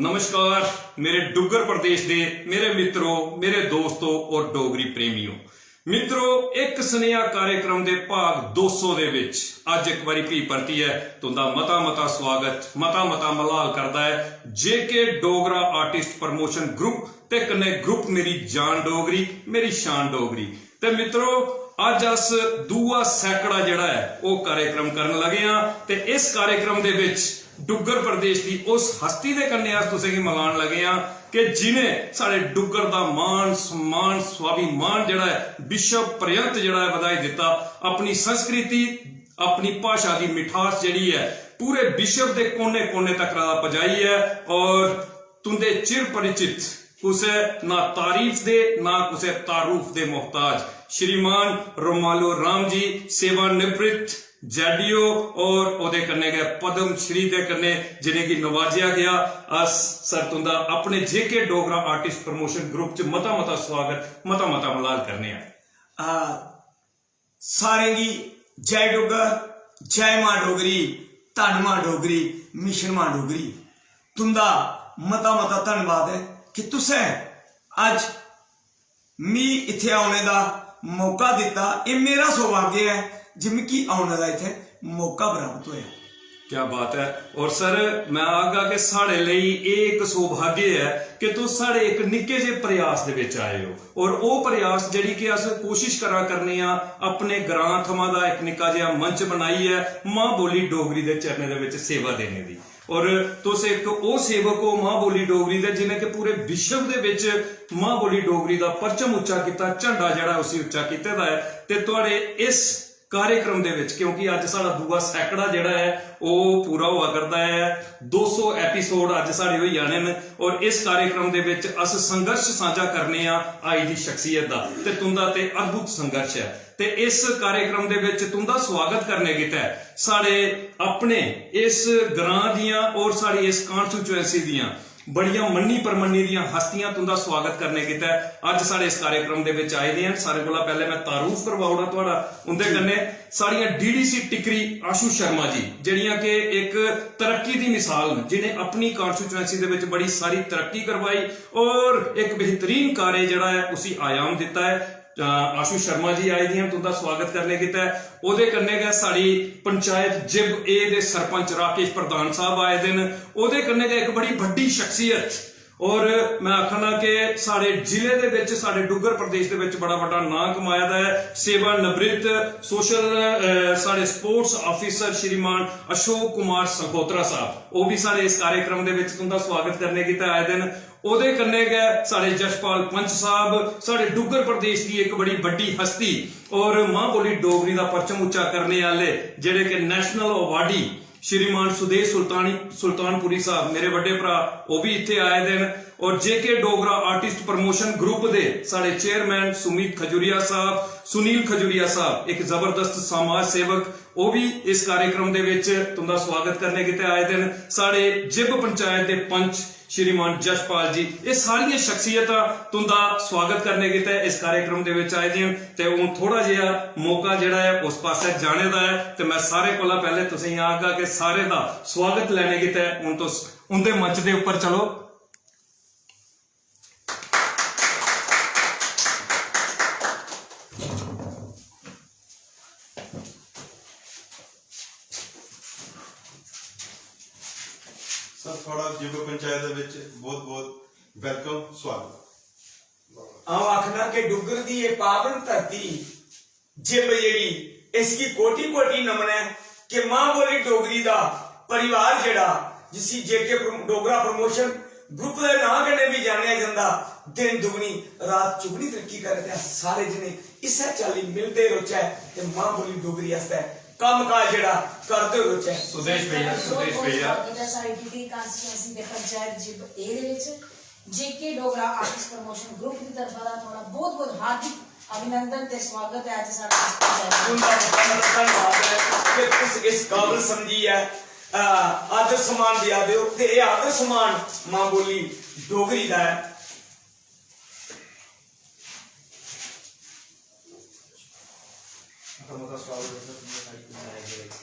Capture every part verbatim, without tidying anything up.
नमस्कार, मेरे डुग्गर प्रदेश दे मेरे मित्रो, मेरे दोस्तो और डोगरी प्रेमियो। मित्रो, इक सनेहा कार्यक्रम दे भाग दो सौ दे विच अज्ज इक बारी फ्ही परतियै तुंदा मता मता स्वागत, मता मता मलाल करदा ऐ जेके डोगरा आर्टिस्ट प्रमोशन ग्रुप ते कन्नै ग्रुप मेरी जान डोगरी, मेरी शान डोगरी। ते मित्रो, अज्ज अस दूआ सैकड़ा जेह्ड़ा ऐ, ओह् कार्यक्रम करन लगे आं। ते इस कार्यक्रम दे विच डुग्गर प्रदेश दी उस हस्ती दे कन्नै अस तुसेंगी मलान लगे आं कि जिनें साढ़े डुग्गर दा मान, सम्मान, स्वाभिमान जेह्ड़ा ऐ, विश्व पर्यंत जेह्ड़ा ऐ, बधाई दित्ता। अपनी संस्कृति, अपनी भाशा दी मिठास जेह्ड़ी ऐ, पूरे विश्व दे कोने-कोने तक पजाई ऐ। और तुंदे चिर परिचित, कुसै ना तारीफ दे, ना कुसै तारुफ दे मोहताज, श्रीमान रोमालो राम जी, सेवानिवृत्त जैडीओ और ओह्दे कन्नै गै पद्म श्री दे कन्नै जिनेंगी नवाजेआ गेआ। अस सर तुंदा अपने जेके डोगरा आर्टिस्ट प्रमोशन ग्रुप च मता मता स्वागत, मता मता मलाल करने आं। आ, सारें गी जय डुग्गर, जय मां डोगरी, धन मां डोगरी, मिशन मां डोगरी। तुंदा मता मता धन्नवाद ऐ कि तुसें अज्ज मी इत्थै औने दा मौका दित्ता। एह् मेरा सौभाग्य ऐ जे मिगी औने दा इत्थै मौका प्राप्त होया। क्या बात है। और सर, मैं आखगा कि साढ़े लेई एह् इक सौभाग्य ऐ कि तुस साढ़े इक निक्के जे प्रयास दे विच आए हो। और ओह् प्रयास जेह्ड़ी कि अस कोशिश करा करने आं अपने ग्रां थमां दा इक निक्का जेहा मंच बनाइयै मां बोली डोगरी दे चरणें दे विच सेवा देने दी। और तुस इक ओह् सेवक हो मां बोली डोगरी दे जिनें कि पूरे विश्व दे विच मां बोली डोगरी दा परचम उच्चा कीता, झंडा जेह्ड़ा उसी उच्चा कीते दा ऐ। ते तुआढ़े इस कार्यक्रम दे विच, क्योंकि अज्ज साढ़ा दूआ सैकड़ा जेह्ड़ा ऐ, ओह् पूरा होआ करदा ऐ, दो सौ एपिसोड अज्ज साढ़े होई जाने न। और इस कार्यक्रम दे विच अस संघर्ष सांझा करने आं आई दी शख्सियत दा, ते तुंदा ते अद्भुत संघर्ष ऐ। ते इस कार्यक्रम दे विच तुंदा स्वागत करने गितै साढ़े अपने इस ग्रां दियां और साढ़ी इस कॉन्स्टिट्यूएंसी दियां बड़ियां मन्नी परमन्नी दियां हस्तियां तुंदा स्वागत करने गितै अज्ज साढ़े इस कार्यक्रम दे विच आए दे हन। सारें कोला पैह्ले मैं तारुफ करवाई ओड़ां तुआढ़ा उंदे कन्नै। साढ़ियां डीडीसी टिकरी आशु शर्मा जी, जेह्ड़ियां कि इक तरक्की दी मिसाल न, जिनें अपनी कॉन्स्टिट्यूएंसी दे विच बड़ी सारी तरक्की करवाई और इक बेहतरीन कार्य जेह्ड़ा ऐ उसी आयाम दित्ता ऐ। अ, आशु शर्मा जी आए दियां तुंदा स्वागत करने गितै। ओह्दे कन्नै गै साढ़ी पंचायत जिब ए दे सरपंच राकेश प्रधान साहब आए दे न। ओह्दे कन्नै गै इक बड़ी बड्डी शख्सियत, और मैं आखना कि साढ़े जिले दे विच, साढ़े डुग्गर प्रदेश दे विच बड़ा बड्डा नांऽ कमाए दा ऐ, सेवानिवृत्त सोशल, अ, साढ़े स्पोर्ट्स ऑफिसर श्रीमान अशोक कुमार सखोत्रा साहब, ओह् भी साढ़े इस कार्यक्रम दे विच तुंदा स्वागत करने गितै आए दे न। ओह्दे कन्नै गै साढ़े यशपाल पंच साहब, साढ़े डुग्गर प्रदेश दी इक बड़ी बड्डी हस्ती और मां बोली डोगरी दा परचम उच्चा करने आह्ले जेह्ड़े कि नेशनल अवार्डी श्रीमान सुदेश सुल्तानी, सुल्तानपुरी साहब, मेरे बड्डे भ्रा, ओह् बी इत्थै आए दे न। और जेके डोगरा आर्टिस्ट प्रमोशन ग्रुप दे साढ़े चेयरमैन सुमित खजूरिया साहब, सुनील खजूरिया साहब, इक जबरदस्त समाज सेवक, ओह् बी इस कार्यक्रम दे विच तुंदा स्वागत करने गितै आए दे न। साढ़े जिब पंचायत दे पंच श्रीमान जशपाल जी, एह् सारियां शख्सियतां तुंदा स्वागत करने गितै इस कार्यक्रम दे विच आए दियां न। ते हून थोह्ड़ा जेहा मौका जेह्ड़ा ऐ उस पासै जाने दा ऐ, ते मैं सारें कोला पैह्ले तुसेंगी आखगा कि सारें दा स्वागत लैने गितै हून तुस उंदे मंच दे उप्पर चलो। सर, थुआढ़ा जिब पंचायत दे विच बहुत-बहुत welcome, स्वागत। अ'ऊं आखना कि डुग्गर दी एह् पावन धरती, जिब जेह्ड़ी, इसगी कोटि-कोटि नमन ऐ कि मां बोली डोगरी दा परिवार जेह्ड़ा, जिसी जेके प्रम-, डोगरा प्रमोशन ग्रुप दे नांऽ कन्नै बी जानेआ जंदा, दिन दुगनी रात चुगनी तरक्की करै ते अस सारे जने इस्सै चाल्ली मिलदे रौह्चै ते मां बोली डोगरी आस्तै कम्म काज जेह्ड़ा करदे रौह्चै। सुदेश भैया, सुदेश भैया। स्वागत ऐ साढ़ी डुग्गर कॉन्स्टिट्यूएंसी दे पंचायत जिब ए दे विच। जेके डोगरा आर्टिस्ट प्रमोशन ग्रुप दी तरफा दा थुआढ़ा बहुत बहुत हार्दिक अभिनंदन ते स्वागत ऐ अज्ज साढ़े इस पंचायत च। तुंदा बड़ा बड़ा धन्नवाद ऐ कि तुस इस काबल समझियै, अ, आदर सम्मान देआ दे ओ ते एह् आदर सम्मान मां बोली डोगरी दा ऐ। मता मता स्वागत ऐ सर, तुं'दा साढ़ी पंचायत दे बिच।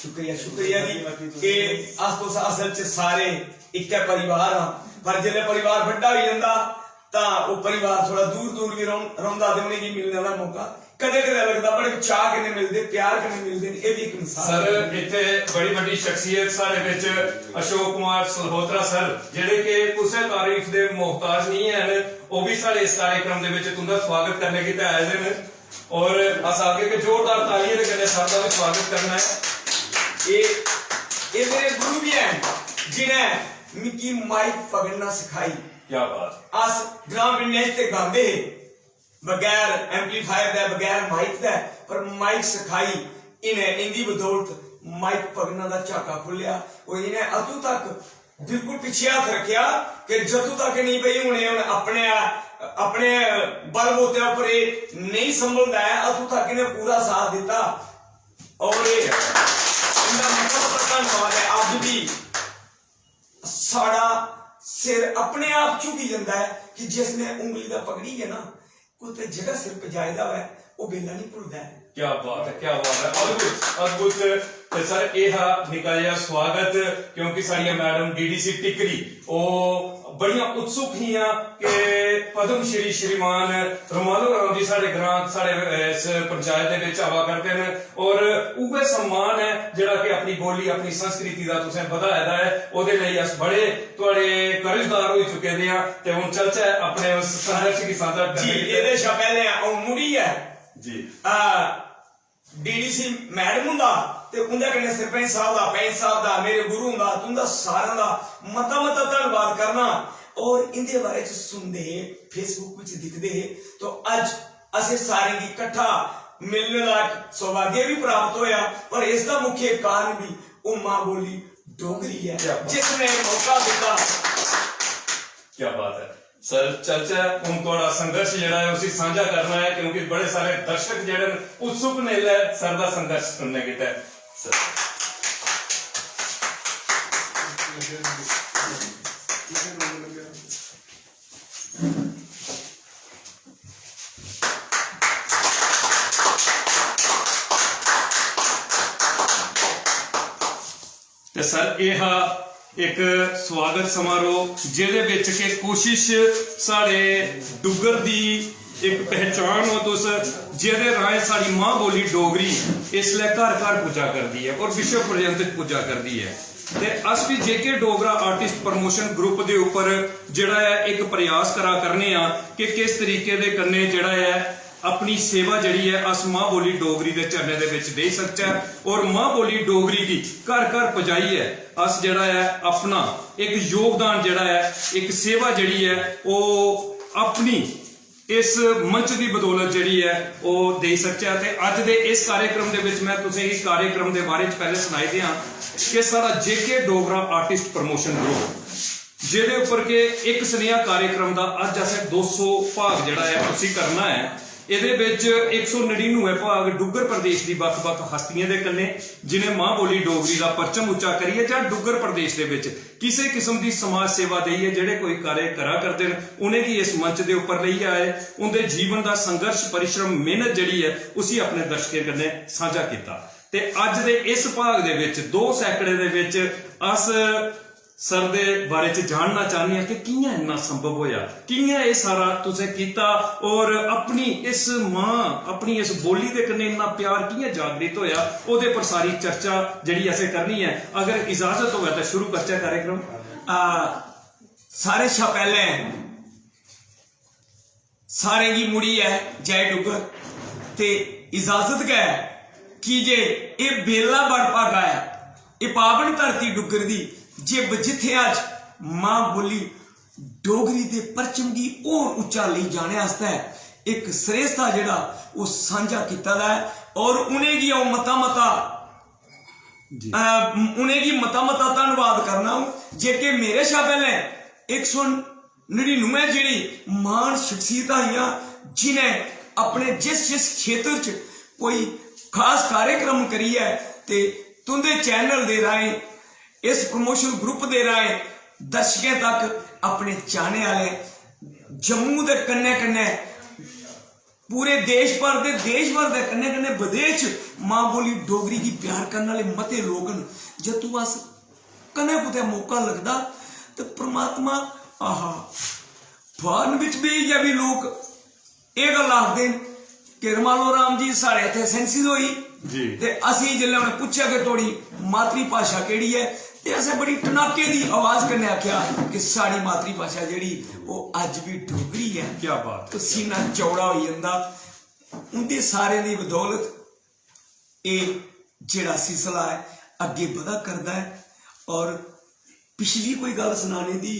शुक्रिया, शुक्रिया जी। कि अस तुस असल च सारे इक्कै परिवार आं, पर जिसलै परिवार बड्डा होई जंदा तां ओह् परिवार थोह्ड़ा दूर दूर बी रौह्-, रौंह्दा ते उ'नेंगी मिलने दा मौका कदें कदें लगदा, बड़े चाऽ कन्नै मिलदे, प्यार कन्नै मिलदे न। एह् बी इक मिसाल सर, ऐ। इत्थै बड़ी बड्डी शख्सियत साढ़े बिच अशोक कुमार सल्होत्रा सर, जेह्ड़े कि कुसै तारीफ दे मोहताज नेईं हैन, ओह् बी साढ़े इस कार्यक्रम दे बिच तुं'दा स्वागत करने गितै आए दे न। और अस आगे के जोरदार तालियें दे कन्नै सर दा बी स्वागत करना ऐ। एह्, एह् मेरे गुरु बी हैन, जि'नें मिगी माइक पकड़ना सखाई। क्या बात। अस ग्राम विन्ने च ते गांदे हे, बगैर एम्पलीफायर दे, बगैर माइक दे, पर माइक सखाई इ'नें, इं'दी बदौलत माइक पकड़ना दा झाका खु'ल्लेआ। और इ'नें अदूं तक बिल्कुल पिच्छे हत्थ रक्खेआ कि जदूं तक नहीं भई हुन एह् हुन अपने, अपने बलबूते उप्पर एह् नहीं संभलदा ऐ, अदूं तक इ'नें पूरा साथ दित्ता। और एह् इं'दा मता मता धन्नवाद ऐ। अज्ज बी साढ़ा सिर अपने आप झुकी जंदा ऐ कि जिसने उंगली दा पकड़ियै ना कुतै जगह सिर पजाए दा होऐ, ओह् बेल्ला निं भुलदा ऐ। क्या बात है, क्या बात है, अद्भुत, अद्भुत। ते सर, एह् हा निक्का जेहा स्वागत, क्योंकि साढ़ियां मैडम डीडीसी टिकरी, ओह् बड़ियां उत्सुक हियां कि पद्म श्री श्रीमान रोमालो राम जी साढ़े ग्रां, साढ़े, अ, इस पंचायत दे बिच आवा करदे न, और उ'ऐ सम्मान ऐ जेह्ड़ा कि अपनी बोली, अपनी संस्कृति दा तुसें बधाए दा ऐ। ओह्दे लेई अस बड़े थुआढ़े कर्जदार होई चुके दे आं, ते हुन चलचै अपने उस संघर्ष गी सांझा करने जी, गितै। एह्दे शा पैह्लें अ'ऊं मुड़ियै जी। आ, डीडीसी मैडम हुंदा ते उं'दे कन्नै सरपंच साहब दा, पैंच साहब दा, मेरे गुरु हुंदा, तुं'दा सारें दा मता मता धन्नवाद करना। और इं'दे बारे च सुनदे हे, Facebook बिच दिखदे हे, तो अज्ज असें सारें गी किट्ठा मिलने दा सौभाग्य भी प्राप्त होया, पर इसदा मुख्य कारण भी ओह् मां बोली डोगरी ऐ, क्या बात। जिसने मौका दित्ता। क्या बात है सर, चलचै हुन, थुआढ़ा संघर्ष जेह्ड़ा ऐ उसी सांझा करना ऐ, क्योंकि बड़े सारे दर्शक जेह्ड़े न उत्सुक न इसलै सर दा संघर्ष सुनने गितै। सर। ते सर, एह् हा इक स्वागत समारोह, जेह्दे बिच के कोशिश साढ़े डुग्गर दी इक पहचान हो तुस, जेह्दे राहें साढ़ी मां बोली डोगरी इसलै घर घर पुज्जा करदी ऐ और विश्व पर्यंत पुज्जा करदी ऐ। ते अस बी JK Dogra artist promotion group दे उप्पर जेह्ड़ा ऐ इक प्रयास करा करने आं कि किस तरीके दे कन्नै जेह्ड़ा ऐ अपनी सेवा जेह्ड़ी ऐ अस मां बोली डोगरी दे चरणें दे बिच देई सकचै और मां बोली डोगरी गी घर घर पजाइयै अस जेह्ड़ा ऐ अपना इक योगदान जेह्ड़ा ऐ, इक सेवा जेह्ड़ी ऐ ओह् अपनी इस मंच दी बदौलत जेह्ड़ी ऐ ओह् देई सकचै। ते अज्ज दे इस कार्यक्रम दे बिच मैं तुसें गी कार्यक्रम दे बारे च पैह्ले सनाई देआं कि साढ़ा जेके डोगरा आर्टिस्ट प्रमोशन ग्रुप जेह्दे उप्पर के इक सनेहा कार्यक्रम दा अज्ज असें दो सौ भाग जेह्ड़ा ऐ उसी करना ऐ। एह्दे बिच इक सौ नड़िनुए भाग डुग्गर प्रदेश दी बक्ख-बक्ख हस्तियें दे कन्नै जिनें मां बोली डोगरी दा परचम उच्चा करियै जां डुग्गर प्रदेश दे बिच किसे किस्म दी समाज सेवा देइयै जेह्ड़े कोई कार्य करा करदे न, उ'नेंगी इस मंच दे उप्पर लेइयै आए, उं'दे जीवन दा संघर्ष, परिश्रम, मेहनत जेह्ड़ी ऐ उसी अपने दर्शकें कन्नै सांझा कीता। ते अज्ज दे इस भाग दे बिच दो सैकड़े दे बिच अस सर दे बारे च जानना चाह्न्ने आं कि कि'यां इन्ना संभव होया, कि'यां एह् सारा तुसें कीता और अपनी इस मां, अपनी इस बोली दे कन्नै इन्ना प्यार कि'यां जागृत होया, ओह्दे पर सारी चर्चा जेह्ड़ी असें करनी ऐ। अगर इजाजत होऐ तां शुरू करचै कार्यक्रम। आ, सारें शा पैह्लें सारें गी मुड़ियै जय डुग्गर। ते इजाजत गै ऐ, की जे एह् बेला बड़ भागा ऐ, एह् पावन धरती डुग्गर दी, जे ब-, जित्थै अज्ज मां बोली डोगरी दे परचम गी होर उच्चा लेई जाने आस्तै इक श्रेष्ठा जेह्ड़ा ओह् सांझा कीता दा ऐ। और उ'नेंगी अ'ऊं मता मता जी। अ, उ'नेंगी मता मता धन्नवाद करना अ'ऊं, जेह्के मेरे शा पैह्लें इक सौ नड़िनुए जेह्ड़ी महान शख्सियतां हियां, जिनें अपने जिस जिस क्षेत्र च कोई खास कार्यक्रम करियै ते तुं'दे चैनल दे राहें, इस प्रमोशन ग्रुप दे राहें दर्शकें तक अपने चाहने आह्ले जम्मू दे कन्नै कन्नै पूरे देश भर दे, देश भर दे कन्नै कन्नै विदेश च मां बोली डोगरी गी प्यार करने आह्ले मते लोक न। जदूं अस कदें कुतै मौका लगदा ते परमात्मा, आहा, फारन बिच बी इ'यै बी लोक एह् गल्ल आखदे न कि रमालो राम जी साढ़े इत्थै सेंसिस होई जी। ते असें जिसलै उ'नें पुच्छेआ कि थुआढ़ी मातृ भाशा केह्ड़ी ऐ, ते असें बड़ी टनाके दी आवाज कन्नै आखेआ कि साढ़ी मातृ भाशा जेह्ड़ी, ओह् अज्ज बी डोगरी ऐ। क्या बात है। ते सीना चौड़ा होई जंदा। उं'दे सारें दी बदौलत एह् जेह्ड़ा सिलसिला ऐ, अग्गें बधा करदा ऐ। और पिछली कोई गल्ल सनाने दी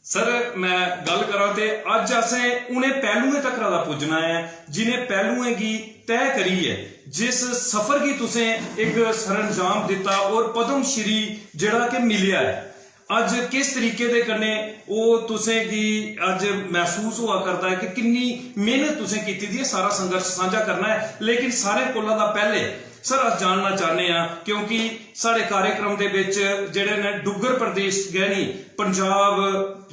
सर, मैं गल्ल करां ते अज्ज असें उ'नें पैह्लुएं तक्कर दा पुज्जना ऐ, जि'नें पैह्लुएं गी तय करियै जिस सफर गी तुसें इक सरंजाम दित्ता और पद्म श्री जेह्ड़ा कि मिलेआ ऐ, अज्ज किस तरीके दे कन्नै ओह् तुसें गी अज्ज मसूस होआ करदा ऐ कि किन्नी मेहनत तुसें कीती दी ऐ, सारा संघर्ष सांझा करना ऐ। लेकिन सारें कोला दा पैह्ले सर, अस जानना चाह्न्ने आं, क्योंकि साढ़े कार्यक्रम दे बिच जेह्ड़े न डुग्गर प्रदेश गै निं, पंजाब,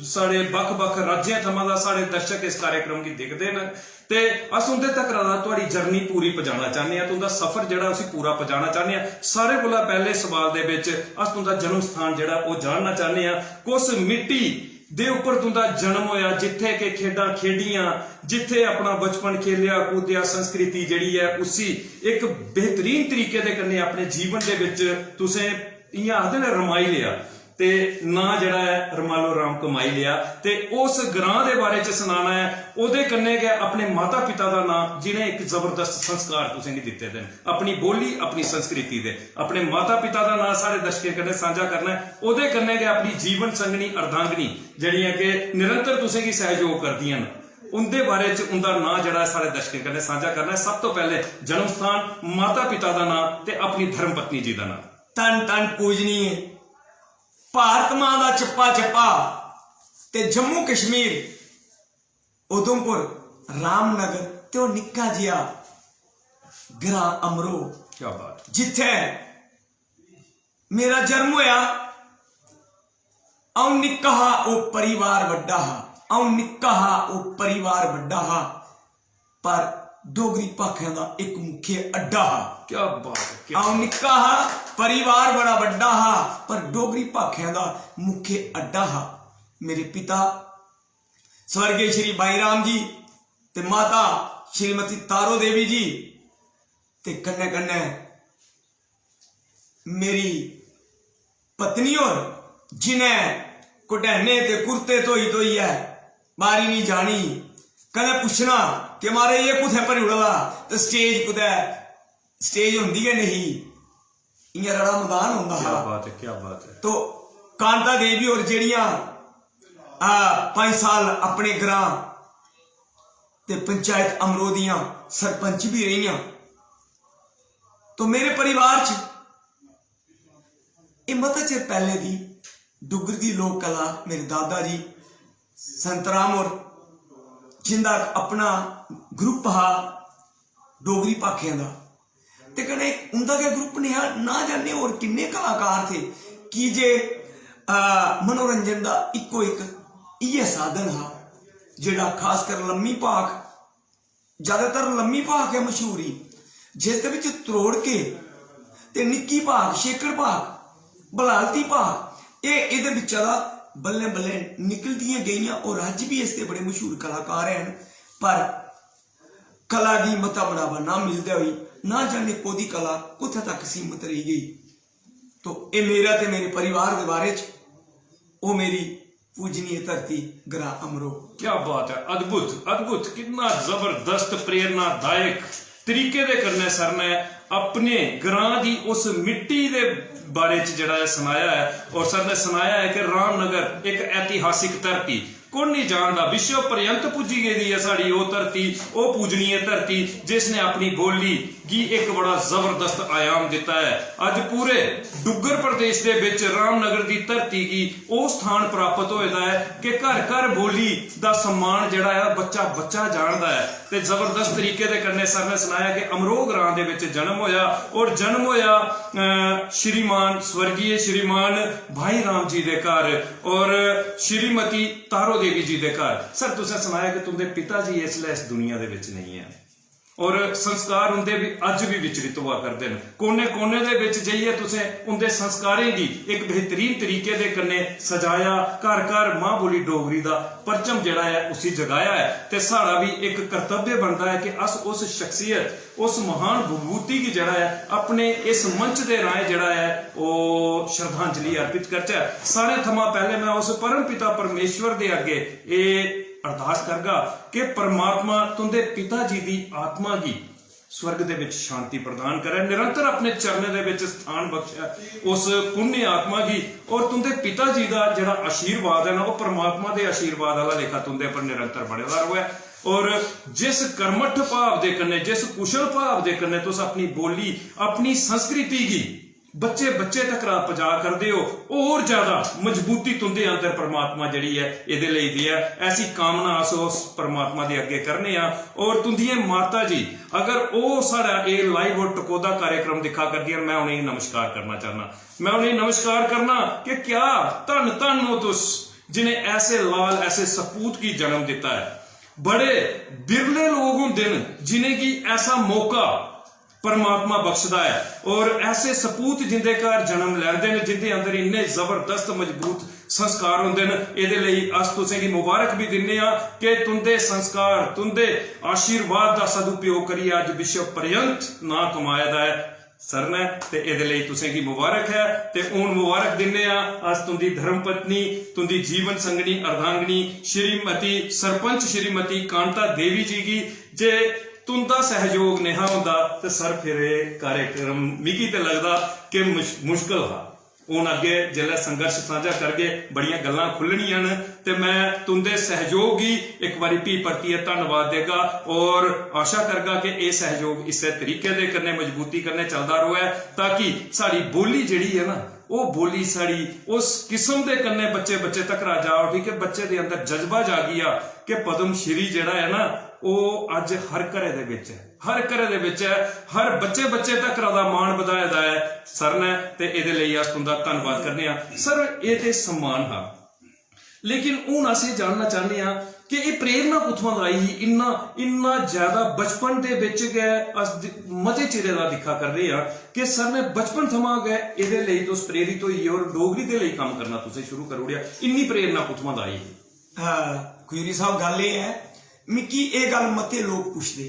साढ़े बक्ख-बक्ख राज्यें थमां दा साढ़े दर्शक इस कार्यक्रम गी दिखदे न, ते अस उं'दे तक्कर दा थुआढ़ी जर्नी पूरी पजाना चाह्न्ने आं, तुं'दा सफर जेह्ड़ा उसी पूरा पजाना चाह्न्ने आं। सारें कोला पैह्ले सवाल दे बिच अस तुं'दा जन्म स्थान जेह्ड़ा ओह् जानना चाह्न्ने आं। कुस मिट्टी दे उप्पर तुं'दा जन्म होएआ, जित्थै के खेढां खेढियां, जित्थै अपना बचपन खेलेआ कूदेआ, संस्कृति जेह्ड़ी ऐ उसी इक बेहतरीन तरीके दे कन्नै अपने जीवन दे बिच तुसें, इ'यां आखदे न, रमाई लेआ ते नांऽ जेह्ड़ा ऐ रमालो राम कमाई लेआ। ते उस ग्रांऽ दे बारे च सनाना ऐ, ओह्दे कन्नै गै अपने माता पिता दा नांऽ, जि'नें इक जबरदस्त संस्कार तुसें गी दित्ते दे न, अपनी बोली, अपनी संस्कृति दे, अपने माता पिता दा नांऽ साढ़े दर्शकें कन्नै सांझा करना ऐ, ओह्दे कन्नै गै अपनी जीवन संगनी अर्धांगनी जेह्ड़ियां कि निरंतर तुसें गी सैह्योग करदियां न, उं'दे बारे च उं'दा नांऽ जेह्ड़ा ऐ साढ़े दर्शकें कन्नै सांझा करना ऐ। सब तो पैह्ले जन्म स्थान, माता पिता दा नांऽ ते अपनी धर्म पत्नी जी दा नांऽ। धन धन पूजनीय भारत मां दा चप्पा चप्पा ते जम्मू कश्मीर, उधमपुर, रामनगर ते ओह् निक्का जेहा ग्रां अमरो, क्या बात। जित्थै मेरा जन्म होया, अ'ऊं निक्का हा, ओह् परिवार बड्डा हा। अ'ऊं निक्का हा, ओह् परिवार बड्डा हा, पर डोगरी भाखें दा इक मुख्य अड्डा हा। क्या बात है, क्या अ'ऊं निक्का हा, परिवार बड़ा बड्डा हा, पर डोगरी भाखें दा मुख्य अड्डा हा। मेरे पिता स्वर्गीय श्री बाई राम जी ते माता श्रीमती तारो देवी जी ते कन्नै कन्नै मेरी पत्नी होर, जि'नें घुटैने ते कुर्ते धोई धोइयै बारी निं जानी, कदें पुच्छना कि "म्हाराज, एह् कुत्थै भरी ओड़े दा?" ते स्टेज कुतै, स्टेज होंदी गै नेईं ही, इ'यां रड़ा मदान होंदा क्या हा। बात है, क्या बात है। तो कांता देवी होर जेह्ड़ियां, आ, पंज साल अपने ग्रां ते पंचायत अमरो दियां सरपंच बी रेहियां, तो मेरे परिवार च एह् मता चिर पैह्ले दी डुग्गर दी लोक कला, मेरे दादा जी संतराम होर, जिंदा अपना ग्रुप हा डोगरी भाखें दा, ते कन्नै उं'दा गै ग्रुप नेहा, ना जाने होर किन्ने कलाकार थे, की जे, आ, मनोरंजन दा इक्को इक इ'यै साधन हा, जेह्ड़ा खासकर लम्मी भाख, ज्यादातर लम्मी भाख गै मशहूर ही, जिसदे बिच त्रोड़के ते निक्की भाख, छेकड़ भाख, बलालती भाख, एह् एह्दे बिच्चा दा बल्लें बल्लें निकलदियां गेइयां और अज्ज बी इसदे बड़े मशहूर कलाकार हैन। पर कला गी मता बढ़ावा ना मिलदे होई ना जाने कोह्दी कला कुत्थै तक सीमत रेही गेई। तो एह् मेरा ते मेरे परिवार दे बारे च ओह् मेरी पूजनीय धरती ग्रां अमरो। क्या बात है, अद्भुत, अद्भुत, कितना जबरदस्त प्रेरणादायक तरीके दे कन्नै सर ने अपने ग्रां दी उस मिट्टी दे बारे च जेह्ड़ा ऐ सनाया ऐ, और सर ने सनाया ऐ कि रामनगर इक ऐतिहासिक धरती, कु'न निं जानदा, विश्व पर्यंत पुज्जी गेदी ऐ साढ़ी ओह् धरती, ओह् पूजनीय धरती जिसने अपनी बोली गी इक बड़ा जबरदस्त आयाम दित्ता ऐ। अज्ज पूरे डुग्गर प्रदेश दे बिच रामनगर दी धरती गी ओह् स्थान प्राप्त होए दा ऐ कि घर घर बोली दा सम्मान जेह्ड़ा ऐ बच्चा बच्चा जानदा ऐ। ते जबरदस्त तरीके दे कन्नै सर ने सनाया कि अमरोह ग्रां दे बिच जन्म होया और जन्म होया, अ, श्रीमान, स्वर्गीय श्रीमान भाई राम जी दे घर और श्रीमती तारो देवी जी दे घर। सर, तुसें सनाया कि तुंदे पिता जी इसलै इस दुनिया दे बिच नेईं ऐ। और संस्कार उंदे बी अज्ज बी विचलित होआ करदे न। कोने कोने दे बिच जाइयै तुसें उंदे संस्कारें गी इक बेहतरीन तरीके दे कन्नै सजाया, घर घर मां बोली डोगरी दा परचम जेह्ड़ा ऐ उसी जगाया ऐ। ते साढ़ा बी इक कर्तव्य बनदा ऐ कि अस उस शख्सियत, उस महान विभूति गी जेह्ड़ा ऐ अपने इस मंच दे राहें जेह्ड़ा ऐ ओह् श्रद्धांजलि अर्पित करचै। सारें थमां पैह्ले मैं उस परम पिता परमेश्वर दे अग्गे एह् अरदास करगा कि परमात्मा तुंदे पिता जी दी आत्मा गी स्वर्ग दे विच शांति प्रदान करै, निरंतर अपने चरणें दे विच स्थान बख्शै उस पुण्य आत्मा गी, और तुंदे पिता जी दा जेह्ड़ा आशीर्वाद ऐ ना, ओह् परमात्मा दे आशीर्वाद आह्ला लेखा तुंदे पर निरंतर बने दा र'वै। और जिस कर्मठ भाव दे कन्नै, जिस कुशल भाव दे कन्नै तुस अपनी बोली, अपनी संस्कृति गी बच्चे बच्चे तकरा पजा करदे ओ, होर ज्यादा मजबूती तुंदे अंदर परमात्मा जेह्ड़ी ऐ एह्दे लेई देऐ। ऐसी कामना अस उस परमात्मा दे अग्गे करने आं। और तुंदियें माता जी अगर ओह् साढ़ा एह् लाइव और टकोह्दा कार्यक्रम दिक्खा करदियां न, मैं उ'नेंगी नमस्कार करना चाहना। मैं उ'नेंगी नमस्कार करना कि क्या धन धन हो तुस जिनें ऐसे लाल, ऐसे सपूत गी जन्म दिता है। बड़े बिरले लोग होंदे न जिनेंगी ऐसा मौका परमात्मा बख्शदा ऐ। और ऐसे सपूत जिंदे घर जन्म लैंदे न, जिंदे अंदर इन्ने जबरदस्त मजबूत संस्कार होंदे न, एह्दे लेई अस तुसें गी मुबारक बी दिन्ने आं कि तुंदे संस्कार, तुंदे आशीर्वाद दा सदुपयोग करियै अज्ज विश्व पर्यंत नांऽ कमाए दा ऐ सर ने। ते एह्दे लेई तुसें गी मुबारक ऐ। ते हून मुबारक दिन्ने आं अस तुंदी धर्म पत्नी, तुंदी जीवन संगनी, अर्धांगनी श्रीमती, सरपंच श्रीमती कांता देवी जी गी, जे तुंदा सैहयोग नेहा होंदा ते सर फिर एह् कार्यक्रम मिगी ते लगदा कि मुश-, मुश्कल हा। हून अग्गे जिसलै संघर्ष सांझा करगे, बड़ियां गल्लां खु'ल्लनियां न ते मैं तुंदे सैहयोग गी इक बारी फ्ही परतियै धन्नवाद देगा और आशा करगा कि एह् सैहयोग इस्सै तरीके दे कन्नै मजबूती कन्नै चलदा र'वै, ताकि साढ़ी बोली जेह्ड़ी ऐ ना, ओह् बोली साढ़ी उस किस्म दे कन्नै बच्चे बच्चे तकरा जा उठी कि बच्चे दे अंदर जज्बा जागी जा कि पद्म श्री जेह्ड़ा ऐ ना, ओह् अज्ज हर घरै दे बिच ऐ, हर घरै दे बिच ऐ, हर बच्चे बच्चे तकरा दा मान बधाए दा ऐ सर ने। ते एह्दे लेई अस तुंदा धन्नवाद करने आं सर। एह् ते सम्मान हा, लेकिन हून अस एह् जानना चाहने आं कि एह् प्रेरणा कुत्थुआं दा आई ही? इन्ना, इन्ना ज्यादा बचपन दे बिच गै अस दि-, मते चिरे दा दिक्खा करने आं कि सर ने बचपन थमां गै एह्दे लेई तुस प्रेरित होई गे और डोगरी दे लेई कम्म करना तुसें शुरू करी ओड़ेआ। इन्नी प्रेरणा कुत्थुआं दा आई ही? हां, खुजूरी साहब, गल्ल एह् ऐ, मिगी एह् गल्ल मते लोक पुछदे,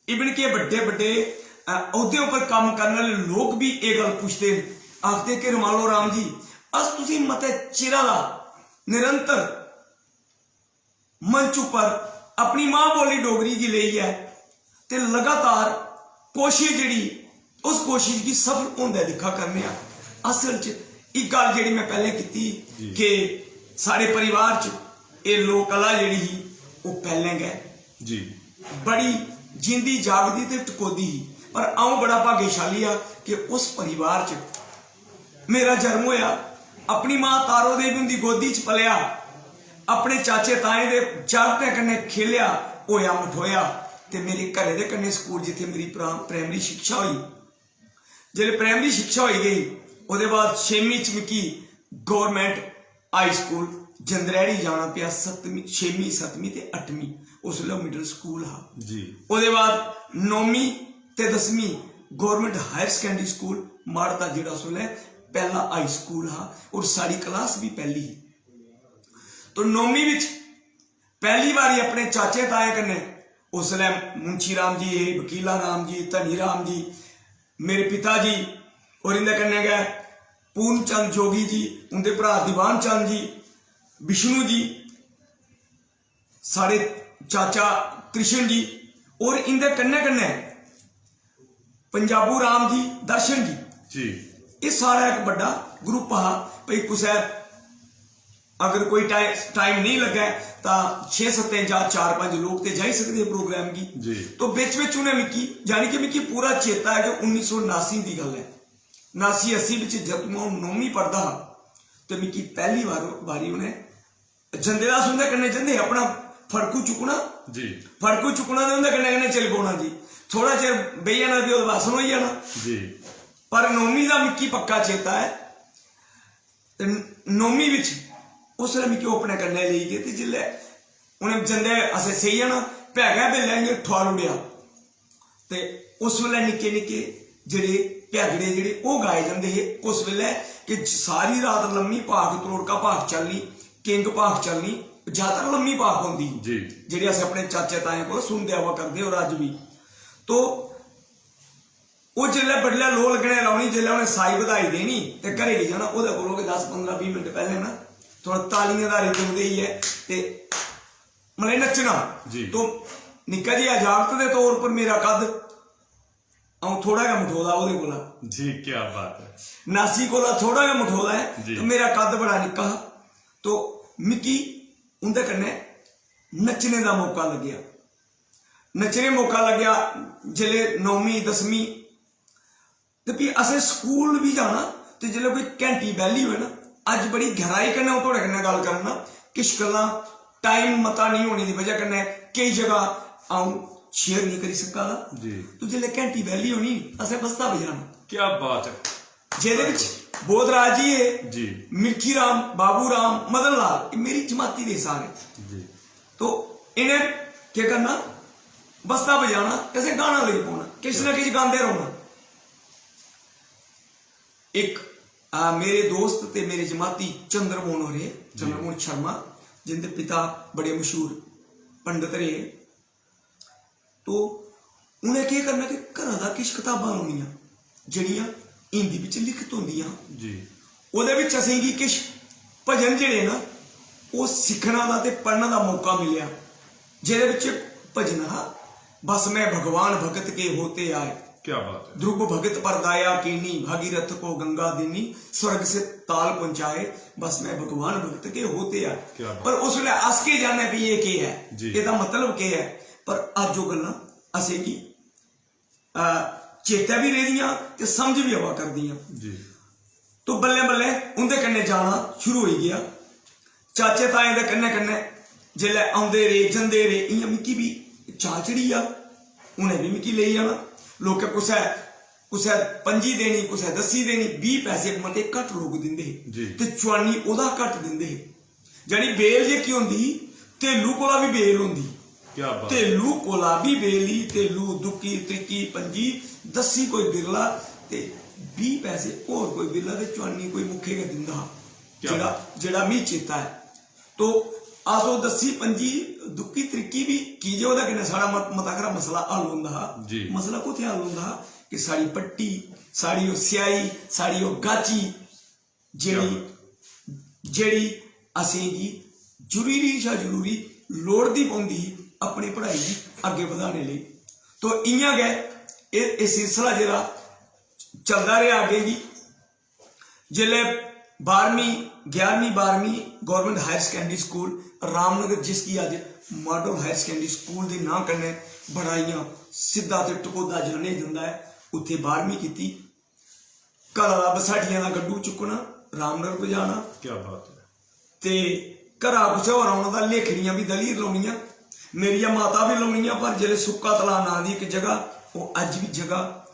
इवन के बड्डे बड्डे, अ, औह्दे उप्पर कम्म करने आह्ले लोक बी एह् गल्ल पुछदे न, आखदे कि "रुमालो राम जी, अस तुसें मते चिरा दा निरंतर मंच उप्पर अपनी मां बोली डोगरी गी लेइयै ते लगातार कोशिश जेह्ड़ी, उस कोशिश गी सफल होंदे दिक्खा करने आं।" असल च इक गल्ल जेह्ड़ी मैं पैह्लें कीती जी। कि साढ़े परिवार च एह् लोक कला जेह्ड़ी ही, ओह् पैह्लें गै जी। बड़ी जींदी जागदी ते टकोदी ही। पर अ'ऊं बड़ा भाग्यशाली आं कि उस परिवार च मेरा जन्म होया, अपनी मां तारो देवी हुंदी गोदी च पलेआ, अपने चाचे ताएं दे जागतें कन्नै खेलेआ, होया मठोया। ते मेरे घरै दे कन्नै स्कूल, जित्थै मेरी प्रा-, प्राइमरी शिक्षा होई, जिसलै प्राइमरी शिक्षा होई गेई, ओह्दे बाद छेमीं च मिगी गौरमेंट हाई स्कूल जंदरैड़ी जाना पेआ। सतमीं, छेमीं, सतमीं ते अठमीं, उसलै मिडल स्कूल हा। जी। ओह्दे बाद नौमीं ते दसमीं गौरमेंट हायर सकैंडरी स्कूल माड़ता, जेह्ड़ा उसलै पैह्ला हाई स्कूल हा और साढ़ी क्लास बी पैह्ली ही। तो नौमीं बिच पैह्ली बारी अपने चाचे ताए कन्नै, उसलै मुंशी राम जी हे, वकीला राम जी, धनी राम जी, मेरे पिता जी और इंदे कन्नै गै पूर्ण चंद जोगी जी, उंदे भ्राऽ दीवान चंद जी, विष्णु जी, साढ़े चाचा कृष्ण जी और इंदे कन्नै कन्नै पंजाबू राम जी, दर्शन जी। जी। एह् सारा इक बड्डा ग्रुप हा। भई कुसै अगर कोई टाइ-, टाइम नेईं लग्गै तां छे सत्तें जां चार पंज लोक ते जाई सकदे हे प्रोग्राम गी। जी। तो बिच बिच उ'नें मिगी, यानी कि मिगी पूरा चेता ऐ कि उन्नी सौ नासी दी गल्ल ऐ, नासी अस्सी बिच जदूं अ'ऊं नौमीं पढ़दा हा ते मिगी पैह्ली बार, बारी उ'नें जंदे दा अस उं'दे कन्नै जंदे हे, अपना फड़कू चुक्कना, जी। फड़कू चुक्कना ते उं'दे कन्नै कन्नै चली पौना जी। थोह्ड़ा चिर बेही जाना, फ्ही ओह्दे बाद होई जाना। जी। पर नौमीं दा मिगी पक्का चेता ऐ, ते नौमीं बिच उसलै मिगी ओह् अपने कन्नै लेई गे, ते जिसलै उ'नें जंदे असें सेही जाना, भैगै बेल्लै इ'यां ठुआल ओड़ेआ। ते उस बेल्लै निक्के निक्के जेह्ड़े भ्यागड़े जेह्ड़े ओह् गाए जंदे हे। उस बेल्लै कि सारी रात लम्मी भाख, त्रोड़का भाख चलनी, किंग भाख चलनी, ज्यादा लम्मी भाख होंदी ही, जी। जेह्ड़ी अस अपने चाचे ताएं कोल सुनदे आवा करदे और अज्ज बी। तो ओह् जिसलै बडलै लोऽ लग्गने रौह्नी, जिसलै उ'नें साई बधाई देनी ते घरै गी जाना, ओह्दे कोल गै दस पंदरां बीह् मिंट पैह्लें ना थोह्ड़ा तालियें दा रिदम देइयै ते मतलब नच्चना। जी। तो निक्का जेहा जागत दे तौर पर मेरा कद, अ'ऊं थोह्ड़ा गै मठोदा ओह्दे कोला। जी, क्या बात है। नासी कोला थोह्ड़ा गै मठोदा ऐ, जी। ते मेरा कद बड़ा निक्का हा। तो मिगी उं'दे कन्नै नच्चने दा मौका लग्गेआ। नच्चने मौका लग्गेआ जिसलै नौमीं दसमीं, ते फ्ही असें स्कूल बी जाना, ते जिसलै कोई घैंटी बैल्ली होऐ ना, अज्ज बड़ी गैह्राई कन्नै अ'ऊं थुआढ़े कन्नै गल्ल करा ना, किश गल्लां टाइम मता नेईं होने दी बजह कन्नै केई जगह अ'ऊं शेयर नेईं करी सका दा। जी। तो जिसलै घैंटी बैल्ली होनी, असें बस्ता बजाना। क्या बात है। जेह्दे बिच बोधराज जी हे, जी। मिल्खी राम, बाबू राम, मदन लाल, एह् मेरी जमाती दे सारे। जी। तो इ'नें केह् करना, बस्ता बजाना, किसे गाना लगी पौना, किश ना किश गांदे रौह्ना। इक, आ, मेरे दोस्त ते मेरे जमाती चंद्रमोहन होर हे, जी। चंद्रमोहन शर्मा, जिंदे पिता बड़े मशहूर पंडत रेह्। तो उ'नें केह् करना कि घरा दा किश कताबां लानियां जेह्ड़ियां हिंदी बिच लिखत होंदियां। जी। ओह्दे बिच असेंगी किश भजन जेह्ड़े ना, ओह् सिक्खना दा ते पढ़ने दा मौका मिलेआ, जेह्दे बिच भजन हा, "बस मैं भगवान भगत के होते आए।" क्या बात है। "ध्रुव भगत पर दया कीनी, भागीरथ को गंगा दीनी, स्वर्ग से ताल पहुंचाए, बस मैं भगवान भगत के होते आए।" क्या बात। पर उस वेले अस केह् जाने भी एह् केह् ऐ, जी। एह्दा मतलब केह् ऐ? पर अज्ज ओह् गल्लां असेंगी, अ, चेतै बी रेह्दियां ते समझ बी आवा करदियां। जी। तो बल्लें बल्लें उं'दे कन्नै जाना शुरू होई गेआ। चाचे ताएं दे कन्नै कन्नै जेल्लै औंदे रेह्, जंदे रेह्, इ'यां मिगी बी चाऽ चढ़ी गेआ, उ'नें बी मिगी लेई जाना। लोकें कुसै, कुसै पंजी देनी, कुसै दस्सी देनी, बीह् पैसे मते घट्ट लोक दिंदे हे। जी। ते चुआनी ओह्दा घट्ट दिंदे हे। यानी बेल जेह्की होंदी ही, तेलू कोला बी बेल होंदी। क्या बात। तेलू कोला बी बेल ही, तेलू, दुक्की, त्रिक्की, पंजी, दस्सी कोई बिरला ते बीह् पैसे होर कोई बिरला ते चुआनी कोई मुक्खे गै दिंदा हा। क्या जेह्ड़ा, बात। जेह्ड़ा मिगी चेता ऐ। तो अस ओह् दस्सी, पंजी, दुक्की, त्रिक्की बी, की जे ओह्दे कन्नै साढ़ा मत-, मता हारा मसला हल होंदा हा। जी। मसला कुत्थै हल होंदा हा कि साढ़ी पट्टी, साढ़ी ओह् स्याही, साढ़ी ओह् गाची, जेह्ड़ी, क्या बात। जेह्ड़ी असेंगी जरूरी शा जरूरी लोड़दी पौंदी ही अपनी पढ़ाई गी अग्गें बधाने लेई। तो इ'यां गै एह्, एह् सिलसिला जेह्ड़ा चलदा रेहा अग्गें गी। जिसलै बाह्रमीं, ग्यारहमीं, बाह्रमीं Government Higher Secondary School Ramnagar, जिसगी अज्ज Model Higher Secondary School दे नांऽ कन्नै बड़ा इ'यां सिद्धा ते टकोह्दा जानेआ जंदा ऐ, उत्थै बाह्रमीं कीती। घरा दा बसाठियें दा गड्डू चुक्कना, रामनगर पजाना। क्या बात है। ते घरा कुसै होर औना तां लेखड़ियां बी दलीर लाउनियां, मेरियां माता बी लाउनियां, पर जेल्लै सुक्का तलाऽ नांऽ दी इक जगह, ओह् अज्ज बी जगह,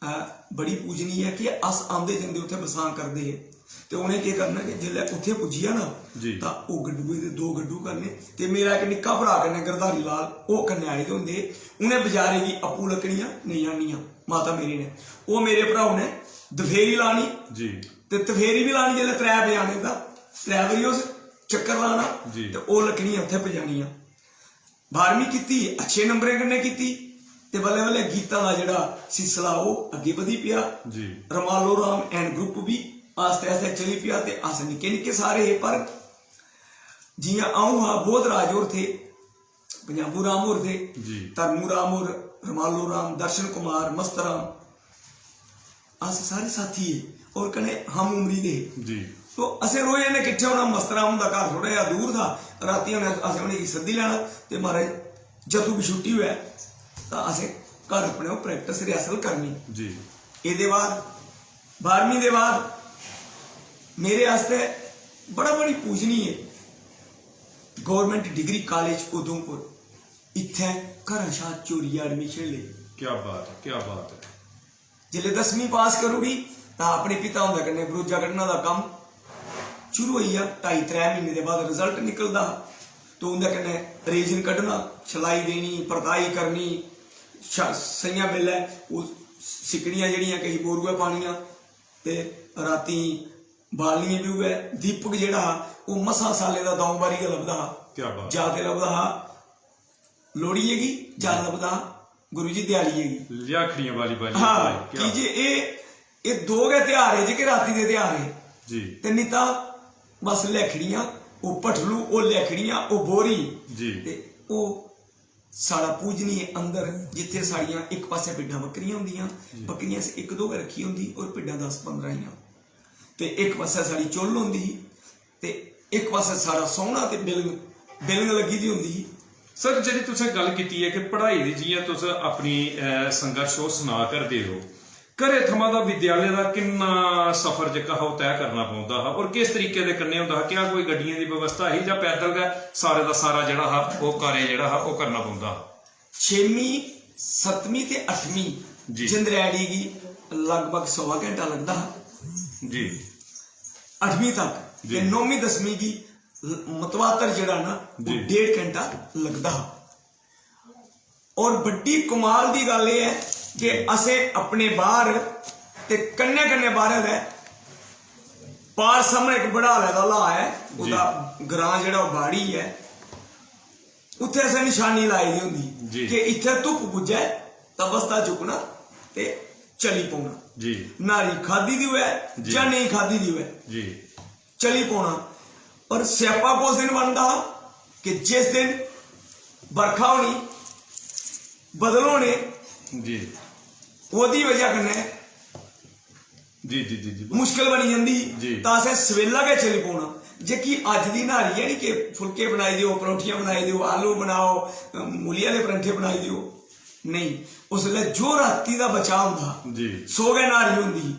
अ, बड़ी पूजनीय ऐ कि अस औंदे जंदे उत्थै बसांऽ करदे हे। ते उ'नें केह् करना कि जेल्लै उत्थै पुज्जी जाना जी। तां ओह् गड्डुए दे दो गड्डू करने, ते मेरा इक निक्का भ्राऽ कन्नै गरधारी लाल, ओह् कन्नै आए दे होंदे हे। उ'नें बजारे गी आपूं लकड़ियां नेईं आह्नियां, माता मेरी ने, ओह् मेरे भ्राऊ ने दफेरी लानी जी। ते दफेरी बी लानी, जेल्लै त्रै बजाने तां त्रै बारी उस चक्कर लाना जी। ते ओह् लकड़ियां उत्थै पजानियां। बाह्रमीं कीती, अच्छे नंबरें कन्नै कीती ते बल्लें बल्लें गीतां दा जेह्ड़ा सिलसिला ओह् अग्गें बधी पेआ। जी। रमालो राम and group बी आस्ते आस्ते चली पेआ ते अस निक्के निक्के सारे हे, पर जि'यां अ'ऊं हा, बोधराज होर थे, पंजाबू राम होर थे, जी। धर्मू राम होर, रमालो राम, दर्शन कुमार, मस्त राम, अस सारे साथी हे और कन्नै हम उमरी दे हे। जी। तो असें रोज इ'नें किट्ठे होना, मस्त राम हुंदा घर थोह्ड़ा जेहा दूर था, रातीं उ'नें, असें उ'नेंगी सद्दी लैना ते महाराज जदूं बी छुट्टी होऐ तां असें घर अपने ओह् practice rehearsal करनी। जी। एह्दे बाद बाह्रमीं दे बाद मेरे आस्तै बड़ा बड़ी पूजनीय Government Degree College उधमपुर, इत्थै घरा शा चोरियै admission लेई। क्या बात है, क्या बात है। जिसलै दसमीं पास करी ओड़ी तां अपने पिता हुंदे कन्नै बरोजा कड्ढने दा कम्म शुरू होई गेआ। ढाई त्रै म्हीने दे बाद result निकलदा हा, तो उं'दे कन्नै revision कड्ढना, छलाई देनी, परताई करनी, शा- स'ञां बेल्लै ओह् सिकड़ियां जेह्ड़ियां केईं बोरुऐ पानियां ते रातीं बालनियां बी उ'ऐ। दीपक जेह्ड़ा हा, ओह् मसां साल्लें दा द'ऊं बारी गै लभदा हा। क्या बात। जां ते लभदा हा लोह्ड़िये गी, जां लभदा हा गुरु जी देआलिये गी। लियाखड़ियां बाली बाली। हाँ, क्या की जे एह् एह् दो गै ध्यार हे जेह्के रातीं दे ध्यार हे। जी। ते निं तां बस लैखड़ियां, ओह् पठलू, ओह् लैखड़ियां, ओह् बोरी। जी। ते ओह् साढ़ा पूजनीय अंदर जित्थै साढ़ियां इक पासै भिड्डां बक्करियां होंदियां, जी। बक्करियां असें इक दो गै रक्खी होंदी और भिड्डां दस पंदरां हियां। ते इक पासै साढ़ी चु'ल्ल होंदी ही ते इक पासै साढ़ा सौह्ना ते बिलंग, बिलंग लग्गी दी होंदी ही। सर, जेह्ड़ी तुसें गल्ल कीती ऐ कि पढ़ाई दी, जि'यां तुस अपनी, अ, संघर्ष ओह् सना करदे ओ, घरै थमां दा विद्यालय दा किन्ना सफर जेह्का हा ओह् तय करना पौंदा हा और किस तरीके दे कन्नै होंदा हा? क्या कोई गड्डियें दी व्यवस्था ही जां पैदल गै सारे दा सारा जेह्ड़ा हा ओह् कार्य जेह्ड़ा हा ओह् करना पौंदा हा? छेमीं, सतमीं ते अठमीं जी। जंदरैड़ी गी लगभग सवा घैंटा लगदा हा। जी। अठमीं तक। जी। ते नौमीं दसमीं गी ल-, मतवातर जेह्ड़ा ना, ओह् जी। डेढ़ घैंटा लगदा हा। और बड्डी कमाल दी गल्ल एह् ऐ कि असें अपने बाह्र ते कन्नै कन्नै बाह्रै दै पार सामनै इक बड़ाले दा लाह् ऐ, जी। ओह्दा ग्रां जेह्ड़ा ओह् बाड़ी ऐ, उत्थै असें नशानी लाई दी होंदी जी। कि इत्थै धुप्प पुज्जै तां बस्ता चुक्कना ते चली पौना। जी। न्हारी खाद्धी दी होऐ जी। जां नेईं खाद्धी दी होऐ, जी। चली पौना। पर स्यापा कुस दिन बनदा हा कि जिस दिन बरखा होनी, बदल होने, जी। ओह्दी बजह कन्नै जी, जी, जी, जी। मुश्कल बनी जंदी ही, जी। तां असें सवेला गै चली पौना। जेह्की अज्ज दी न्हारी ऐ नी कि फुलके बनाई देओ, परौंठियां बनाई देओ, आलू बनाओ, मूली आह्ले परौंठे बनाई देओ, नेईं। उसलै जो राती दा बचा होंदा हा, जी। सौ गै न्हारी होंदी ही,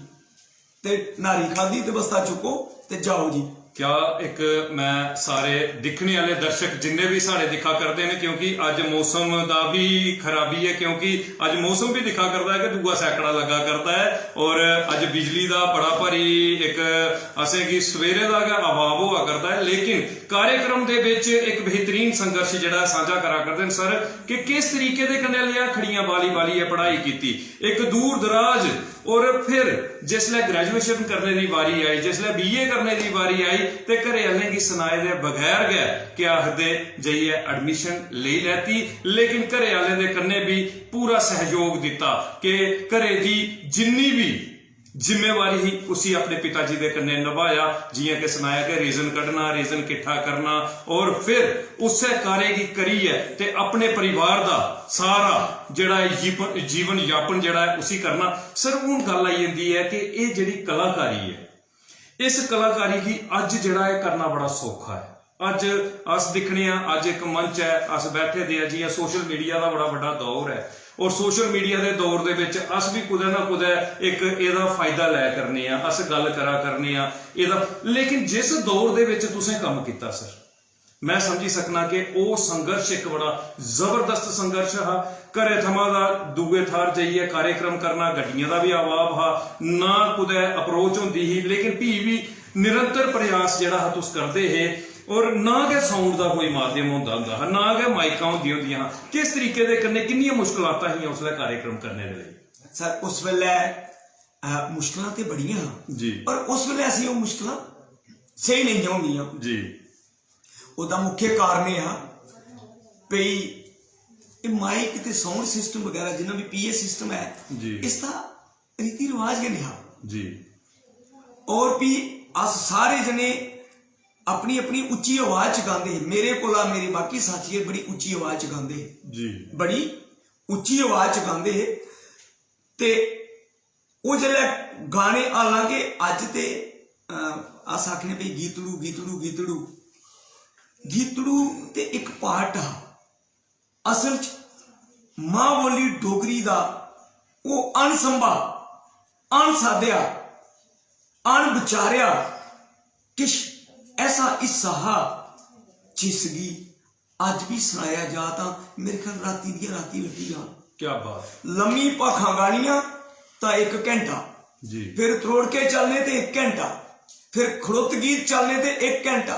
ते न्हारी खाद्धी ते बस्ता चुक्को ते जाओ जी। क्या इक मैं सारे दिक्खने आह्ले दर्शक जिन्ने बी साढ़े दिक्खा करदे न, क्योंकि अज्ज मौसम दा बी खराबी ऐ, क्योंकि अज्ज मौसम बी दिक्खा करदा ऐ कि दूआ सैकड़ा लग्गा करदा ऐ और अज्ज बिजली दा बड़ा भारी इक असेंगी सवेरे दा गै अभाव होआ करदा ऐ। लेकिन कार्यक्रम दे बिच इक बेहतरीन संघर्ष जेह्ड़ा ऐ सांझा करा करदे न सर, कि किस तरीके दे कन्नै लयाखड़ियां बाली बालियै पढ़ाई कीती, इक दूर दराज और फिर जिसलै ग्रेजुएशन करने दी बारी आई, जिसलै बीए करने दी बारी आई, ते घरै आह्लें गी सनाए दे बगैर गै केह् आखदे जाइयै एडमिशन लेई लैती। लेकिन घरै आह्लें दे कन्नै बी पूरा सैहयोग दित्ता कि घरै दी जिन्नी बी जिम्मेवारी ही उसी अपने पिता जी दे कन्नै नभाया। जि'यां कि सनाया कि रेजन कड्ढना, रेजन किट्ठा करना और फिर उस्सै कार्य गी करियै ते अपने परिवार दा सारा जेह्ड़ा ऐ जीवन, जीवन यापन जेह्ड़ा ऐ उसी करना। सर, हून गल्ल आई जंदी ऐ कि एह् जेह्ड़ी कलाकारी ऐ, इस कलाकारी गी अज्ज जेह्ड़ा ऐ करना बड़ा सौखा ऐ। अज्ज अस दिक्खने आं, अज्ज इक मंच ऐ, अस बैठे दे आं, जि'यां सोशल मीडिया दा बड़ा बड्डा दौर ऐ और सोशल मीडिया दे दौर दे बिच अस बी कुतै ना कुतै इक एह्दा फायदा लै करने आं, अस गल्ल करा करने आं एह्दा। लेकिन जिस दौर दे बिच तुसें कम्म कीता सर, मैं समझी सकना कि ओह् संघर्ष इक बड़ा जबरदस्त संघर्ष हा। घरै थमां दा दूए थाह्र जाइयै कार्यक्रम करना, गड्डियें दा बी अभाव हा, ना कुतै अप्रोच होंदी ही, लेकिन फ्ही बी निरंतर प्रयास जेह्ड़ा हा तुस करदे हे। और ना गै साउंड दा कोई माध्यम होंदा होंदा हा, ना गै माइकां होंदियां होंदियां हां। किस तरीके दे कन्नै, किन्नियां मुश्कलातां हियां उसलै कार्यक्रम करने दे लेई? सर, उस बेल्लै, अ, मुश्कलां ते बड़ियां हां, जी। पर उस बेल्लै असें ओह् मुश्कलां सेही नेईं होंदियां। जी। ओह्दा मुख्य कारण एह् हा भई एह् माइक ते साउंड सिस्टम बगैरा, जिन्ना बी पीए सिस्टम ऐ, जी। इसदा रीति रवाज गै नेईं हा। जी। और भी अस सारे जने अपनी अपनी उच्ची आवाज च गांदे हे। मेरे कोला मेरे बाकी साथिये बड़ी उच्ची आवाज च गांदे हे। जी। बड़ी उच्ची आवाज च गांदे हे। ते ओह् जेल्लै गाने, हालांकि अज्ज ते, अ, अस आखने भई गीतड़ू, गीतड़ू, गीतड़ू, गीतड़ू ते इक पार्ट हा। असल च मां बोली डोगरी दा ओह् अनसंभा, अनसाध्या, अनविचारेआ किश ऐसा हिस्सा हा जिसगी अज्ज बी सनाया जा तां मेरे ख्याल रातीं दियां रातीं लब्भी जान। क्या बात। लम्मी भाखां गानियां तां इक घैंटा, जी। फिर त्रोड़के चलने ते इक घैंटा, फिर खड़ोत गीत चलने ते इक घैंटा।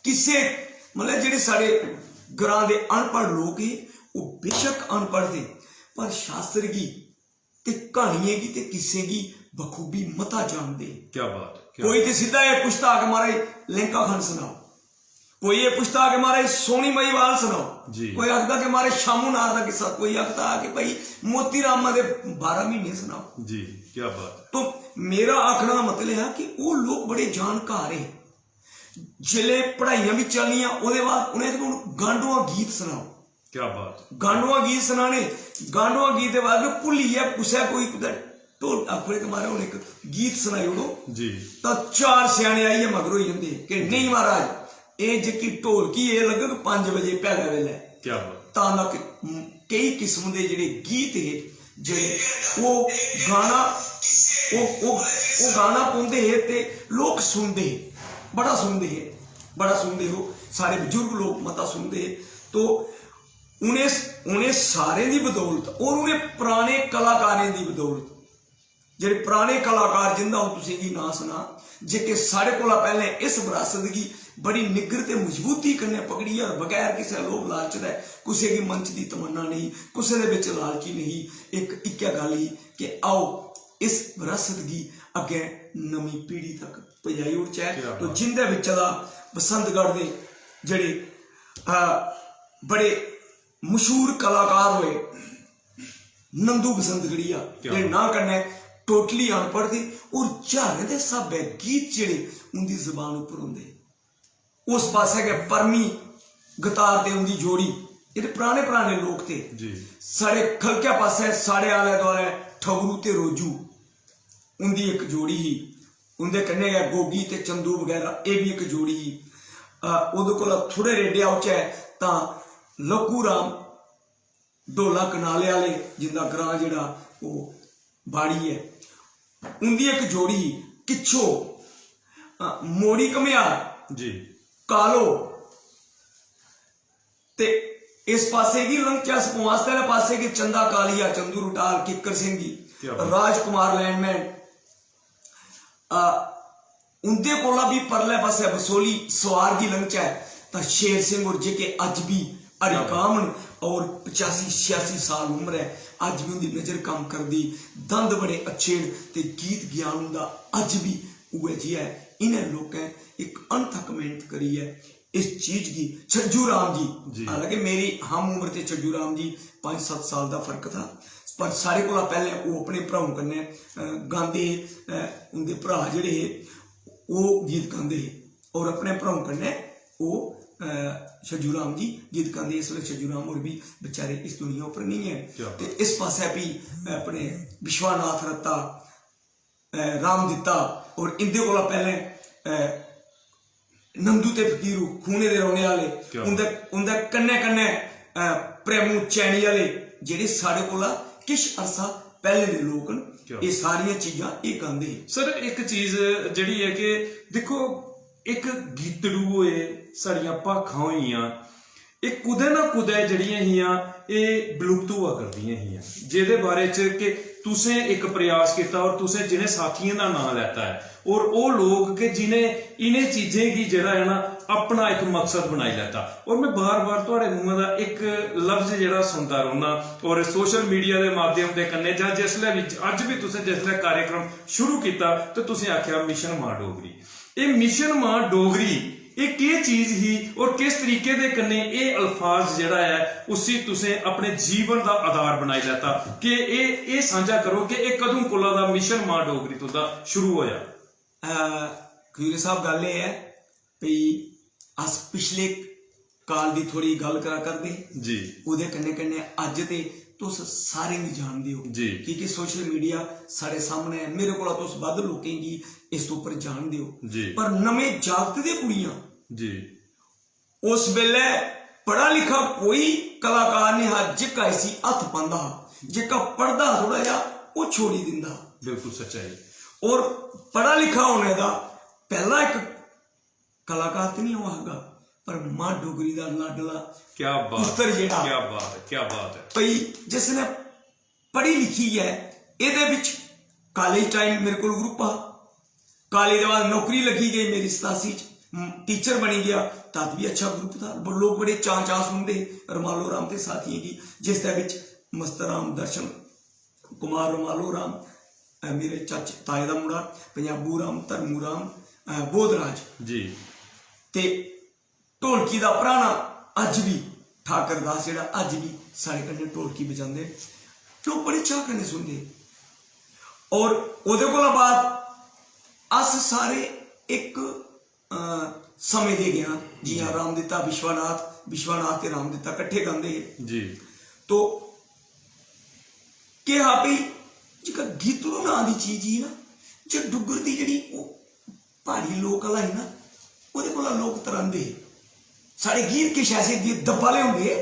किस्से, मतलब, जेह्ड़े साढ़े ग्रां दे अनपढ़ लोक हे, ओह् बेशक अनपढ़ थे, पर शास्त्र गी ते क्हानियें गी ते किस्सें गी बखूबी मता जानदे। क्या बात है, क्या कोई ते सिद्धा एह् पुछदा कि महाराज लैंका खंड सनाओ, कोई एह् पुछदा कि महाराज सोनी महिवाल सनाओ, जी। कोई आखदा कि महाराज शामू नार दा किस्सा, कोई आखदा कि भाई मोती रामा दे बारह महीने सनाओ। जी, क्या बात है। तो मेरा आखने दा मतलब है कि ओह् लोक बड़े जानकार हे। जिसलै पढ़ाइयां बी चलनियां, ओह्दे बाद उ'नें आखना, "हून गांडुआ गीत सनाओ।" क्या बात है। गांडुआ गीत सनाने, गांडुआ गीत दे बाद में भुल्लियै कुसै कोई कुतै ढोल आखने कि महाराज हून इक गीत सनाई ओड़ो, जी। तां चार स्याने आइयै मगर होई जंदे कि नेईं महाराज, एह् जेह्की ढोलकी एह् लग्गग पंज बजे पैह्ले बेल्लै। क्या बात। तां तक केई किस्म दे जेह्ड़े गीत हे, जेह्ड़े ओह् गाना, ओह्, ओह्, ओह् गाना पौंदे हे ते लोक सुनदे हे, बड़ा सुनदे हे, बड़ा सुनदे हे। ओह् सारे बजुर्ग लोक मता सुनदे हे। तो उ'नें, उ'नें सारें दी बदौलत और उ'नें पराने कलाकारें दी बदौलत, जेह्ड़े पराने कलाकार जिंदा अ'ऊं तुसेंगी नांऽ सनां, जेह्के साढ़े कोला पैह्लें इस बरासत गी बड़ी निग्गर ते मजबूती कन्नै पकड़ियै और बगैर किसै लोभ लालच दे, कुसै गी मंच दी तमन्ना नेईं, कुसै दे बिच लालची नेईं, इक इक्कै गल्ल ही कि आओ इस बरासत गी अग्गें नमीं पीढ़ी तक पजाई ओड़चै। क्या तो बात। जिंदे बिच्चा दा बसंतगढ़ दे जेह्ड़े, अ, बड़े मशहूर कलाकार होए, नंदू बसंतगढ़िया क्या दे बात। नांऽ कन्नै टोटली अनपढ़ थे और ज्हारें दे स्हाबै गीत जेह्ड़े उंदी जबान उप्पर होंदे। उस पासै गै परमी गतार ते उंदी जोड़ी, एह् ते पराने पराने लोक थे। जी। साढ़े खलकै पासै, साढ़े आलै दुआलै ठगरू ते रोजू, उंदी इक जोड़ी ही। उंदे कन्नै गै गोगी ते चंदू बगैरा, एह् बी इक जोड़ी ही। अ, ओह्दे कोला थोह्ड़े रेडे औचै तां लक्कू राम, ढोला कनाले आह्ले, जिंदा ग्रांऽ जेह्ड़ा ओह् बाड़ी ऐ, उंदी इक जोड़ी ही। किच्छो, अ, मोड़ी घमेआर, जी। कालो, ते इस पासै गी लंघचै अस, पुआंस आह्ले पासै गी चंदा कालिया, चंदू रुटाल, किक्कर सिंह जी, क्या बात। राजकुमार लैंडमैन, आ, उंदे कोला बी परले पासै बसोली सुआर गी लंघचै तां शेर सिंह होर, जेह्के अज्ज बी हरिकाम न और पचासी छियासी साल उम्र ऐ, अज्ज बी उंदी नजर कम्म करदी, दंद बड़े अच्छे न ते गीत ज्ञान उंदा अज्ज बी उ'ऐ जेहा ऐ। इ'नें लोकें इक अनथक मेहनत करियै इस चीज गी, छज्जू राम जी, जी। हालांकि मेरी हम उम्र ते छज्जू राम जी पंज सत्त साल दा फर्क था, पर सारे कोला पैह्लें ओह् अपने भ्राऊ कन्नै, अ, गांदे हे, अ, उंदे भ्राऽ जेह्ड़े हे ओह् गीत गांदे हे और अपने भ्राऊ कन्नै ओह्, अ, छज्जू राम जी गीत गांदे। इस बेल्लै छज्जू राम होर बी बेचारे इस दुनिया उप्पर नेईं हैन। क्या बात। ते इस पासै भी अपने विश्वनाथ रत्ता, अ, राम दित्ता और इंदे कोला पैह्लें, अ, नंदू ते फकीरू खूने दे रौह्ने आह्ले, क्या उंदे, उंदे कन्नै कन्नै, अ, प्रेमू चैनी आह्ले, जेह्ड़े साढ़े कोला किश अरसा पैह्ले दे लोक न। क्या? एह् सारियां चीजां एह् गांदे हे। सर, इक चीज जेह्ड़ी ऐ कि दिक्खो, इक गीतड़ू होए, साढ़ियां भाखां होइयां, एह् कुतै ना कुतै जेह्ड़ियां हियां, एह् विलुप्त होआ करदियां हियां, जेह्दे बारे च कि तुसें इक प्रयास कीता और तुसें जिनें साथियें दा नांऽ लैता ऐ, और ओह् लोक कि जिनें इ'नें चीजें गी जेह्ड़ा ऐ ना, अपना इक मकसद बनाई लैता। और में बार बार थुआढ़े मुंहै दा इक लफ्ज जेह्ड़ा सुनदा रौह्ना, और सोशल मीडिया दे माध्यम दे कन्नै जां जिसलै बी, अज्ज बी तुसें जिसलै कार्यक्रम शुरू कीता ते तुसें आखेआ मिशन मां डोगरी। एह् मिशन मां डोगरी, एह् केह् चीज ही और किस तरीके दे कन्नै एह् अल्फाज जेह्ड़ा ऐ उसी तुसें अपने जीवन दा आधार बनाई लैता? कि एह्, एह् सांझा करो कि एह् कदूं कोला दा मिशन मां डोगरी तुं'दा शुरू होआ? अ, खजूरिया साहब, गल्ल एह् ऐ भई अस पिछले काल दी थोड़ी गल्ल करा करदे हे। जी। ओह्दे कन्नै कन्नै अज्ज ते तुस सारें गी जानदे ओ। जी। की के सोशल मीडिया साढ़े सामनै ऐ, मेरे कोला तुस बद्ध लोकें गी इस उप्पर जानदे ओ। जी। पर नमें जागत दे कुड़ियां, जी। उस बेल्लै पढ़ा लिखा कोई कलाकार नेईं हा जेह्का इसी हत्थ पांदा हा, जेह्का पढ़दा हा थोड़ा जेहा, ओह् छोड़ी दिंदा हा। बिल्कुल सच्चाई। और पढ़ा लिखा होने दा पैह्ला इक कलाकार ते नहीं अ'ऊं आखगा, पर मां डोगरी दा लाडला क्या बात। पुत्तर जेह्ड़ा। क्या बात है, क्या बात है। भई जिसने पढ़ी लिखी ऐ, एह्दे बिच कालेज टाइम मेरे कोल ग्रुप हा, कालेज दे बाद नौकरी लग्गी गई मेरी सतासी च, म, टीचर बनी गया, तद भी अच्छा ग्रुप था। ब-, लोक बड़े चां चां सुनदे हे रमालो राम ते साथियें गी, जिसदे बिच मस्तराम, दर्शन कुमार, रमालो राम, अ, मेरे चाचे, ताए दा मुड़ा, पंजाबू राम, धर्मू राम, अ, बोधराज। जी। ते ढोलकी दा पराना अज्ज बी, ठाकर दास जेह्ड़ा अज्ज बी साढ़े कन्नै ढोलकी बजांदे न, लोक बड़े चाऽ कन्नै सुनदे। और ओह्दे कोला बाद अस सारे इक, अ, समें दे गए आं। जि'यां जी। रामदित्ता विश्वनाथ, विश्वनाथ ते रामदित्ता कट्ठे गांदे हे। जी। तो केह् हा भई, जेह्का गीतड़ू नांऽ दी चीज ही ना, जे डुग्गर दी जेह्ड़ी ओह् प्हाड़ी लोक कला ही ना, ओह्दे कोला लोक त्रांदे हे। साढ़े गीत किश ऐसे गीत दब्बा आह्ले होंदे हे।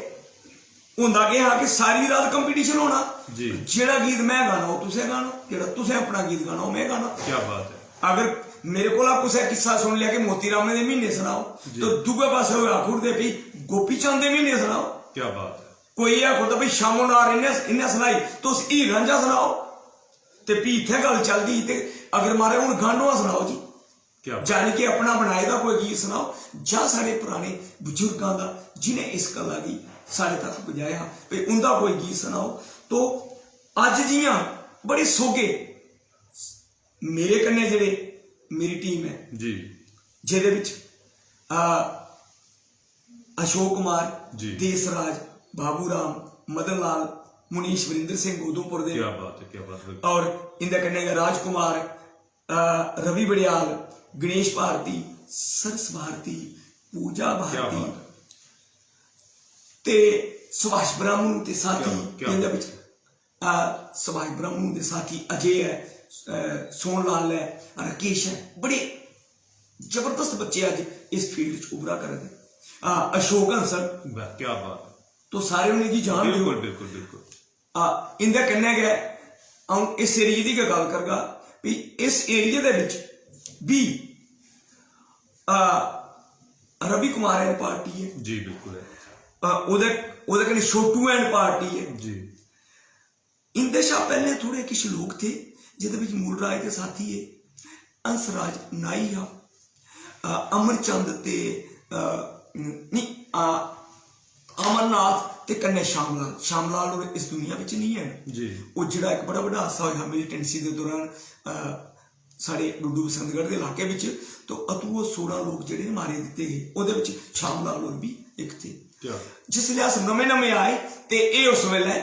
होंदा केह् हा कि सारी रात competition होना, जी। जेह्ड़ा गीत में गाना, ओह् तुसें गाना, जेह्ड़ा तुसें अपना गीत गाना, ओह् में गाना। क्या बात है। अगर मेरे कोला कुसै किस्सा सुन लेआ कि मोती रामे दे म्हीने सनाओ, जी। तो दूए पासै ओह् आखी ओड़दे, "भी गोपी चंद दे म्हीने सनाओ।" क्या बात है। कोई एह् आखो तां, "भी शामो नार इ'न्नै, इ'न्नै सनाई, तुस हीर रांझा सनाओ।" ते भी इत्थै गल्ल चलदी ही, ते अगर, "महाराज, हून गांडोआ सनाओ जी।" क्या बात। जानी कि अपना बनाए दा कोई गीत सनाओ, जां साढ़े पराने बजुर्गां दा, जि'नें इस कला गी साढ़े तक पजाया हा, भई उं'दा कोई गीत सनाओ। तो अज्ज जि'यां बड़े सोह्गे मेरे कन्नै जेह्ड़े, मेरी team ऐ, जी। जेह्दे बिच, आ, अशोक कुमार, जी। देसराज, बाबू राम, मदन लाल, मुनीश वरिंदर सिंह उधमपुर दे। क्या बात है, क्या बात है। और इंदे कन्नै गै राजकुमार, अ, रवि बड़ियाल, गणेश भारती, सरस भारती, पूजा क्या भारती बात है। ते सुभाष ब्राह्मणु ते साथी क्या, क्या इंदे बात बिच, है। अ, सुभाष ब्राह्मणु दे साथी अजय ऐ, अ, सोहन लाल ऐ, राकेश ऐ, बड़े जबरदस्त बच्चे अज्ज इस field च उभरा करा दे। अ, अशोक हंसन, वाह, क्या बात है। तो सारे उ'नेंगी जान देओ। बिल्कुल, बिल्कुल, बिल्कुल। आ, इंदे कन्नै गै अ'ऊं इस area दी गै गल्ल करगा, भी इस area दे बिच बी, आ, रवि कुमार and party ऐ। जी, बिल्कुल ऐ। आ, ओह्दे, ओह्दे कन्नै छोटू and party ऐ। जी। इंदे शा पैह्लें थोड़े किश लोक थे, जेह्दे बिच मूल राय दे साथी हे। हंसराज नाई हा, अ, अमरचंद ते, अ, नि-, अ, अमरनाथ ते कन्नै श्यामलाल। श्यामलाल होर इस दुनिया बिच निं हैन। जी। ओह् जेह्ड़ा इक बड़ा बड्डा हादसा होआ हा militancy दे दौरान, अ, साढ़े डुड्डू बसंतगढ़ दे इलाके बिच, तो अतू ओह् सोलां लोक जेह्ड़े मारे दित्ते हे, ओह्दे बिच श्यामलाल होर बी इक थे। क्या? जिसलै अस नमें नमें आए ते एह् उस बेल्लै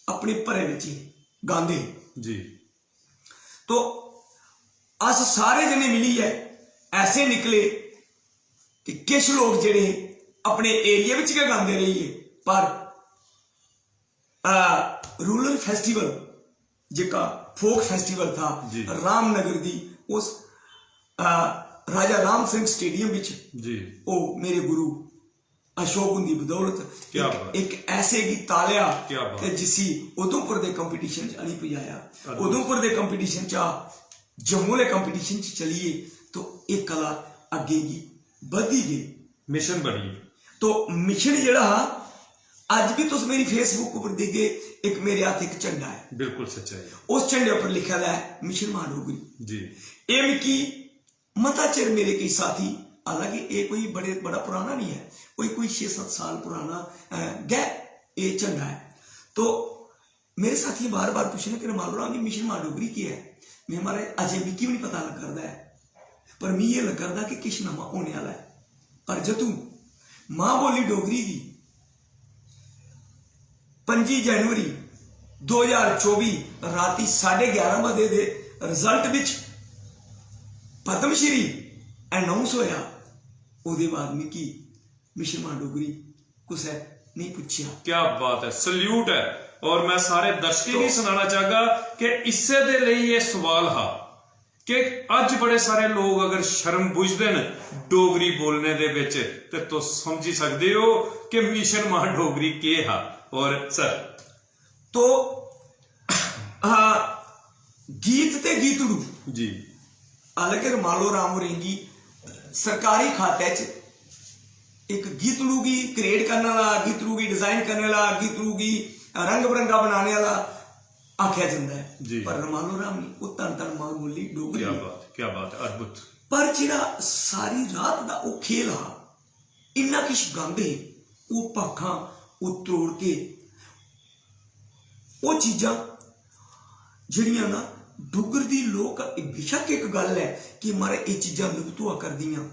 अपने भरे बिच गांदे हे। जी। तो अस सारे जने मिलियै ऐसे निकले कि किश लोक जेह्ड़े हे अपने area बिच गै गांदे रेहिये, पर, आ, rural festival जेह्का folk festival था जी। रामनगर दी उस, आ, राजा राम सिंह stadium बिच जी। ओह् मेरे गुरु अशोक हुंदी बदौलत क्या इक, बात। इक ऐसे गी तालेआ क्या बात। ते जिसी उधमपुर दे competition च आनी पजाया। अद्भुत। उधमपुर दे competition चा जम्मू आह्ले competition च चलियै तो एह् कला अग्गें गी बधदी गेई। मिशन बनी। तो मिशन जेह्ड़ा हा, अज्ज बी तुस मेरी Facebook उप्पर दिखगे, इक मेरे हत्थ इक झंडा ऐ। बिल्कुल सच्चाई। उस झंडे उप्पर लिखे दा ऐ मिशन मां डोगरी। जी। एह् मिगी मता चिर मेरे केई साथी, हालांकि एह् कोई बड़े, बड़ा पराना निं ऐ, कोई, कोई छे सत्त साल पराना, अ, गै एह् झंडा ऐ। तो मेरे साथियें बार-बार पुच्छना कि रमालो राम जी, मिशन मां डोगरी केह् ऐ? में, "महाराज, अजें मिगी बी निं पता लग्गा करदा ऐ, पर मिगी एह् लग्गा करदा कि किश नमां होने आह्ला ऐ।" पर जदूं मां बोली डोगरी गी पंजी जनवरी दो ज्हार चौबी रातीं साढ़े ग्यारह बजे दे result बिच पद्म श्री announce होया, ओह्दे बाद मिगी मिशन मां डोगरी कुसै नेईं पुच्छेआ। क्या बात ऐ, salute ऐ। और मैं सारे दर्शकें गी तो सनाना चाहगा कि इस्सै दे लेई एह् सवाल हा कि अज्ज बड़े सारे लोग अगर शर्म बुझदे न डोगरी बोलने दे बिच, ते तुस समझी सकदे ओ कि मिशन मां डोगरी केह् हा। और सर, तो, हां, गीत ते गीतड़ू। जी। हालांकि रमालो राम होरें गी सरकारी खाते च इक गीतड़ू गी create करने आह्ला, गीतड़ू गी design करने आह्ला, गीतड़ू गी रंग बरंगा बनाने आह्ला आखेआ जंदा ऐ। जी। पर रमालो राम नी, ओह् धन धन मां बोली डोगरी। क्या बात, क्या बात है, अद्भुत। पर जेह्ड़ा सारी रात दा ओह् खेल हा, इन्ना किश गांदे हे, ओह् भाखां, ओह् त्रोड़के, ओह् चीजां जेह्ड़ियां ना डुग्गर दी लोक, बेशक्क इक गल्ल ऐ कि म्हाराज एह् चीजां लुप्त होआ करदियां,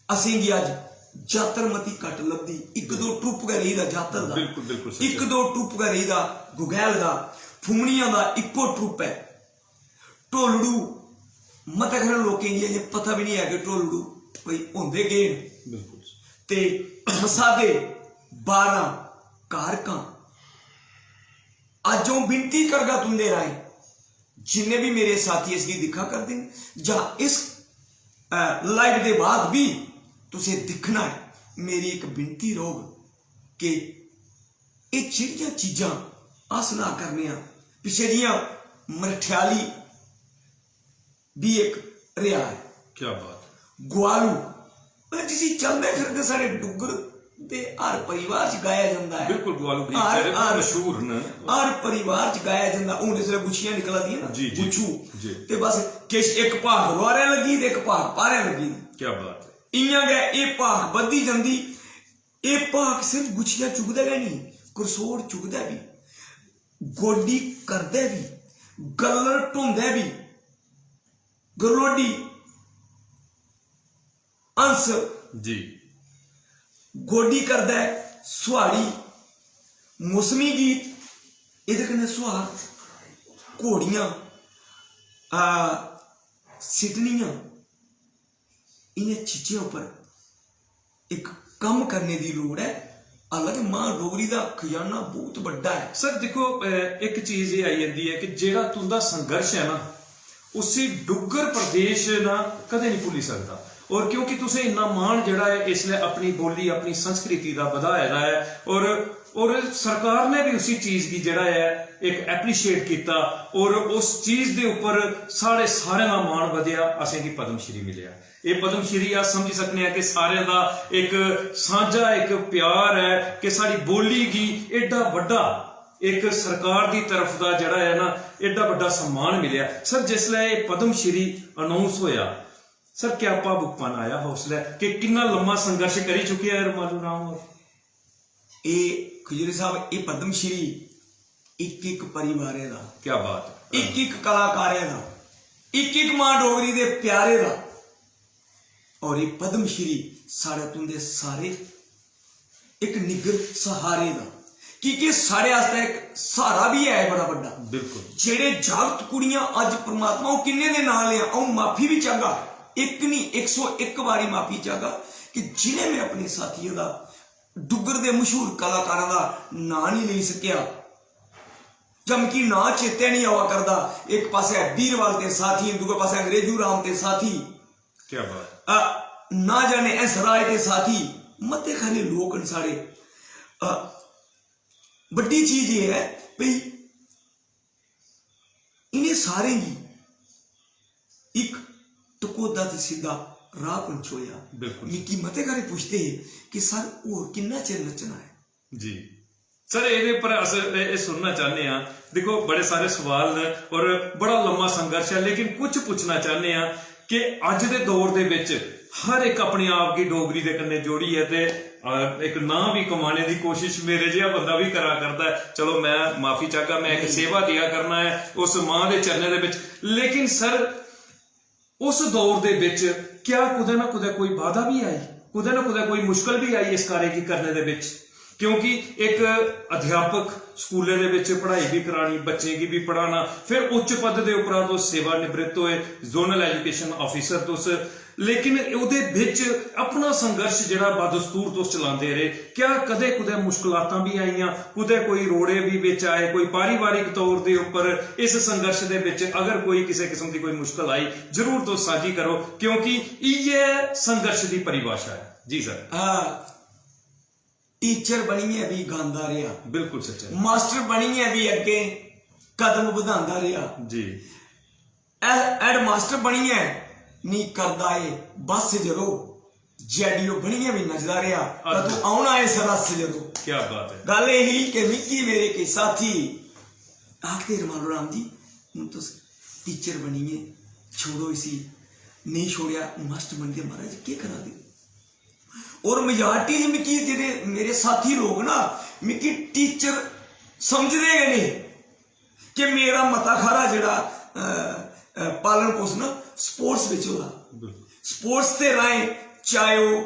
असेंगी अज्ज जातर मती घट्ट लभदी। इक दो ट्रुप गै रेही दा जातर दा, बिल्कुल, बिल्कुल सच्च। इक दो ट्रुप गै रेही दा गुगैल दा, फुमनियां दा इक्को ट्रुप ऐ। ढोलड़ू मते हारे लोकें गी अजें पता बी निं ऐ कि ढोलड़ू कोई होंदे केह् न। बिल्कुल। ते सादे बारां कारकां। अज्ज अ'ऊं विनती करगा तुं'दे राहें, जिन्ने बी मेरे साथी इसगी दिक्खा करदे न जां इस, अ, लाइव दे बाद बी तुसें दिक्खना ऐ, मेरी इक विनती रौह्ग कि एह् जेह्ड़ियां चीजां अस ना करने आं, पिच्छे जियां मरठेआली बी इक रेहा ऐ। क्या बात है। ग्वालू, मतलब जिसी चलदे फिरदे साढ़े डुग्गर दे हर परिवार च गाया जंदा ऐ। बिल्कुल, ग्वालू गीत हर, जेह्ड़े बड़े हर, मशहूर न। हर परिवार च गाया जंदा। हून इसलै गुच्छियां निकला दियां ना, जी, जी, गुच्छू। जी। ते बस किश इक भाख रुआरै लग्गी ते इक भाख पारै लग्गी दी। क्या बात है। इ'यां गै एह् भाख बधदी जंदी। एह् भाख सिर्फ गुच्छियां चुगदा गै नेईं, करसोड़ चुगदा बी, गोड्डी करदा बी, गल्लर ढोंदा बी, गलोडी, हंस जी। गोड्डी करदा ऐ, सुहाड़ी, मौसमी गीत, एह्दे कन्नै सुहाग, घोड़ियां, आ, सिटनियां, इ'नें चीजें उप्पर इक कम्म करने दी लोड़ ऐ। हालांकि मां डोगरी दा खजाना बहुत बड्डा ऐ। सर, दिक्खो, अ, इक चीज एह् आई जंदी ऐ कि जेह्ड़ा तुं'दा संघर्श ऐ ना, उसी डुग्गर प्रदेश ना कदें निं भुल्ली सकदा। और क्योंकि तुसें इन्ना मान जेह्ड़ा ऐ इसलै अपनी बोली, अपनी संस्कृति दा बधाए दा ऐ, और, और सरकार ने बी उसी चीज गी जेह्ड़ा ऐ इक appreciate कीता, और उस चीज दे उप्पर साढ़े सारें दा मान बधेआ, असेंगी पद्म श्री मिलेआ। एह् पद्म श्री अस समझी सकने आं कि सारें दा इक सांझा इक प्यार ऐ कि साढ़ी बोली गी एड्डा बड्डा इक सरकार दी तरफ दा जेह्ड़ा ऐ ना, एड्डा बड्डा सम्मान मिलेआ। सर, जिसलै एह् पद्म श्री announce होएआ, सर, क्या भावुकपन आया हा उसलै कि किन्ना लम्मा संघर्ष करी चुके ऐ रुमालू राम होर? एह् खजूरी साहब, एह् पद्म श्री इक इक परिवारे दा, क्या बात है। इक इक कलाकारे दा, इक इक मां डोगरी दे प्यारे दा। और एह् पद्म श्री साढ़े तुंदे सारे इक निग्गर सहारे दा, की के साढ़े आस्तै इक सहारा बी ऐ बड़ा बड्डा। बिल्कुल। जेह्ड़े जागत कुड़ियां अज्ज परमात्मा, ओह् किन्ने दे नां लेआं, अ'ऊं माफी बी चाहगा, इक निं, इक सौ इक बारी माफी चाहगा कि जि'नें में अपने साथियें दा, डुग्गर दे मशहूर कलाकारां दा नां निं लेई सकेआ, जां मिगी नां चेतै निं आवा करदा। इक पासै बीरवाल ते साथी, दूए पासै अंग्रेजू राम ते साथी। क्या बात। अ, ना जाने हंसराज ते साथी, मते हारे लोक न साढ़े। अ, बड्डी चीज एह् ऐ भई इ'नें सारें गी इक टकोह्दा ते सिद्धा राह् पन्छोएआ। बिल्कुल। मिगी मते हारे पुछदे हे कि सर, होर किन्ना चिर नच्चना ऐ? जी। सर, एह्दे पर अस एह्, एह् सुनना चाह्न्ने आं। दिक्खो, बड़े सारे सवाल न और बड़ा लम्मा संघर्ष ऐ, लेकिन कुछ पुच्छना चाह्न्ने आं कि अज्ज दे दौर दे बिच हर इक अपने आप गी डोगरी दे कन्नै जोड़ियै ते, अ, इक नांऽ बी कमाने दी कोशिश मेरे जेहा बंदा बी करा करदा ऐ। चलो, में माफी चाहगा, में इक सेवा देआ करना ऐ उस मां दे चरणें दे बिच। लेकिन सर, उस दौर दे बिच क्या कुतै ना कुतै कोई बाधा बी आई, कुतै ना कुतै कोई मुश्कल बी आई इस कार्य गी करने दे बिच? क्योंकि इक अध्यापक स्कूलें दे बिच पढ़ाई बी करानी, बच्चें गी बी पढ़ाना, फिर उच्च पद दे उप्परा तुस सेवा निवृत्त होए, zonal education officer तुस, लेकिन ओह्दे बिच अपना संघर्ष जेह्ड़ा बदस्तूर तुस चलांदे रेह्, क्या कदें कुतै मुश्कलातां बी आइयां, कुतै कोई रोड़े बी बिच आए, कोई पारिवारिक तौर दे उप्पर इस संघर्ष दे बिच अगर कोई किसे किस्म दी कोई मुश्कल आई, जरूर तुस सांझी करो, क्योंकि इ'यै संघर्ष दी परिभाशा ऐ। जी सर। हाँ, टीचर बनियै बी गांदा रेहा। बिल्कुल सच्चा। मास्टर बनियै बी अग्गें कदम बधांदा रेहा। जी। ए-, हेडमास्टर बनियै नी करदा एह् बस जरो, जैडीओ बनियै बी नचदा रेहा। अच्छा। तदूं औना एह् सरस जरो। क्या बात है। गल्ल एह् ही कि मिगी मेरे किश साथी आखदे, "रमालो राम जी, हून तुस टीचर बनियै छोड़ो इसी, नेईं छोड़ेआ, मास्टर बनियै महाराज केह् करा दे ओ?" और मेजारिटी च मिगी जेह्ड़े मेरे साथी लोक ना, मिगी टीचर समझदे गै नेईं। कि मेरा मता हारा जेह्ड़ा, अ, अ, पालन पोषण स्पोर्ट्स बिच होआ। स्पोर्ट्स दे राहें, चाहे ओह्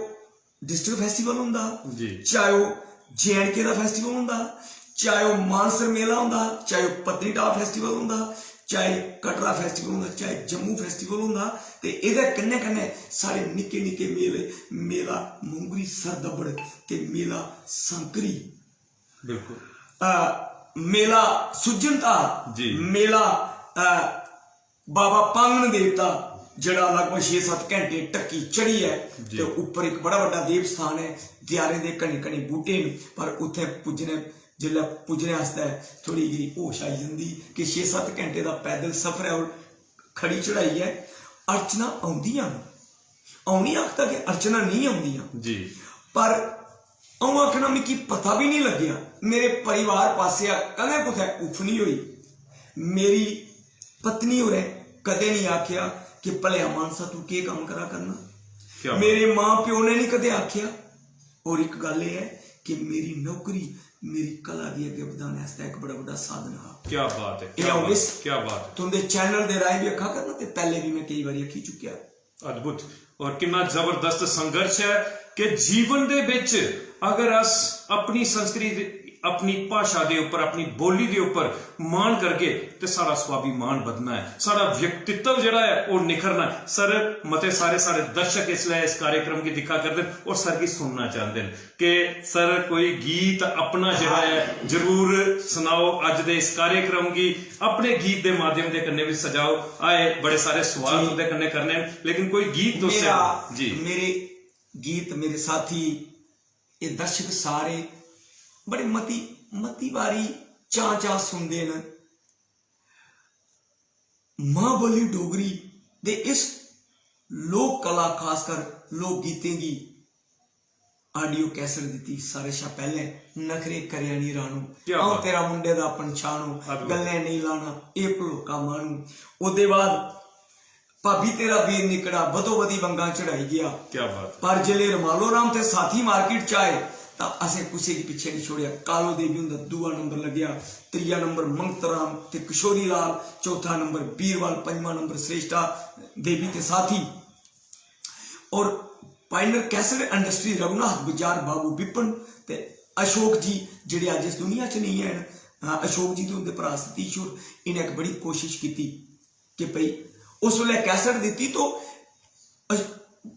डिस्ट्रिक्ट फेस्टिवल होंदा, चाहे ओह् जे एंड के दा फेस्टिवल होंदा, चाहे ओह् मानसर मेला होंदा, चाहे ओह् पत्नीटाप फेस्टिवल होंदा, चाहे कटरा फेस्टिवल होंदा, चाहे जम्मू फेस्टिवल होंदा, ते एह्दे कन्नै कन्नै साढ़े निक्के निक्के मेले, मेला मोंगरी सरदब्बड़ ते मेला सांकरी, बिल्कुल। अ, मेला सुज्जन दा, जी। मेला, अ, बाबा पांगन देवता, जेह्ड़ा लगभग छे सत्त घैंटे ढक्की चढ़ियै जी। ते उप्पर इक बड़ा बड्डा देव स्थान ऐ, देआरें दे घने घने बूह्टे न, पर उत्थें पुज्जने, जिसलै पुज्जने आस्तै थोह्ड़ी जेही होश आई जंदी कि छे सत्त घैंटे दा पैदल सफर ऐ और खड़ी चढ़ाई ऐ। अर्चनां औंदियां न, अ'ऊं निं आखदा कि अर्चनां नेईं औंदियां, जी। पर अ'ऊं आखना, मिगी पता बी निं लग्गेआ, मेरे परिवार पासेआ कदें कुतै उफ निं होई। मेरी पत्नी होरें कदें निं आखेआ कि भलेआ मानसा तूं केह् कम्म करा करना। क्या बात। मेरे मां प्यो ने निं कदें आखेआ। और इक गल्ल एह् ऐ कि मेरी नौकरी मेरी कला गी अग्गें बधाने आस्तै इक बड़ा बड्डा साधन हा। क्या बात है, एह् क्या अ'ऊं बात इस है, क्या बात है। तुं'दे चैनल दे राहें बी आखा करना ते पैह्लें बी में केई बारी आखी चुकेआ। अद्भुत। और किन्ना जबरदस्त संघर्ष ऐ कि जीवन दे बिच अगर अस अपनी संस्कृति, अपनी भाशा दे उप्पर, अपनी बोली दे उप्पर मान करगे ते साढ़ा स्वाभिमान बधना ऐ, साढ़ा व्यक्तित्व जेह्ड़ा ऐ ओह् निखरना ऐ। सर, मते सारे साढ़े दर्शक इसलै इस कार्यक्रम गी दिक्खा करदे न और सर गी सुनना चांह्दे न। कि सर कोई गीत अपना जेह्ड़ा ऐ जरूर सनाओ, अज्ज दे इस कार्यक्रम गी अपने गीत दे माध्यम दे कन्नै बी सजाओ। आए बड़े सारे सवाल जी। तुंदे कन्नै करने न, लेकिन कोई गीत तुस मेरा, जी। मेरे गीत, मेरे साथी, एह् दर्शक सारे बड़ी मती, मती बारी चां चां सुनदे न। मां बोली डोगरी दे इस लोक कला, खासकर लोक गीतें गी audio cassette दित्ती सारे शा पैह्लें, नखरे करेआ निं राणो, क्या अ'ऊं बात। तेरा मुंडे दा पंछाणो, अद्भुत। गल्लें नेईं लाना एह् भलोका माह्नू। ओह्दे बाद भाभी तेरा वीर निकड़ा बदो बदी बंगां चढ़ाई गेआ। क्या बात है। पर जिसलै रमालो राम ते साथी मार्केट च आए तां असें कुसै गी पिच्छें निं छोड़ेआ। कालो देवी हुंदा दूआ नंबर लग्गेआ, त्रीया नंबर मंगत राम ते किशोरी लाल, चौथा नंबर बीरवाल, पंजमा नंबर श्रेष्ठा देवी ते साथी। और पायनियर कैसेट इंडस्ट्री रघुनाथ बाजार बाबू विपिन ते अशोक जी जेह्ड़े अज्ज इस दुनिया च नेईं हैन, अ, अशोक जी ते उं'दे भ्राऽ सतीश होर, इ'नें इक बड़ी कोशिश कीती कि भई उस बेल्लै कैसेट दित्ती तो अश-,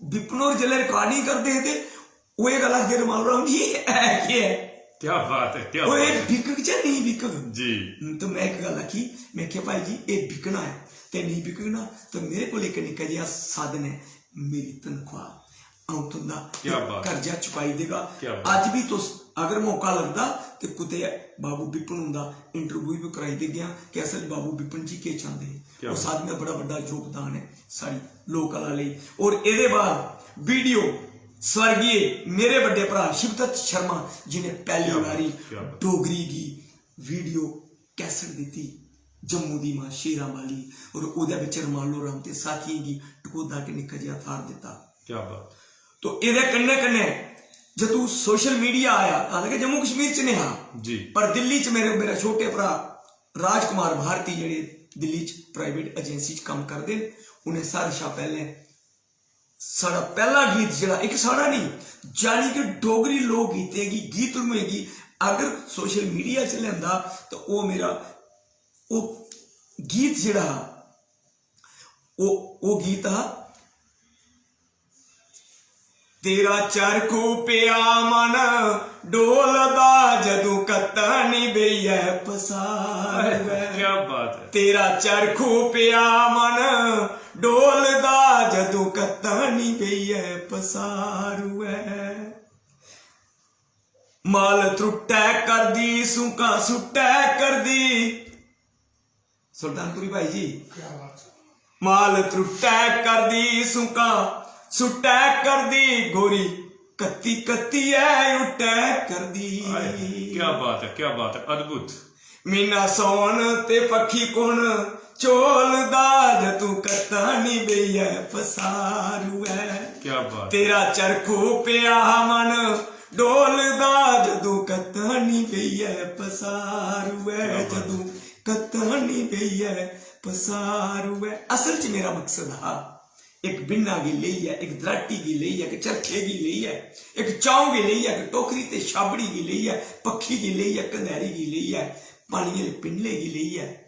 विपिन होर जिसलै रिकार्डिंग करदे हे ते ओह् एह् गल्ल आखदे, "रमालो राम जी, एह् है केह् ऐ? क्या बात है, क्या ओह् बात एह् है। बिकग जां नेईं बिकग?" जी। तो में इक गल्ल आखी, में आखेआ, "भाई जी, एह् बिकना ऐ ते नेईं बिकग ना, ते मेरे कोल इक निक्का जेहा साधन ऐ, मेरी तनख्वाह, अ'ऊं तुं'दा क्या बात है। कर्जा चुकाई देगा।" क्या बात। अज्ज बी तुस अगर मौका लगदा ते कुतै बाबू विपिन हुंदा इंटरव्यू बी कराई देगे आं कि असल बाबू विपिन जी केह् चांह्दे हे। क्या ओह् बात। साधन दा बड़ा बड्डा योगदान ऐ साढ़ी लोक कला लेई। और एह्दे बाद वीडियो स्वर्गीय मेरे बड्डे भ्राऽ शिवदत्त शर्मा जी ने पैह्ली क्या बात, बारी क्या बात। डोगरी गी वीडियो कैसेट दित्ती, जम्मू दी मां शेरां बाली, और ओह्दे बिच रमालो राम ते साथियें गी टकोह्दा इक निक्का जेहा थाह्र दित्ता। क्या बात। तो एह्दे कन्नै कन्नै जदूं सोशल मीडिया आया, हालांकि जम्मू कश्मीर च नेईं हा, जी। पर दिल्ली च मेरे, मेरा छोटे भ्राऽ राजकुमार भारती जेह्ड़े दिल्ली च प्राइवेट एजेंसी च कम्म करदे न, उ'नें सारें शा पैह्लें साढ़ा पैह्ला गीत जेह्ड़ा, इक साढ़ा नेईं, जानी कि डोगरी लोक गीतें गी, गीतड़ुएं गी अगर सोशल मीडिया च लेआंदा ते ओह् मेरा, ओह् गीत जेह्ड़ा हा, ओह्, ओह् गीत हा, "तेरा चरखू पेआ मन डोलदा, जदूं कत्तनी बेहियै पसार ऐ।" क्या बात है। "तेरा चरखू पेआ मन डोलदा, जदूं कत्तनी बेहियै पसार ऐ। माल त्रुट्टै करदी, सूकां सुट्टै करदी।" सुल्तानपुरी भाई जी। क्या बात है। "माल त्रुट्टै करदी, सूकां सुट्टै करदी, गोरी कत्ती कत्तियै उट्टै करदी।" हाय, क्या बात है, क्या बात है, अद्भुत। "मीना सौन ते पक्खी कुन झोलदा, जदूं कत्तनी बेहियै पसार ऐ।" क्या बात है। "तेरा चरखू पेआ मन डोलदा, जदूं कत्तनी बेहियै पसार ऐ।" क्या बात है। "जदूं कत्तानी बेहियै पसारू ऐ। असल च मेरा मकसद हा, इक बिन्ना गी लेइयै, इक दराटी गी लेइयै, इक चरखे गी लेइयै, इक चाऊ गी लेइयै, इक टोकरी ते छाबड़ी गी लेइयै, पक्खी गी लेइयै, कंधैरी गी लेइयै, पानी आह्ले पिंडले गी लेइयै,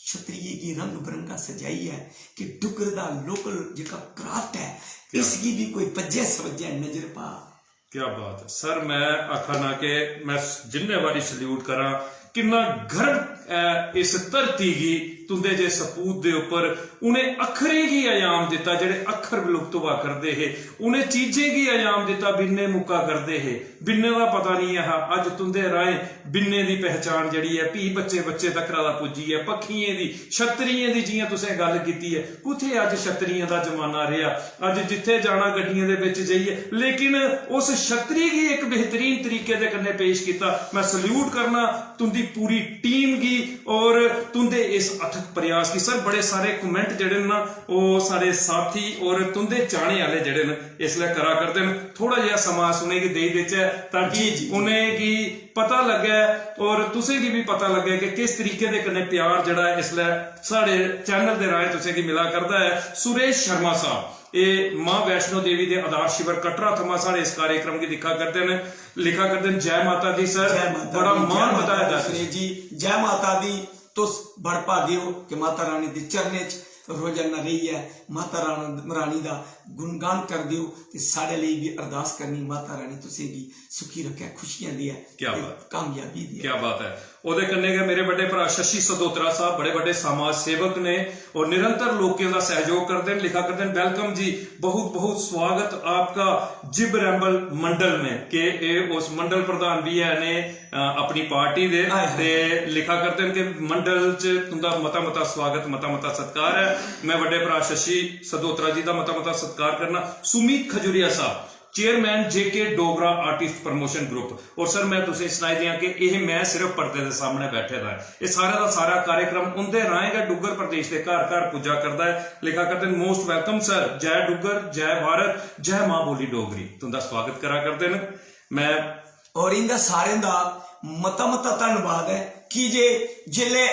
छतरिये गी रंग बरंगा सजाइयै कि डुग्गर दा लोकल जेह्का क्राफ्ट ऐ, इसगी बी कोई पज्जै सवज्जै नजर पा। क्या बात है सर, मैं आखा ना कि मैं जिन्ने बारी सल्यूट करां, किन्ना गर्व ऐ इस धरती गी तुंदे जे सपूत दे उप्पर। उ'नें अक्खरें गी अयाम दित्ता, जेह्ड़े अक्खर विलुप्त होआ करदे हे, उ'नें चीजें गी अयाम दित्ता, बिन्ने मुक्का करदे हे, बिन्ने दा पता निं ऐ हा। अज्ज तुंदे राहें बिन्ने दी पहचान जेह्ड़ी ऐ, फ्ही बच्चे बच्चे तक्करा दा पुज्जी ऐ। पक्खियें दी, छत्तरियें दी जि'यां तुसें गल्ल कीती ऐ, कुत्थै अज्ज छत्तरियें दा जमाना रेहा? अज्ज जित्थै जाना गड्डियें दे बिच जाइयै, लेकिन उस छत्तरी गी इक बेहतरीन तरीके दे कन्नै पेश कीता। मैं सल्यूट करना तुंदी पूरी टीम गी और तुंदे इस अथक प्रयास गी। सर, बड़े सारे कमेंट जेह्ड़े न ना, ओह् सारे साथी और तुंदे चाहने आह्ले जेह्ड़े न, इसलै करा करदे न। थोड़ा जेहा समां अस उ'नेंगी देई देचै, ताकि जी, जी, जी। उ'नेंगी पता लग्गै और तुसेंगी बी पता लग्गै कि किस तरीके दे कन्नै प्यार जेह्ड़ा ऐ, इसलै साढ़े चैनल दे राहें तुसेंगी मिला करदा ऐ। सुरेश शर्मा साहब, एह् मां वैष्णो देवी दे आधार शिविर कटरा थमां साढ़े इस कार्यक्रम गी दिक्खा करदे न, लिखा करदे न, "जय माता दी सर, जय माता बड़ा दी, जय मान माता बताया दी जा।" सुरेश जी, जय माता दी। तुस बड़ भागे ओ कि माता रानी दे चरणें च रोजाना रेहियै माता राना-, रानी दा गुणगान करदे ओ ते साढ़े लेई बी अरदास करनी, माता रानी तुसेंगी सुखी रक्खै, खुशियां देऐ क्या ते बात। कामयाबी देऐ। क्या बात है। ओह्दे कन्नै गै मेरे बड्डे भ्राऽ शशि सदोत्रा साहब बड़े बड्डे समाज सेवक ने और निरंतर लोकें दा सैहयोग करदे न, लिखा करदे न, "Welcome जी, बहुत बहुत स्वागत आपका जिब रैंबल मंडल में।" के एह् उस मंडल प्रधान बी हैन, अ, अपनी पार्टी दे, हाय, हाय। ते लिखा करदे न कि मंडल च तुंदा मता मता स्वागत, मता मता सत्कार ऐ। मैं बड्डे भ्राऽ शशि सदोत्रा जी दा मता मता सत्कार करना। सुमित खजुरिया साहब, चेयरमैन जे के डोगरा आर्टिस्ट प्रमोशन ग्रुप। और सर, मैं तुसें सनाई दियां कि एह् मैं सिर्फ पर्दे दे सामने बैठे दा ऐ, एह् सारे दा सारा कार्यक्रम उंदे राहें गै डुग्गर प्रदेश दे घर घर पुज्जा करदा ऐ। लिखा करदे न, "Most welcome sir, जय डुग्गर, जय भारत, जय मां बोली डोगरी।" तुंदा स्वागत करा करदे न। मैं और इंदा सारें दा मता मता धन्नवाद ऐ, की जे जिसलै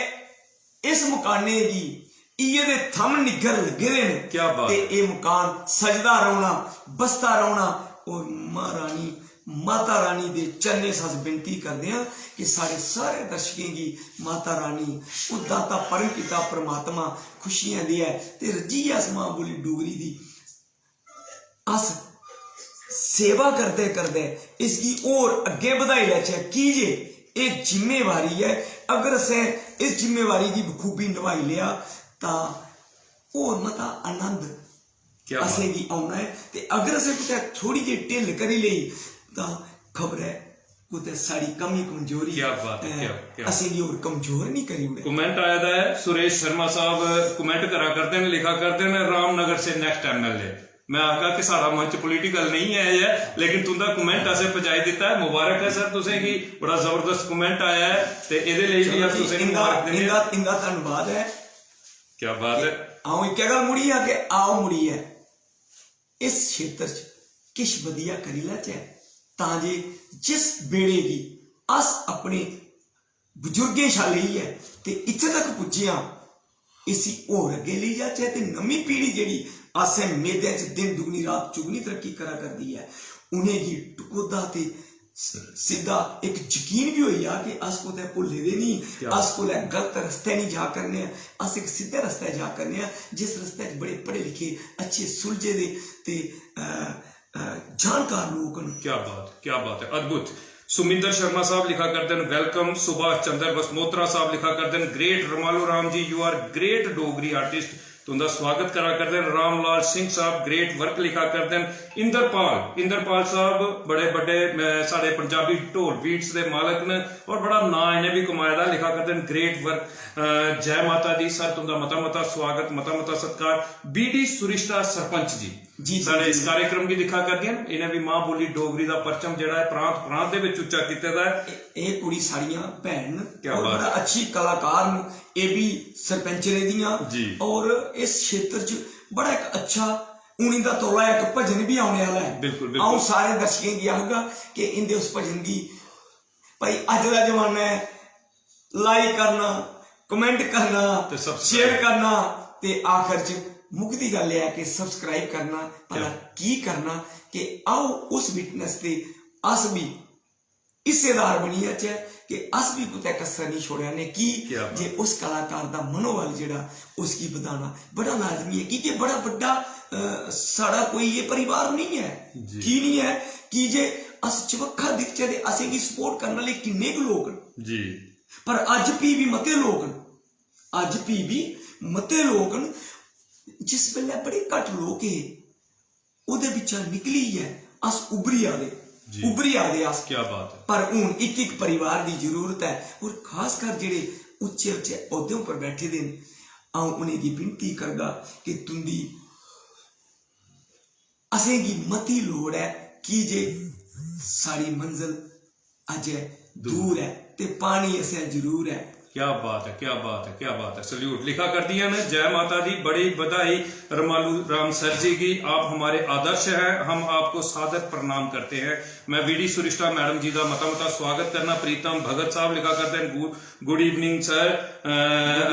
इस मकानै गी इ'यै दे थम्म निग्गर लग्गे दे न, क्या बात ते ऐ। एह् मकान सजदा रौह्ना, बसदा रौह्ना। और मां रानी, माता रानी दे चरणें च अस विनती करदे आं कि साढ़े सारे दर्शकें गी माता रानी, ओह् दाता परम पिता परमात्मा खुशियां देऐ ते रज्जियै अस मां बोली डोगरी दी अस सेवा करदे करदे इसगी होर अग्गें बधाई लैचै, की जे एह् जिम्मेवारी ऐ। अगर असें इस जिम्मेवारी गी बखूबी नभाई लेआ तां होर मता आनंद क्या बात। असेंगी औना ऐ। ते अगर असें कुतै थोह्ड़ी जेही ढिल्ल करी लेई तां खबरै कुतै साढ़ी कमी कमजोरी, क्या बात है, अ, क्या, क्या। असेंगी होर कमजोर निं करी ओड़ै। कमेंट आए दा ऐ, सुरेश शर्मा साहब कमेंट करा करदे न, लिखा करदे न, "रामनगर से नेक्स्ट एमएलए।" मैं आखगा कि साढ़ा मंच पॉलिटिकल नेईं ऐ, ऐ, लेकिन तुंदा कमेंट असें पजाई दित्ता ऐ। मुबारक ऐ सर तुसेंगी, बड़ा जबरदस्त कमेंट आया ऐ, ते एह्दे लेई बी चलो अस जी, तुसेंगी इंदा, मुबारक दिन्ने आं। इंदा, इंदा धन्नवाद ऐ। क्या बात ऐ। अ'ऊं इक्कै गल्ल मुड़ी आं कि आओ मुड़ियै इस क्षेत्र च किश बधिया करी लैचै, तां जे जिस बेड़े गी अस अपने बजुर्गें शा लेइयै ते इत्थें तक पुज्जे आं, इसी होर अग्गें लेई जाचै ते नमीं पीढ़ी जेह्ड़ी असें मेदें च दिन दुगनी रात चुगनी तरक्की करा करदी ऐ, उ'नेंगी टकोह्दा ते स-, सिद्धा इक यकीन बी होई जा कि अस कुतै भुल्ले दे निं, क्या? अस कुतै गलत रस्तै निं जा करने आं, अस इक सिद्धे रस्तै जा करने आं, जिस रस्तै च बड़े पढ़े लिखे, अच्छे सुलझे दे ते, अ, अ, जानकार लोक न। क्या बात, क्या बात है, अद्भुत। सुमिंदर शर्मा साहब लिखा करदे न, "Welcome।" सुभाष चंद्र बसमोत्रा साहब लिखा करदे न, "Great Ramalu Ram ji, you are great Dogri artist." तुंदा स्वागत करा करदे न। रामलाल सिंह साहब, "Great work" लिखा करदे न। इंद्रपाल, इंद्रपाल साहब बड़े बड्डे, अ, साढ़े पंजाबी ढोल बीट्स दे मालक न और बड़ा नां इ'नें बी कमाए दा। लिखा करदे न, "Great work।" अ, जय माता दी सर, तुंदा मता मता स्वागत, मता मता सत्कार। बीडी सुरिश्ता सरपंच जी, जी, जी, साढ़े जी। इस कार्यक्रम गी दिक्खा करदियां न, इ'नें बी मां बोली डोगरी दा परचम जेह्ड़ा ऐ प्रांत प्रांत दे बिच उच्चा कीते दा ऐ। ए-, एह् कुड़ी साढ़ियां भैन न क्या और बात बड़ा ऐ। अच्छी कलाकार न, एह् बी सरपंच रेह्दियां जी। और इस क्षेत्र च बड़ा इक अच्छा, हून इंदा तौला इक भजन बी औने आह्ला ऐ। बिल्कुल, बिल्कुल। अ'ऊं सारे दर्शकें गी आखगा कि इंदे उस भजन गी, भाई, अज्ज दा जमाना ऐ, लाइक करना, कमेंट करना, ते subscribe। शेयर करना, ते आखर च मुकदी गल्ल एह् ऐ कि सब्सक्राइब करना। भला क्या? की करना? कि आओ उस विटनेस दे अस बी हिस्सेदार बनी जाचै, कि अस बी कुतै कसर निं छोड़ै ने। की? क्या बात। जे उस कलाकार दा मनोबल जेह्ड़ा, उसगी बधाना बड़ा लाजमी ऐ, की के बड़ा बड्डा, अ, साढ़ा कोई एह् परिवार निं ऐ। जी। की निं ऐ? की जे अस चबक्खा दिखचै ते असेंगी सपोर्ट करने आह्ले किन्ने कुछ लोक न। जी। पर अज्ज भी, भी मते लोक न, अज्ज भी, भी मते लोक न। जिस बेल्लै बड़े घट्ट लोक हे, ओह्दे बिच्चा निकलियै अस उब्भरी आए, जी। उब्भरी आए अस। क्या बात है। पर हून इक इक परिवार दी जरूरत ऐ, और खासकर जेह्ड़े उच्चे उच्चे औह्दें उप्पर बैठे दे न, अ'ऊं उ'नेंगी विनती करगा कि तुं'दी, असेंगी मती लोड़ ऐ, की जे साढ़ी मंजल अजें दूर ऐ ते पानी असें जरूर ऐ। क्या बात है, क्या बात है, क्या बात है। सल्यूट लिखा कर दिया ने, जय माता दी, बड़ी बधाई रमालू राम सर जी की, आप हमारे आदर्श हैं, हम आपको सादर प्रणाम करते हैं। मैं वीडी सुरिष्टा मैडम जी का मता मता स्वागत करना। प्रीतम भगत साहब लिखा करते हैं, good good evening sir,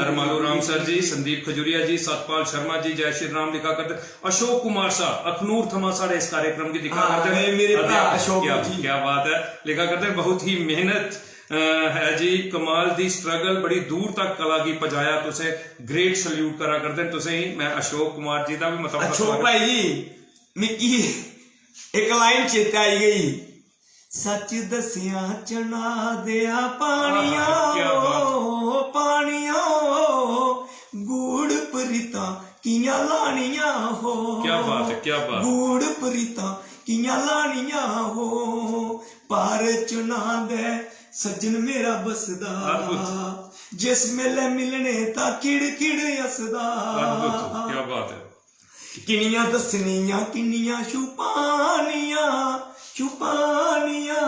Ramalu Ram sir ji, Sandeep Khajuria ji, Satpal Sharma ji, Jai Shri Ram लिखा करते, अशोक कुमार शाह अखनूर थमां साढ़े इस कार्यक्रम की दिखा करते हैं। मेरे भरा अशोक जी। क्या बात है, लिखा करते हैं, बहुत ही मेहनत है जी, कमाल दी स्ट्रगल, बड़ी दूर तक कला की पजाया तुसे, ग्रेट सल्यूट करा करते हैं तुसे ही। मैं अशोक कुमार जी का भी मतलब अशोक भाई जी, मिगी एक लाइन चेता आई गई, सच दसिया चना देआ पानिया, पानिया, गूड़ परीतां कियां लानियां हो। क्या बात है, क्या बात। गूड़ परीतां कियां लानियां हो, पार चना दे सज्जन मेरा बसदा, जिस मेले मिलने ता खिड़ खिड़ हसदा। क्या बात है। किन्नियां दस्सनियां, किन्नियां छुपानियां, छुपानियां,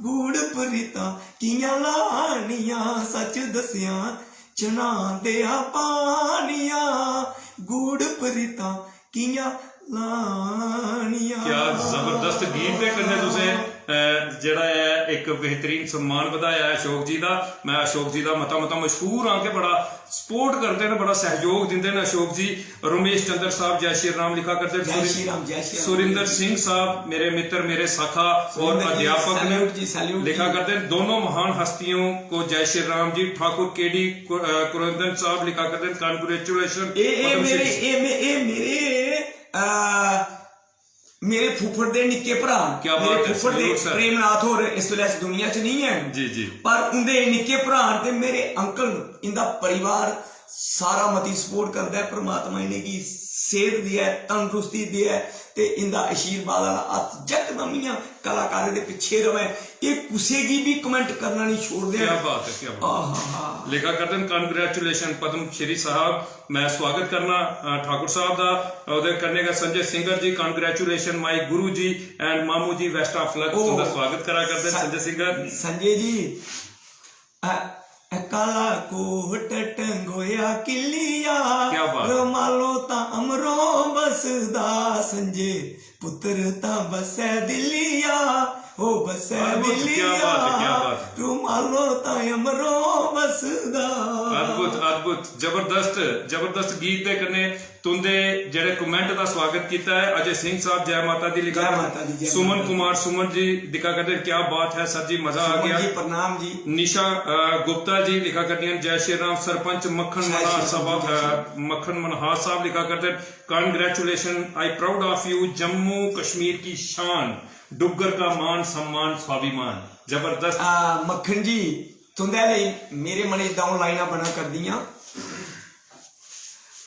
गूड़ परीतां कियां लानियां, सच दस्सेआं चना देआ पानियां, गूड़ परीतां कियां लानियां। क्या जबरदस्त गीत दे कन्नै तुसें, अ, जेह्ड़ा ऐ इक बेहतरीन सम्मान बधाया ऐ अशोक जी दा। मैं अशोक जी दा मता मता मशहूर आं कि बड़ा सपोर्ट करदे न, बड़ा सहयोग दिंदे न अशोक जी। रमेश चंद्र साहब जय श्री राम लिखा करदे न। जय श्री राम, जय श्री राम। सुरिंदर सिंह साहब मेरे मित्र, मेरे सखा और अध्यापक ने, लिखा करते हैं, दोनों महान हस्तियों को जय श्री राम जी। ठाकुर के डी कुरंदन साहब लिखा करते हैं, कांग्रेचुलेशन। ए, ए, मेरे, ए, मे, ए, मेरे, आ, मेरे फुफ्फड़ दे निक्के भ्रा, क्या बात है, मेरे फुफ्फड़ दे प्रेमनाथ होर इस बेल्लै इस दुनिया च नेईं हैन, जी, जी। पर उंदे निक्के भ्रा ते मेरे अंकल न, इंदा परिवार सारा मती सपोर्ट करदा ऐ। परमात्मा इ'नेंगी सेह्त देऐ, तंदरुस्ती देऐ ते इंदा आशीर्वाद आह्ला हत्थ यकदम इ'यां कलाकारें दे पिच्छे रवै। एह् कुसै गी बी कमेंट करना निं छोड़दे। क्या बात है, क्या बात है। आहा। लिखा करदे न, कांग्रेचुलेशन पद्म श्री साहब, मैं स्वागत करना, अ, ठाकुर साहब दा। ओह्दे कन्नै गै संजय सिंगर जी, कांग्रेचुलेशन माय गुरु जी एंड मामू जी, बेस्ट ऑफ लक। तुं'दा स्वागत करा करदे न संजय सिंगर। संजय जी, अ, अ, काला कोट टंगोया किलिया, क्या बात। रमालो तां अमरों बसदा संजे, पुत्र तां बसै दिलिया, ओ बसै दिलिया, क्या बात है, क्या बात है। रमालो तां अमरों बसदा। अद्भुत, अद्भुत, जबरदस्त, जबरदस्त गीत दे कन्नै तुंदे जेह्ड़े कमेंट दा स्वागत कीता है। अजय सिंह साहब, जय माता दी लिखा करदे। सुमन कुमार सुमन जी लिखा करदे, क्या बात है सर जी, मजा आ गया। जी, प्रणाम जी। निशा, अ, गुप्ता जी लिखा करदियां, जय श्री राम सरपंच मक्खन मनहास साहब, अ, मक्खन मनहास साहब लिखा करदे, congratulation, I proud of U, Jammu Kashmir की शान, डुग्गर का मान सम्मान स्वाभिमान। जबरदस्त। आ, मक्खन जी, तुंदे लेई मेरे मनै च द'ऊं लाइनां बना करदियां।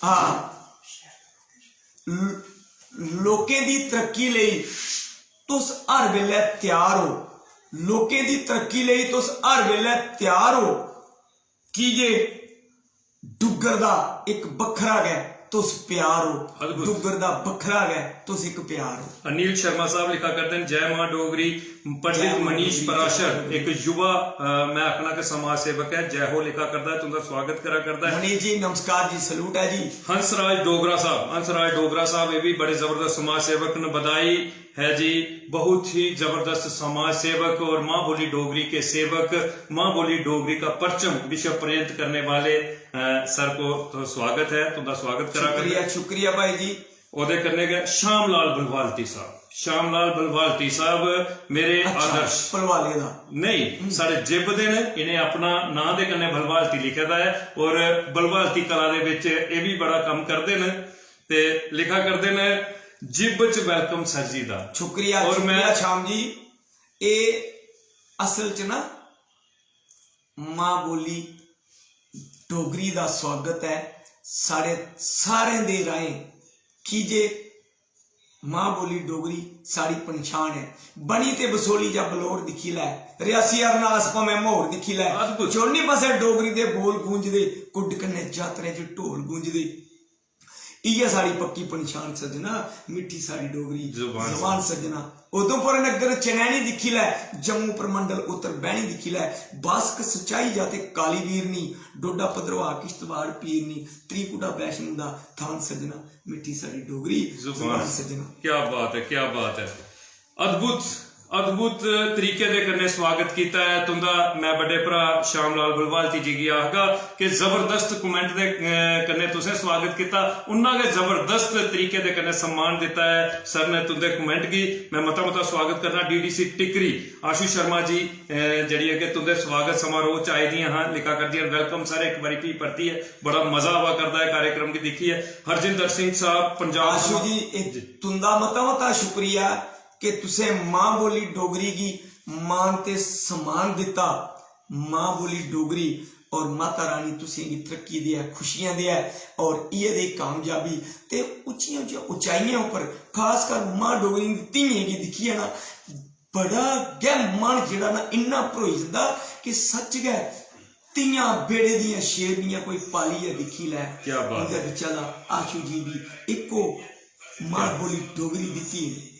हां, ल-, लोकें दी तरक्की लेई तुस हर बेल्लै त्यार ओ, लोकें दी तरक्की लेई तुस हर बेल्लै त्यार ओ, की जे डुग्गर दा इक बक्खरा गै तुस प्यार ओ, अद्भुत। डुग्गर दा बक्खरा गै तुस इक प्यार ओ। अनिल शर्मा साहब लिखा करदे न, जय मां डोगरी, पंडित मनीष पराशर, इक युवा, अ, मैं आखना कि समाज सेवक है, जय हो लिखा करदा है, तुंदा स्वागत करा करदा है। मनीष जी, नमस्कार जी, सलूट है जी। हंसराज डोगरा साहब, हंसराज डोगरा साहब, ये भी बड़े जबरदस्त समाज सेवक न, बधाई है जी, बहुत ही जबरदस्त समाज सेवक और माँ बोली डोगरी के सेवक, माँ बोली डोगरी का परचम विश्व पर्यंत करने वाले, अ, सर को तो स्वागत है, तुंदा स्वागत करा करदे। शुक्रिया, शुक्रिया भाई जी। ओह्दे कन्नै गै श्याम लाल बलवालती साहब, श्याम लाल बलवालती साहब मेरे अच्छा, आदर्श। भलवाले दा। नहीं, हम्म। साढ़े जिब दे न, इ'नें अपना नांऽ दे कन्नै बलवालती लिखे दा ऐ और बलवालती कला दे बिच एह् बी बड़ा कम्म करदे न ते लिखा करदे न, "जिब च welcome सर जी दा।" शुक्रिया, और मैं शुक्रिया श्याम जी। एह् असल च ना मां बोली डोगरी दा स्वागत ऐ साढ़े सारें दे राहें, की जे मां बोली डोगरी साढ़ी पंछान ऐ। बनी ते बसोली जां बलौर दिक्खी लै, रियासी अरनास भामें म्हौर दिक्खी लै, अद्भुत। चौनी पासै डोगरी दे बोल गूंजदे, कुड्ड कन्नै जातरें च ढोल गूंजदे। इ'यै साढ़ी पक्की पंछान सज्जना, मिट्ठी साढ़ी डोगरी जबान जबान सज्जना। उधमपुर नग्गर चनैनी दिक्खी लै, जम्मू परमंडल उत्तर बैनी दिक्खी लै, बासक सचाई जां ते काली बीरनी, डोडा भद्रवाह किश्तवाड़ पीरनी, त्रिकुटा वैष्णो दा थान सज्जना, मिट्ठी साढ़ी डोगरी जबान जबान सज्जना। क्या बात है, क्या बात है। अद्भुत, अद्भुत तरीके दे कन्नै स्वागत कीता ऐ तुंदा। मैं बड्डे भ्रा श्याम लाल बलवालती जी गी आखगा कि जबरदस्त comment दे, अ, कन्नै तुसें स्वागत कीता, उन्ना गै जबरदस्त तरीके दे कन्नै सम्मान दित्ता ऐ सर ने तुंदे comment गी। मैं मता मता स्वागत करना। डीडीसी टिकरी आशु शर्मा जी, अ, जेह्ड़ी ऐ कि तुंदे स्वागत समारोह च आई दियां हां, लिखा करदियां, "Welcome सर, इक बारी फ्ही परतियै बड़ा मजा आवा करदा ऐ कार्यक्रम गी दिक्खियै।" हरजिंदर सिंह साहब, पंजाब आशु थमां। जी, इक जी। तुंदा मता मता शुक्रिया कि तुसें मां बोली डोगरी गी मान ते सम्मान दित्ता। मां बोली डोगरी और माता रानी तुसें गी तरक्की देऐ, खुशियां देऐ और इ'यै देही कामयाबी ते उच्चियां उच्चियां उचाइयें उप्पर, खासकर मां डोगरी दी धियें गी दिक्खियै ना बड़ा गै मन जेह्ड़ा ना इन्ना भरोई जंदा कि सच्च गै धियां बेड़े दियां शेरनियां कोई पालियै दिक्खी लै। क्या बात उं'दे है। बिच्चा दा आशू जी दी इक्को मां बोली डोगरी दी धी।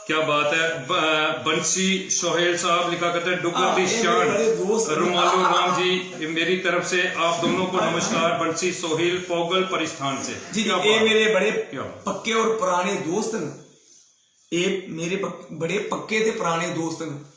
क्या बात है। ब-, बंसी सोहेल साहब लिखा करते हैं, "डुग्गर हाँ, दी ये शान, मेरे बड़े दोस्त हैं। रुमालो हाँ, हाँ, राम हाँ। जी, मेरी तरफ से आप दोनों को नमस्कार।" बंसी सोहेल पोगल परिस्थान से। जी, जी, क्या ये बात। मेरे बड़े क्या बात। पक्के और पुराने दोस्त हैं। ये मेरे पक-, बड़े पक्के ते पुराने दोस्त हैं।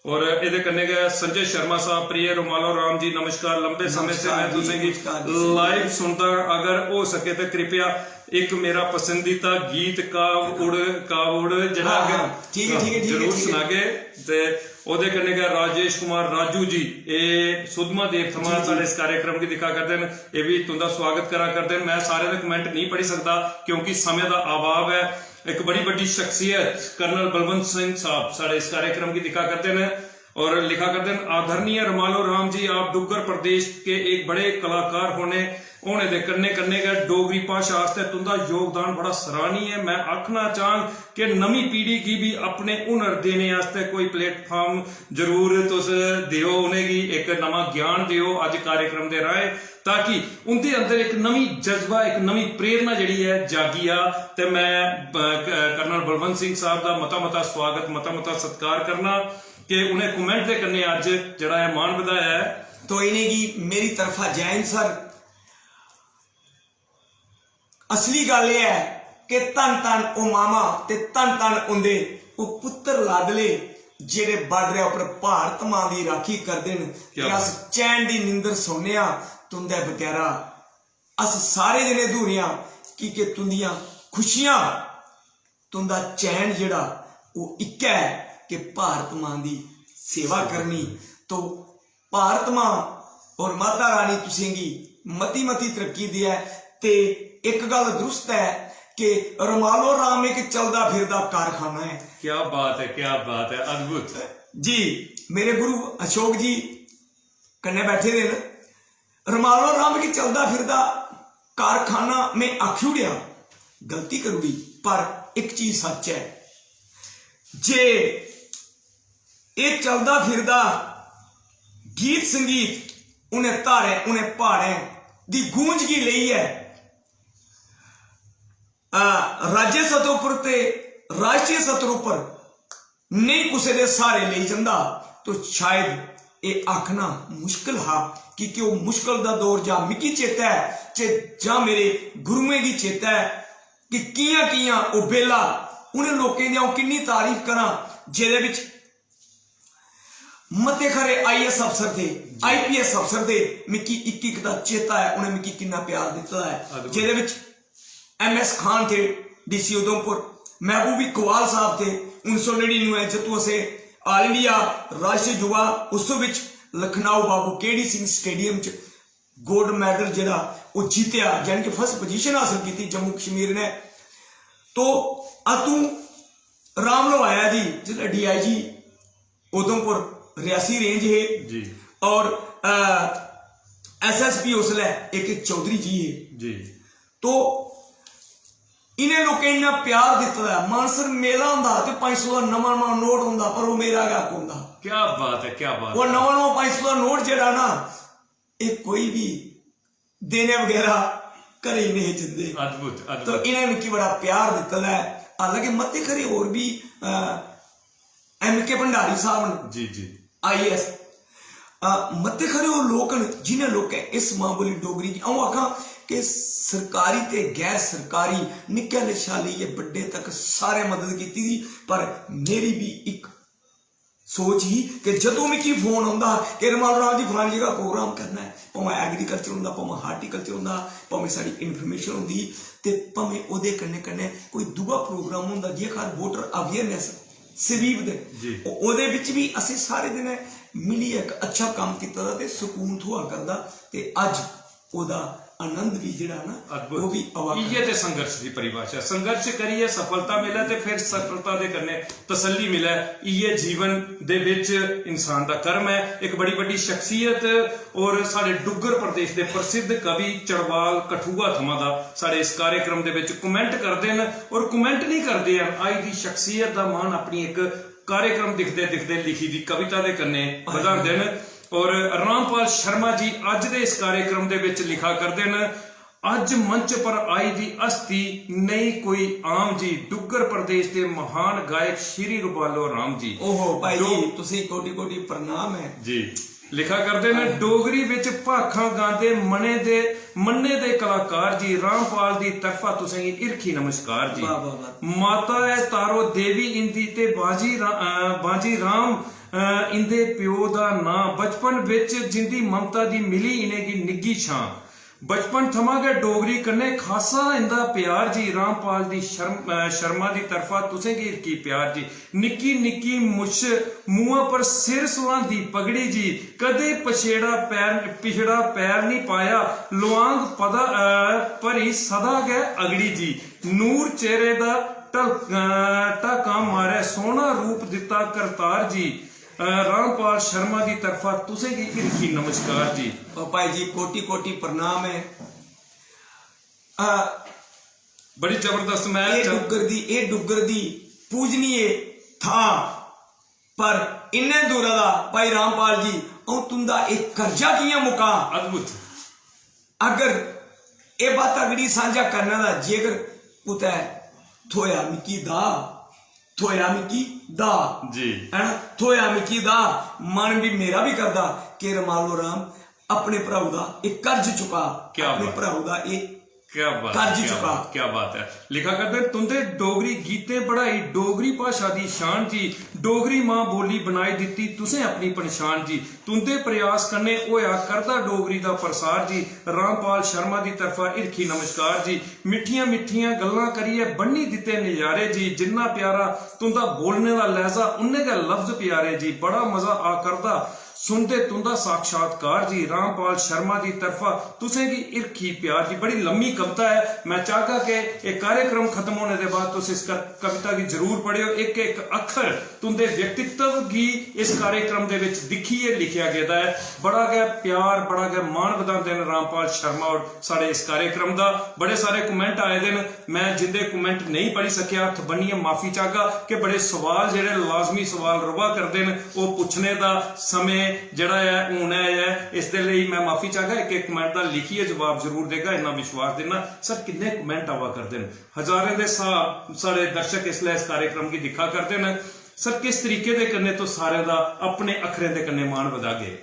और एह्दे कन्नै गै संजय शर्मा साहब, "प्रिय रुमालो राम जी, नमस्कार। लंबे समय से नमस्कार मैं जी, तुसेंगी नमस्कार जी, संजय live जी। सुनदा, अगर हो सके तो कृपया एक मेरा पसंदीदा गीत काव उड़, काव उड़, जेह्ड़ा हाँ, कि हाँ, ठीक है, ठीक है, ठीक है, जरूर ठीक है। सुनागे।" ते ओह्दे कन्नै गै राजेश कुमार राजू जी, एह् सुद्धमहादेव थमां जी, जी। साढ़े इस कार्यक्रम गी दिक्खा करदे न, एह् बी तुं'दा स्वागत करा करदे न। मैं सारें दे comment नेईं पढ़ी सकदा क्योंकि समें दा अभाव ऐ। इक बड़ी बड्डी शख्सियत कर्नल बलवंत सिंह साहब साढ़े इस कार्यक्रम गी दिक्खा करदे न और लिखा करदे न, "आदरणीय रुमालो राम जी, आप डुग्गर प्रदेश के एक बड़े कलाकार होने, होने दे कन्नै कन्नै गै डोगरी भाशा आस्तै तुं'दा योगदान बड़ा सराहनीय ऐ। मैं आखना चाहंग कि नमीं पीढ़ी गी बी अपने हुनर देने आस्तै कोई platform जरूर तुस देओ, उ'नेंगी इक नमां ज्ञान देओ अज्ज कार्यक्रम दे राहें, ताकि उं'दे अंदर इक नमीं जज्बा, इक नमीं प्रेरणा जेह्ड़ी ऐ जागी आ।" ते मैं, अ, क-, कर्नल बलवंत सिंह साहब दा मता मता स्वागत, मता मता सत्कार करना कि उ'नें comment दे कन्नै अज्ज जेह्ड़ा ऐ मान बधाया ऐ। तो इ'नेंगी मेरी तरफा जय हिंद सर। असली गल्ल एह् ऐ कि धन धन ओह् मामा ते धन धन उं'दे ओह् पुत्तर लाडले जेह्ड़े बार्डरै उप्पर भारत मां दी राखी करदे न। क्या ते अस बात। चैन दी निंदर सौन्ने आं तुं'दे बगैरा। अस सारे जने अधूरे आं की के तुं'दियां खुशियां, तुं'दा चैन जेह्ड़ा ओह् इक्कै ऐ कि भारत मां दी सेवा करनी। तो भारत मां और माता रानी तुसेंगी मती मती तरक्की देऐ। ते इक गल्ल दुरुस्त ऐ कि रमालो राम इक चलदा फिरदा कारखाना ऐ। क्या बात है, क्या बात है, अद्भुत। जी, मेरे गुरु अशोक जी कन्नै बैठे दे न। रमालो राम इक चलदा फिरदा कारखाना में आखी ओड़ेआ, गलती करी ओड़ी, पर इक चीज सच्च ऐ जे एह् चलदा फिरदा गीत संगीत उ'नें धारें, उ'नें प्हाड़ें दी गूंज गी लेइयै, आ, राज्य सतह उप्पर ते राष्ट्रीय सतह उप्पर नेईं कुसै दे स्हारे लेई जंदा, तो शायद एह् आखना मुश्कल हा, की के ओह् मुश्कल दा दौर जां मिगी चेता ऐ, चे-, जां मेरे गुरुएं गी चेता ऐ कि कि'यां-कि'यां ओह् बेल्ला उ'नें लोकें दी अ'ऊं किन्नी तारीफ करां, जेह्दे बिच मते खरे आईएएस अफसर थे, आईपीएस अफसर थे। मिगी इक इक दा चेता ऐ, उ'नें मिगी किन्ना प्यार दित्ता ऐ। जेह्दे बिच एमएस खान थे, डीसी उधमपुर, महबूब इकबाल साहब थे। उन्नी सौ नड़िनुए च जदूं असें ऑल इंडिया राष्ट्रीय युवा उत्सव बिच लखनऊ बाबू केडी सिंह स्टेडियम च गोल्ड मेडल जेह्ड़ा ओह् जित्तेआ, यानी कि फर्स्ट पोजीशन हासल कीती जम्मू कश्मीर ने। तो अतुं राम लोआया जी, जिसलै डीआईजी उधमपुर, रियासी रेंज हे, जी। और एसएसपी उसलै एक चौधरी जी हे। जी। तो इ'नें लोकें इन्ना प्यार दित्ते दा ऐ। मानसर मेला होंदा हा ते पंज सौ दा नमां नमां नोट होंदा, पर ओह् मेरा गै हक होंदा। क्या बात है, क्या बात ओह् है। नमां नमां पंज सौ दा नोट जेह्ड़ा ना, एह् कोई बी देने बगैरा घरै गी नेईं जंदे। अद्भुत, तो अद्भुत। इ'नें मिगी बड़ा प्यार दित्ते दा ऐ। हालांकि मते खरे होर बी एम के भंडारी साहब न, जी, जी। आईएएस। मते खरे ओह् लोक न जिनें लोकें इस मां बोली डोगरी गी, अ'ऊं आखां कि सरकारी ते गैर सरकारी, निक्के शा लेइयै बड्डे तक सारे मदद कीती दी। पर मेरी बी इक सोच ही कि जदूं मिगी फोन औंदा हा कि रमाल राम जी फलानी जगह प्रोग्राम करना ऐ, भामें एग्रीकल्चर होंदा, भामें हार्टिकल्चर होंदा, भामें साढ़ी इन्फॉर्मेशन होंदी, ते भामें ओह्दे कन्नै कन्नै कोई दूआ प्रोग्राम होंदा, जि'यां घर वोटर अवेयरनेस, स्वीप दे, जी। ओ-, ओह्दे बिच बी असें सारे दिनें मिलियै इक अच्छा कम्म कीते दा ते सकून थ्होआ करदा। ते अज्ज ओह्दा आनंद बी जेह्ड़ा ना, अद्भुत। ओह् बी आवा करदा। इ'यै ते संघर्ष दी परिभाशा। संघर्ष करियै सफलता मिलै ते फिर सफलता दे कन्नै तसल्ली मिलै। इ'यै जीवन दे बिच इंसान दा कर्म ऐ। इक बड़ी बड्डी शख्सियत और साढ़े डुग्गर प्रदेश दे प्रसिद्ध कवि चड़वाल कठुआ थमां दा साढ़े इस कार्यक्रम दे बिच comment करदे न और comment निं करदे हैन। अज्ज दी शख्सियत दा मान अपनी इक कार्यक्रम दिखदे दिखदे लिखी दी कविता दे कन्नै बधांदे न। और रामपाल शर्मा जी अज्ज दे इस कार्यक्रम दे बिच लिखा करदे न, "अज्ज मंच पर आई दी हस्ती नेईं कोई आम जी, डुग्गर प्रदेश दे महान गायक श्री रूपालो राम जी।" ओहो भाई जी, तुसें कोटि कोटि प्रणाम ऐ जी। लिखा करदे न, "डोगरी बिच भाखां गांदे मने दे, मन्ने दे कलाकार जी, रामपाल दी तरफा तुसेंगी हिरखी नमस्कार जी।" वाह, वाह, वाह। माता ऐ तारो देवी इंदी ते बाजी रा-, अ, बाजी राम, अ, इंदे प्यो दा नां। बचपन बिच जिंदी ममता दी मिली इ'नेंगी निग्घी छां। बचपन थमां गै डोगरी कन्नै खासा इंदा प्यार जी। रामपाल दी शर्म-, अ, शर्मा दी तरफा तुसेंगी हिरखी प्यार जी। निक्की निक्की मुछ, मुहां पर सिर सुहांदी पगड़ी जी। कदें पछेड़ा पैर, पिछड़ा पैर निं पाया, लुआंग पदा, अ, भरी सदा गै अगड़ी जी। नूर चेहरे दा ढल-, अ, ढाका मारै, सोहना रूप दित्ता करतार जी। अ, रामपाल शर्मा दी तरफा तुसेंगी हिरखी नमस्कार जी। ओ भाई जी, कोटि कोटि प्रणाम ऐ। अ, बड़ी जबरदस्त मैह्ल एह् च। डुग्गर दी, एह् डुग्गर दी पूजनीय थां, पर इन्ने दूरा दा भाई रामपाल जी, अ'ऊं तुं'दा एह् कर्जा कि'यां मुकां? अद्भुत। अगर एह् बात अगड़ी सांझा करने दा जेकर कुतै थ्होया मिकी दा, थ्होया मिकी दा, जी। है ना, थ्होया मिकी दा, मन भी मेरा भी करदा कि रमालो राम अपने भ्राऊ दा एह् कर्ज चुका, क्या अपने बात। भ्राऊ दा एह् क्या बात है, कर्ज क्या चुका। बात, क्या बात है। लिखा करदे न, "तुंदे डोगरी गीतें बढ़ाई डोगरी भाशा दी शान जी, डोगरी मां बोली बनाई दित्ती तुसें अपनी पन्छान जी, तुंदे प्रयास कन्नै होया करदा डोगरी दा प्रसार जी, रामपाल शर्मा दी तरफा हिरखी नमस्कार जी, मिट्ठियां मिट्ठियां गल्लां करियै बन्नी दित्ते नजारे जी, जिन्ना प्यारा तुंदा बोलने दा लहजा उन्ने गै लफ्ज प्यारे जी, बड़ा मजा आ करदा सुनदे तुंदा साक्षात्कार जी, रामपाल शर्मा दी तरफा तुसेंगी हिरखी प्यार जी।" बड़ी लम्मी कविता ऐ, मैं चाहगा कि एह् कार्यक्रम खत्म होने दे बाद तुस इस क-, कविता गी जरूर पढ़ेओ। इक इक अक्खर तुंदे व्यक्तित्व गी इस कार्यक्रम दे विच दिक्खियै लिखेआ गेदा ऐ। बड़ा गै प्यार, बड़ा गै मान बधांदे न रामपाल शर्मा होर साढ़े इस कार्यक्रम दा। बड़े सारे comment आए दे न, मैं जिंदे comment नेईं पढ़ी सकेआ, हत्थ बन्नियै माफी चाहगा कि बड़े सवाल जेह्ड़े लाजमी सवाल र'वा करदे न, ओह् पुच्छने दा समें जेह्ड़ा ऐ, हून ऐ, ऐ, इस दे लेई मैं माफी चाहगा। इक इक comment दा लिखियै जवाब जरूर देगा, इन्ना विश्वास दिन्ना। सर, किन्ने comment आवा करदे न, हजारें दे स्हाब साढ़े दर्शक इसलै इस कार्यक्रम गी दिक्खा करदे न। सर, किस तरीके दे कन्नै तुस सारें दा अपने अक्खरें दे कन्नै मान बधागे?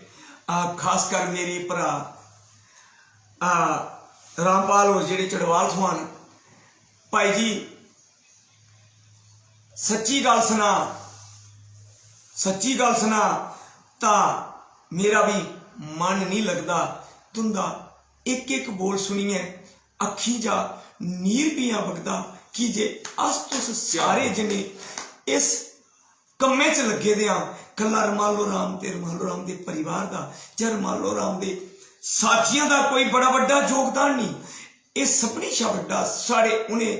आ, खासकर मेरे भ्राऽ, आ, रामपाल होर जेह्ड़े चड़वाल थमां न, भाई जी, सच्ची गल्ल सनां, सच्ची गल्ल सनां तां मेरा बी मन निं लगदा। तुं'दा इक इक बोल सुनियै अक्खीं चा नीर पियां बगदा, की जे अस तुस सारे जने इस कम्मै च लग्गे दे आं। कल्ला रमालो राम ते रमालो राम दे परिवार दा जां रमालो राम दे साथियें दा कोई बड़ा बड्डा योगदान नेईं, एह् सभनें शा बड्डा साढ़े उ'नें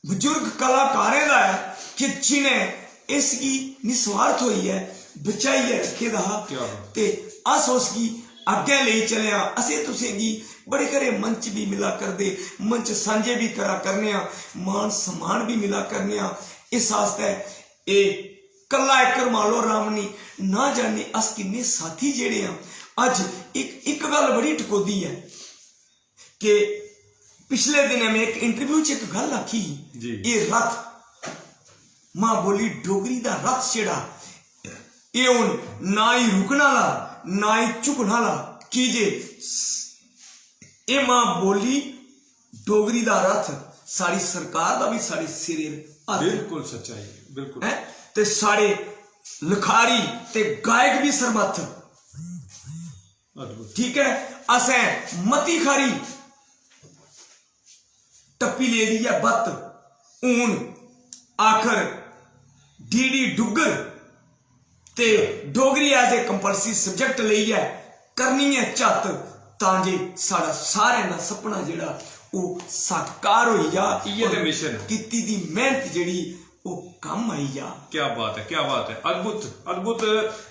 बजुर्ग कलाकारें दा ऐ कि जि'नें इसगी निस्वार्थ होइयै बचाइयै रक्खे दा हा। क्या बात। ते अस उसगी अग्गें लेई चले आं। असें तुसेंगी बड़े घरे मंच बी मिला करदे, मंच सांझे बी करा करने आं, मान सम्मान बी मिला करने आं। इस आस्तै एह् कल्ला इक रमालो राम निं, ना जाने अस किन्ने साथी जेह्ड़े आं। अज्ज इक, इक गल्ल बड़ी टकोदी ऐ कि पिछले दिनें में इक इंटरव्यू च इक गल्ल आखी ही, जी। एह् रथ, मां बोली डोगरी दा रथ जेह्ड़ा, एह् हून ना ही रुकन आह्ला, ना ही झुकन आह्ला, की जे एह् मां बोली डोगरी दा रथ साढ़ी सरकार दा बी साढ़े सिरे हत्थ। बिल्कुल सच्चाई ऐ, बिल्कुल। हैं? ते साढ़े लखारी ते गायक बी सरमत्थ। अद्भुत। ठीक ऐ, असें मती खारी टप्पी लेदी ऐ बत्त। हून आखर डीडी डुग्गर ते Dogri as a compulsory subject लेइयै करनी ऐ झत्त, तां जे साढ़ा सारें दा सपना जेह्ड़ा ओह् साकार होई जा। इ'यै ते और मिशन। कीती दी मेह्नत जेह्ड़ी ओह् कम्म आई जा। क्या बात ऐ, क्या बात ऐ, अद्भुत, अद्भुत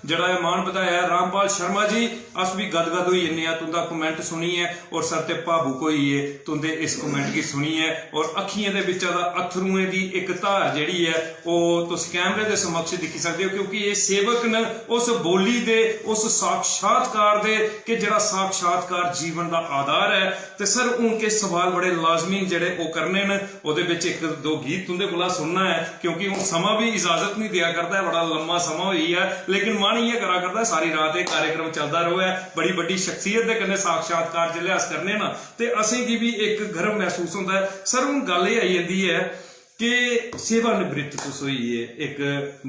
जेह्ड़ा ऐ मान बधाया ऐ रामपाल शर्मा जी। अस बी गदगद होई जन्ने आं तुं'दा comment सुनियै और सर ते भावुक होई गे तुं'दे इस comment गी सुनियै। और अक्खियें दे बिच्चा दा अत्थरुएं दी इक धार जेह्ड़ी ऐ ओह् तुस कैमरे दे समक्ष दिक्खी सकदे ओ, क्योंकि एह् सेवक न उस बोली दे, उस साक्षात्कार दे कि जेह्ड़ा साक्षात्कार जीवन दा आधार ऐ। ते सर, हून किश सवाल बड़े लाजमी न जेह्ड़े ओह् करने न। ओह्दे बिच इक दो गीत तुं'दे कोला सुनना ऐ, क्योंकि हून समां बी इजाजत निं देआ करदा ऐ, बड़ा लम्मा समां होई गेआ ऐ, लेकिन मन इ'यै करा करदा ऐ, सारी रात एह् कार्यक्रम चलदा र'वै। बड़ी बड्डी शख्सियत दे कन्नै साक्षात्कार जिसलै अस करने ना, ते असेंगी बी इक गर्व मसूस होंदा ऐ। सर, हून गल्ल एह् आई जंदी ऐ कि सेवानिवृत्त तुस होई गे, इक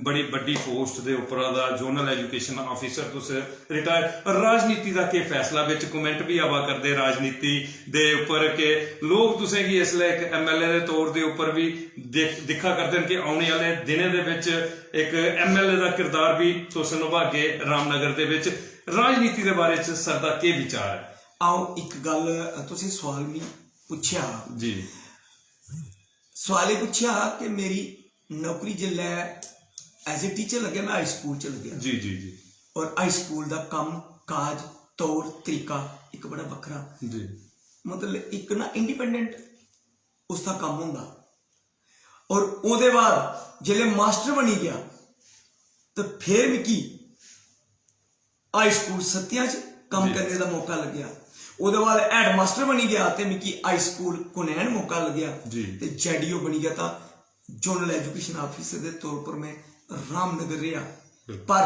बड़ी बड्डी पोस्ट दे उप्परा दा zonal education officer तुस रिटायर, राजनीति दा केह् फैसला? बिच comment बी आवा करदे राजनीति दे उप्पर कि लोक तुसेंगी इसलै इक एमएलए दे तौर दे उप्पर बी दिख-, दिक्खा करदे न कि औने आह्ले दिनें दे बिच इक एमएलए दा किरदार बी तुस नभागे रामनगर दे बिच। राजनीति दे बारे च सर दा केह् विचार ऐ? अ'ऊं इक गल्ल, तुसें सोआल मी पुच्छेआ हा। जी। सोआल एह् पुच्छेआ हा कि मेरी नौकरी जिसलै as a teacher लग्गेआ, में हाई स्कूल च लग्गेआ। जी, जी, जी। और हाई स्कूल दा कम्म काज, तौर तरीका इक बड़ा बक्खरा। जी। मतलब इक ना independent उसदा कम्म होंदा। और ओह्दे बाद जिसलै मास्टर बनी गेआ ते फिर मिगी हाई स्कूल सत्तिया च कम्म जी। करने दा मौका लग्गेआ। ओह्दे बाद हेडमास्टर बनी गेआ ते मिगी हाई स्कूल कुनैन मौका लग्गेआ जी। ते जेडीओ बनी गेआ। तां जोनल एजुकेशन ऑफिसर दे तौर पर में रामनगर रेहा। बिल्कुल। पर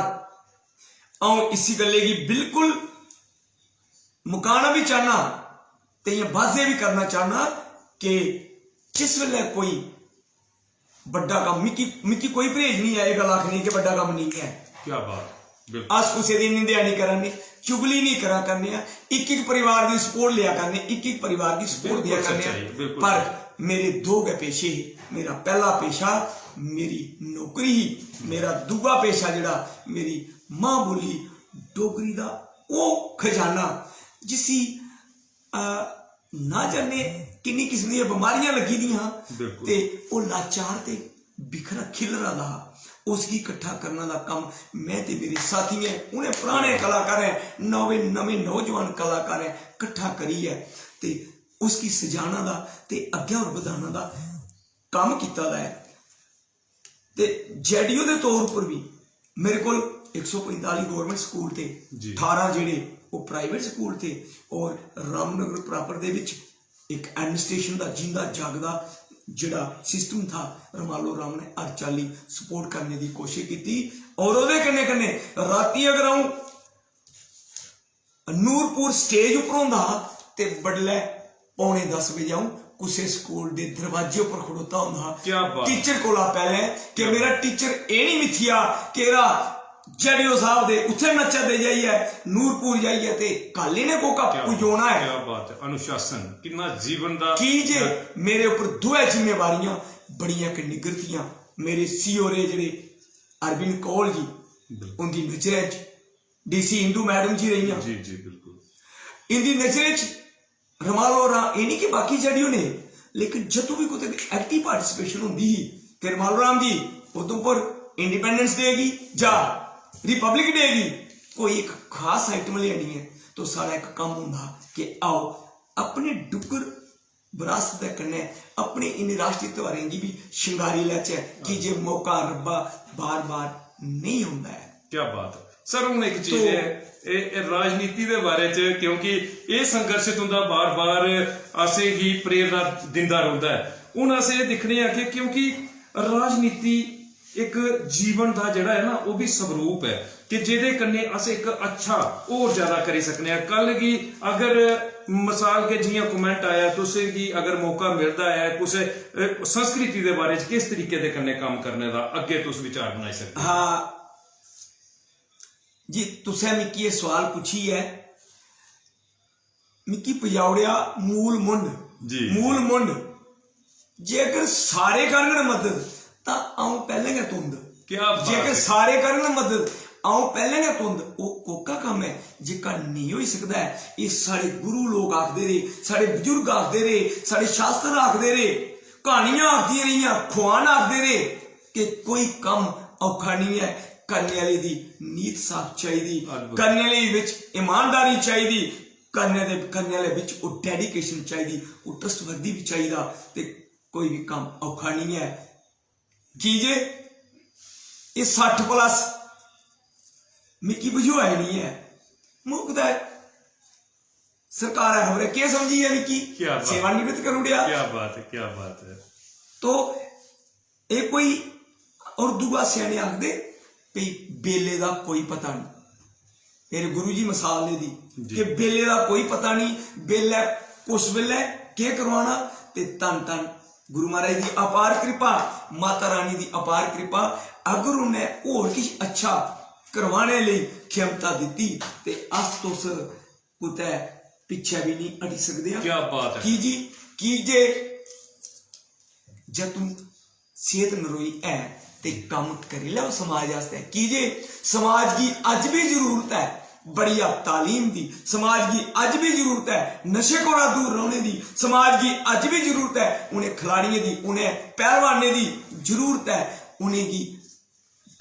अ'ऊं इसी गल्लै गी बिल्कुल मकाना बी चाह्न्नां ते इ'यां बाजे बी करना चाह्न्नां कि जिस बेल्लै कोई बड्डा कम्म, मिकी, मिकी कोई परहेज निं ऐ एह् गल्ल आखने गी कि बड्डा कम्म नेईं ऐ। क्या बात, बिल्कुल। अस कुसै दी निंदेआ निं करा ने, चुगली निं करा करने आं, इक इक परिवार दी सपोर्ट लेआ करने, इक इक परिवार दी सपोर्ट बिल्कुल देआ करने आं। सच्चाई, बिल्कुल पर सच्चाई। मेरे दो गै पेशे हे, मेरा पैह्ला पेशा मेरी नौकरी ही, मेरा दूआ पेशा जेह्ड़ा मेरी मां बोली डोगरी दा ओह् खजाना जिसी, अ, ना जाने किन्नी किस्म दियां बमारियां लग्गी दियां हां बिल्कुल। ते ओह् लाचार ते बिखरा खिलरा दा हा। उसगी किट्ठा करने दा कम्म में ते मेरे साथियें, उ'नें पराने कलाकारें, नमें, नमें नौजवान कलाकारें किट्ठा करियै ते उसगी सजाना दा ते अग्गें होर बधाना दा कम्म कीता दा ऐ। ते जेडीओ दे तौर उप्पर बी मेरे कोल इक सौ पंजताली गौरमेंट स्कूल थे, जी। ठारां जेह्ड़े ओह् प्राइवेट स्कूल थे, और रामनगर प्रॉपर दे बिच इक एडमिनिस्ट्रेशन दा जींदा जागदा जेह्ड़ा सिस्टम था, रमालो राम ने हर चाल्ली सपोर्ट करने दी कोशिश कीती। और ओह्दे कन्नै कन्नै रातीं अगर अ'ऊं नूरपुर स्टेज उप्पर होंदा हा ते बडलै पौने दस बजे अ'ऊं कुसै स्कूल दे दरवाजे उप्पर खड़ोता होंदा हा। क्या बात। टीचर कोला पैह्लें कि मेरा टीचर एह् निं मिथिया कि एह्दा जैडीओ साहब दे उत्थै नच्चा दे जाइयै नूरपुर जाइयै ते कल इ'नें कोका क्या, पुजोना ऐ। क्या बात है, अनुशासन किन्ना जीवन दा। की जे मेरे उप्पर दोऐ जिम्मेवारियां बड़ियां इक निग्गर थियां। मेरे सीओ रेह् जेह्ड़े अरविंद कौल जी, बिल्कुल। उं'दी नजरें च डीसी इंदू मैडम जी रेहियां। जी, जी, बिल्कुल। इं'दी नजरें च रमालो राम, एह् निं कि बाकी जैडीओ ने, लेकिन जदूं बी कुतै एक्टिव पार्टिसिपेशन होंदी ही कि रमालो राम जी उधमपुर इंडिपेंडेंस डे गी जां रिपब्लिक डे गी कोई इक खास आइटम लेआनी ऐ, तो साढ़ा इक कम्म होंदा हा कि आओ, अपने डुग्गर बरासत दे कन्नै अपने इ'नें राश्ट्री त्यहारें गी बी शंगारी लैचै, की जे मौका रब्बा बार-बार नेईं औंदा ऐ। क्या बात है। सर, हून इक चीज तो ऐ, एह्, एह् राजनीति दे बारे च, क्योंकि एह् संघर्श तुं'दा बार-बार असेंगी प्रेरणा दिंदा रौंह्दा ऐ। हून अस एह् दिक्खने आं कि क्योंकि राजनीति इक जीवन दा जेह्ड़ा ऐ ना, ओह् बी स्वरूप ऐ कि जेह्दे कन्नै अस इक अच्छा होर ज्यादा करी सकने आं। कल गी अगर, मसाल के, जि'यां comment आया, तुसें गी अगर मौका मिलदा ऐ कुसै, अ, संस्कृति दे बारे च किस तरीके दे कन्नै कम्म करने दा, अग्गें तुस विचार बनाई सकदे ओ। हाँ जी, तुसें मिगी एह् सवाल पुच्छियै मिगी पजाउड़ेआ मूल मुंड। जी। मूल मुंड। जेकर सारे करङन मदद, तां अ'ऊं पैह्लें गै तुंद। क्या बात जेकर है। सारे करङन मदद, अ'ऊं पैह्लें गै तुंद। ओह् कोह्का कम्म ऐ जेह्का नेईं होई सकदा ऐ? एह् साढ़े गुरु लोक आखदे रेह्, साढ़े बजुर्ग आखदे रेह्, साढ़े शास्त्र आखदे रेह्, क्हानियां आखदियां रेहियां, खुआन आखदे रेह् कि कोई कम्म औखा नेईं ऐ। करने आह्ले दी नीत साफ चाहिदी, अद्भुत। करने आह्ले बिच ईमानदारी चाहिदी, करने दे, करने आह्ले बिच ओह् dedication चाहिदी, ओह् trustworthy बी चाहिदा। ते कोई बी कम्म औखा नेईं ऐ, की जे एह् सट्ठ plus मिगी बझोआ गै नेईं ऐ, मुकदा ऐ। सरकारै खबरै केह् समझियै मिगी क्या बात। सेवानिवृत्त करी ओड़ेआ। क्या बात है, क्या बात है। तो एह् कोई, और दूआ स्याने आखदे भई बेले दा कोई पता निं। मेरे गुरु जी मसाल ने दी जी। कि बेले दा कोई पता निं, बेलै कुस बेलै केह् करवाना। ते धन धन गुरु महाराज दी अपार कृपा, माता रानी दी अपार कृपा। अगर उन्नै होर किश अच्छा करवाने लेई क्षमता दित्ती ते अस तुस कुतै पिच्छै बी निं हटी सकदे आं। क्या बात है। की जी, की जे जदूं सेह्त नरोई ऐ ते कम्म करी लैओ समाज आस्तै, की जे समाज गी अज्ज बी जरूरत ऐ बढ़िया तालीम दी, समाज गी अज्ज बी जरूरत ऐ नशे कोला दूर रौह्ने दी, समाज गी अज्ज बी जरूरत ऐ उ'नें खिलाड़ियें दी, उ'नें पहलवानें दी जरूरत ऐ, उ'नेंगी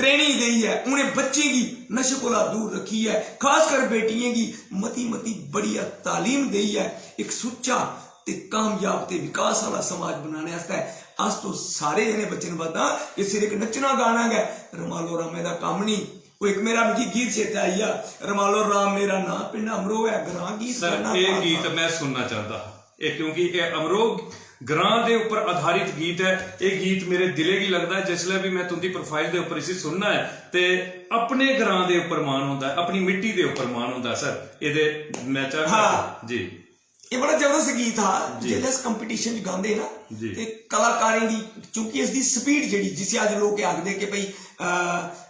training देइयै, उ'नें बच्चें गी नशे कोला दूर रक्खियै, खासकर बेटियें गी मती मती बढ़िया तालीम देइयै इक सुच्चा ते कामयाब ते विकास आह्ला समाज बनाने आस्तै अस तुस सारे जने वचनबद्ध आं कि सिर्फ इक नच्चना गाना गै रमालो रामै दा कम्म निं। ओह् इक मेरा मिगी गीत चेता आई गेआ, रमालो राम मेरा नांऽ, पिंड अमरो ऐ, ग्रांऽ गीत सर, गाना एह् था, गीत था। में सुनना चांह्दा हा। एह् क्योंकि एह् अमरो ग्रांऽ दे उप्पर आधारित गीत ऐ। एह् गीत मेरे दिलै गी लगदा ऐ। जिसलै बी में तुं'दी profile दे उप्पर इसी सुनना ऐ ते अपने ग्रांऽ दे उप्पर मान होंदा ऐ, अपनी मिट्टी दे उप्पर मान होंदा ऐ सर। एह्दे मैचा हाँ। जी। एह् बड़ा जबरदस्त गीत हा। जी। जिसलै अस competition च गांदे हे ना, जी। ते कलाकारें दी, चूंकि इसदी speed जेह्ड़ी, जिसी अज्ज लोक एह् आखदे कि भई, अ,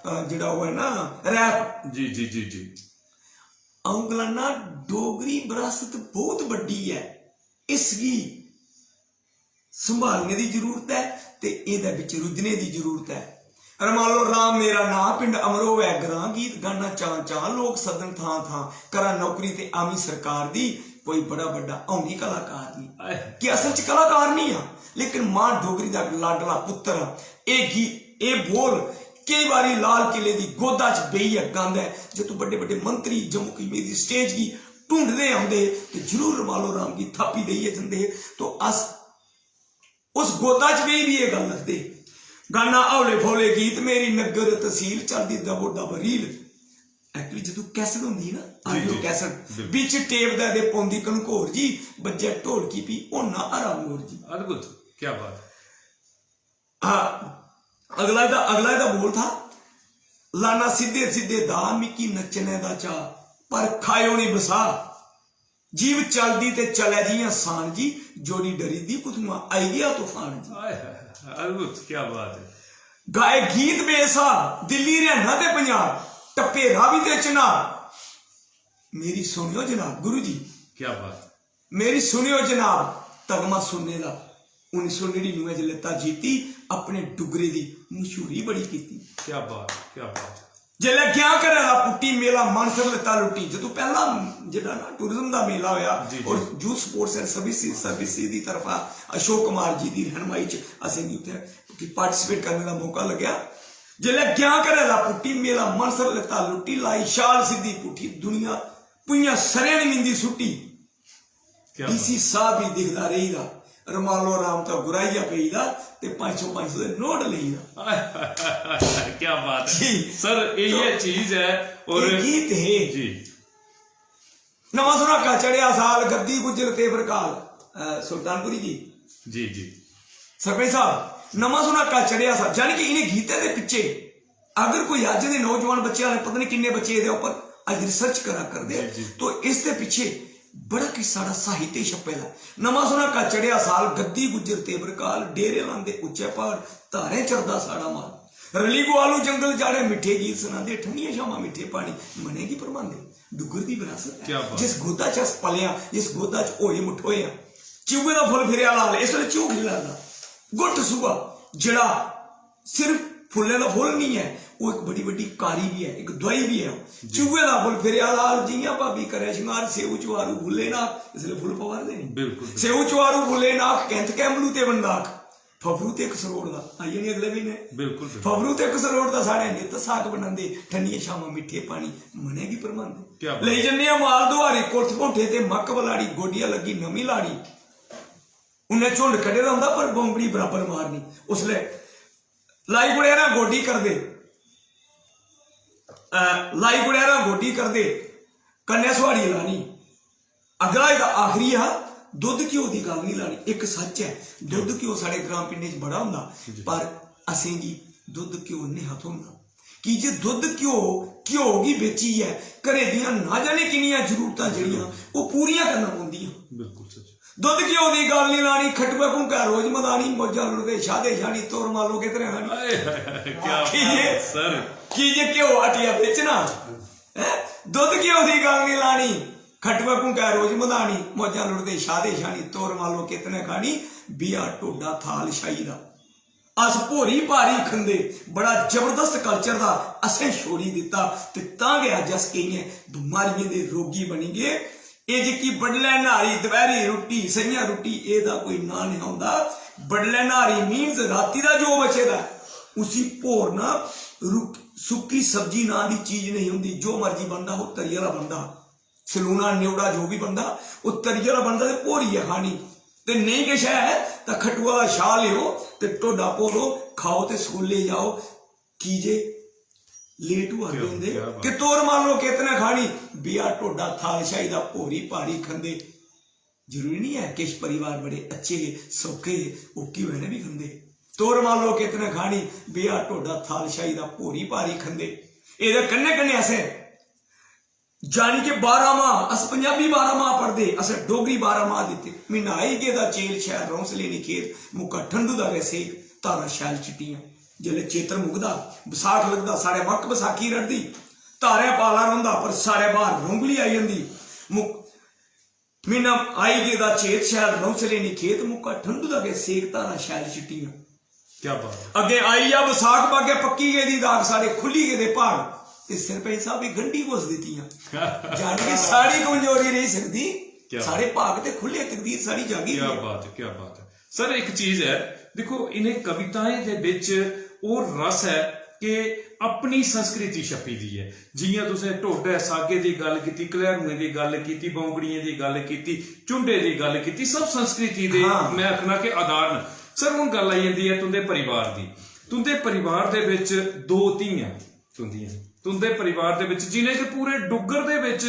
अ, जेह्ड़ा ओह् ऐ ना, rap। जी, जी, जी, जी। अ'ऊं गलाना, डोगरी बरासत बहुत बड्डी ऐ, इसगी संभालने दी जरूरत ऐ ते एह्दे बिच रुज्झने दी जरूरत ऐ। रमालो राम मेरा नांऽ, पिंड अमरो ऐ, ग्रांऽ गीत गाना चां चां, लोक सद्दन थां थां, करां नौकरी ते आमी सरकार दी, कोई बड़ा बड्डा अ'ऊं निं कलाकार निं। आए। कि असल च कलाकार निं आं, लेकिन मां डोगरी दा इक लाडला पुत्तर आं। एह् गीत, एह् बोल केई बारी लाल किले दी गोदा च बेहियै गांदा ऐ। जदूं बड्डे बड्डे मंत्री जम्मू कश्मीर दी stage गी ढूंढदे औंदे हे ते जरूर रमालो राम गी थापी देइयै जंदे हे। तो अस उस गोदा च बेही बी एह् गल्ल आखदे हे, गाना हौले फौले गीत, मेरी नग्गर तसील, चलदी दबो दब रील। Actually जदूं कैसेट होंदी ही ना, जी, audio जी, कैसेट, बिल्कुल। बिच tape दे दे पौंदी घनघोर जी, बज्जै ढोलकी, फ्ही होना हरा मोर जी। अद्भुत, क्या बात है। हाँ, अगला दा, अगला दा बोल था, लाना सिद्धे सिद्धे दा, मिकी नच्चने दा चाऽ, पर खाएओ निं बसाह्। जीव चलदी ते चलै जि'यां सान जी, जोड़ी डरी दी कुत्थुआं आई गेआ तूफान जी। हाय हाय हाय, अद्भुत, क्या बात है। गाए गीत बेसाह दिल्ली हरियाणा ते पंजाब, टप्पे रावी ते चनाब। मेरी सुनियो जनाब गुरु जी, क्या बात। मेरी सुनियो जनाब, तगमा सुनने दा उन्नी सौ नड़िनुए च लैता जीती, अपने डुगरे दी मशहूरी बड़ी कीती। क्या बात, क्या बात। जेल्लै ग्यां घरै दा पुट्टी, मेला मानसर लैता लुट्टी। जदूं पैह्ला जेह्ड़ा ना टूरिज्म दा मेला होया जी, जी। और youth sports and service service दी तरफा अशोक कुमार जी दी रहनमाई च असेंगी उत्थै पार्टिसिपेट करने दा मौका लग्गेआ। जेल्लै ग्यां घरै दा पुट्टी, मेला मानसर लैता लुट्टी, लाई शाल सिद्धी पुट्ठी, दुनिया पुइयां सरेआं नी मिंदी सुट्टी। क्या डीसी साहब बी दिखदा रेही दा, रमालो राम दा गुराइया पेई दा ते पंज सौ पंज सौ दे नोट लेई दा। बात। क्या बात है जी। सर, ये चीज है। और ये गीत है। जी। नमां सुनाका चढ़ेआ साल, गद्दी गुज्जर तेवर काल। अ, सुल्तानपुरी जी, जी जी। सरपंच साहब, नमां सुनाका चढ़ेआ साल, यानी कि इन्हें गीतें दे पिच्छे अगर कोई अज्ज दे नौजवान बच्चे आह्ले, पता नहीं किन्ने बच्चे एह्दे उप्पर अज्ज रिसर्च करा करदे, जी, जी। तो इसदे पिच्छे बड़ा किश साढ़ा साहित्य छप्पे दा। नमां सुनाका चढ़ेआ साल, गद्दी गुज्जर तेवर काल, डेरे लांदे उच्चे प्हाड़, धारें चरदा साढ़ा माल। रली गुआलू जंगल जाड़े, मिट्ठे गीत सनांदे, ठंडियां छावां मिट्ठे पानी, मनै गी भरमांदे। डुग्गर दी विरासत ऐ। क्या बात। जिस गोदा च अस पले आं, जिस गोदा च होए मठोए आं, चिऊए दा फुल्ल फिरेआ लाल, इस बेल्लै चिऊ खिल्ला दा गुट्ट सूहा, जेह्ड़ा सिर्फ फुल्लें दा फुल्ल निं ऐ, ओह् इक बड़ी बड्डी कारी बी ऐ, इक दुआई बी ऐ। चिऊए दा फुल्ल फिरेआ लाल, जि'यां भाबी करै शंगार, सेऊ चुआरू फुल्ले नाक, इसलै फुल्ल पवा दे न। बिल्कुल। सेऊ चुआरू फुल्ले नाक, कैंथ कैंबलू ते बंदाख, फफरू ते कसरोड़ दा, आई जानी अगले म्हीने। बिल्कुल, बिल्कुल। फफरू ते कसरोड़ दा साढ़े नित्त साग बनांदे, ठंडियां छावां मिट्ठे पानी मनै गी भरमांदे। क्या बात। लेई जन्ने आं माल दुआरी, कुल्थ भोंठे ते मक्क बलाड़ी, गोडिया लग्गी नमीं लाड़ी। उन्नै झुंड कड्ढे दा होंदा पर बौंगड़ी बराबर मारनी। उसलै लाई गुड़ेरा गोडी करदे, अ, लाई गुड़ेरा गोडी करदे, कन्नै सुहाड़ी लानी। अगला एह्दा आखिरी हा, दुद्ध घ्यो दी गल्ल निं लानी। इक सच्च ऐ, दुद्ध घ्यो साढ़े ग्रां पिंडें च बड़ा होंदा, पर असेंगी दुद्ध घ्यो नेहा थ्होंदा। की जे दुद्ध घ्यो, घ्यो गी बेचियै घरै दियां ना जाने किन्नियां जरूरतां जेह्ड़ियां ओह् पूरियां करना पौंदियां। बिल्कुल सच। दुद्ध घ्यो दी गल्ल निं लानी, खट्टुए भुंकै रोज मदानी, मौजां लुटदे शादे शानी, तोर मालो कितने खानी। हाय, हाय, हाय, क्या की बात जे, है, सर। की जे घ्यो हटिया बेचना, हैं? दुद्ध घ्यो दी गल्ल निं लानी, खट्टुए भुंकै रोज मदानी, मौजां लुटदे शादे शानी, तोर मालो कितने खानी, बिया ढोडा थाल शाही दा। अस भोरी भारी खंदे, बड़ा जबरदस्त कल्चर दा असें छोड़ी दित्ता, ते तां गै अज्ज अस केइयें बमारियें दे रोगी बनी गे। एह् जेह्की बडलै न्हारी, दपैह्री रुट्टी, स'ञां रुट्टी, एह्दा कोई नांऽ निं औंदा। बडलै न्हारी means राती दा जो बचे दा ऐ, उसी भोरना, रुक-, सुक्की सब्जी नांऽ दी चीज नेईं होंदी, जो मर्जी बनदा, ओह् तरी आह्ला बनदा। सलूना, न्योड़ा जो बी बनदा, ओह् तरी आह्ला बनदा ते भोरियै खानी। ते नेईं किश ऐ तां खट्टुआ दा छाह् लेओ ते ढोडा भोरो, खाओ ते स्कूलै जाओ। की जे लेट होआ दे क्या, होंदे क्या बात। कि तोर मालो कितने खानी, बिया ढोडा थाल शाही दा भोरी भारी खंदे। जरूरी निं ऐ किश परिवार बड़े अच्छे हे, सौखे हे, ओह्की होए ने बी खंदे हे। तोर मालो कितने खानी, बिया ढोडा थाल शाही दा भोरी भारी खंदे। एह्दे कन्नै कन्नै असें, जानी के बारां माह, अस पंजाबी बारां माह पढ़दे, असें डोगरी बारां माह दित्ते। म्हीना आई गेदा चेल शैल, रौंसले निं खेत, मुक्का ठंडू दा गै सेक, धारां शैल चिट्टियां। जेल्लै चेतर मुकदा, बसाख लगदा, साढ़े मक्क बसाखी रढ़दी, धारें पाला रौंह्दा, पर साढ़े बाह्र रौंगली आई जंदी। मुक-, म्हीना आई गेदा चेत शैल, रौंसले निं खेत, मुक्का ठंडू दा गै सेक, धारां शैल चिट्टियां। क्या बात है। अग्गें आई जा बसाख, बागै पक्की गेदी दाग, साढ़े खु'ल्ली गेदे भाग, ते सरपंच साहब गी गंढी कुस दित्तियां। जानी कि साढ़ी कमजोरी रेही सकदी, क्या साढ़े भाग ते खु'ल्ले, तकदीर साढ़ी जागी क्या दी ऐ। बात है, क्या बात है। सर, एक चीज है, दिक्खो, इ'नें कविताएं दे बिच ओह् रस ऐ कि अपनी संस्कृति छप्पी दी ऐ। जि'यां तुसें ढोडै सागे दी गल्ल कीती, कलैरुएं दी गल्ल कीती, बौंगड़ियें दी गल्ल कीती, झुंडे दी गल्ल कीती, सब संस्कृति दे, हाँ। मैं आखना कि आधार न। सर, हून गल्ल आई जंदी ऐ तुं'दे परिवार दी। तुं'दे परिवार दे बिच दो धीआं तुं'दियां, तुं'दे परिवार दे बिच, जि'नें कि पूरे डुग्गर दे बिच,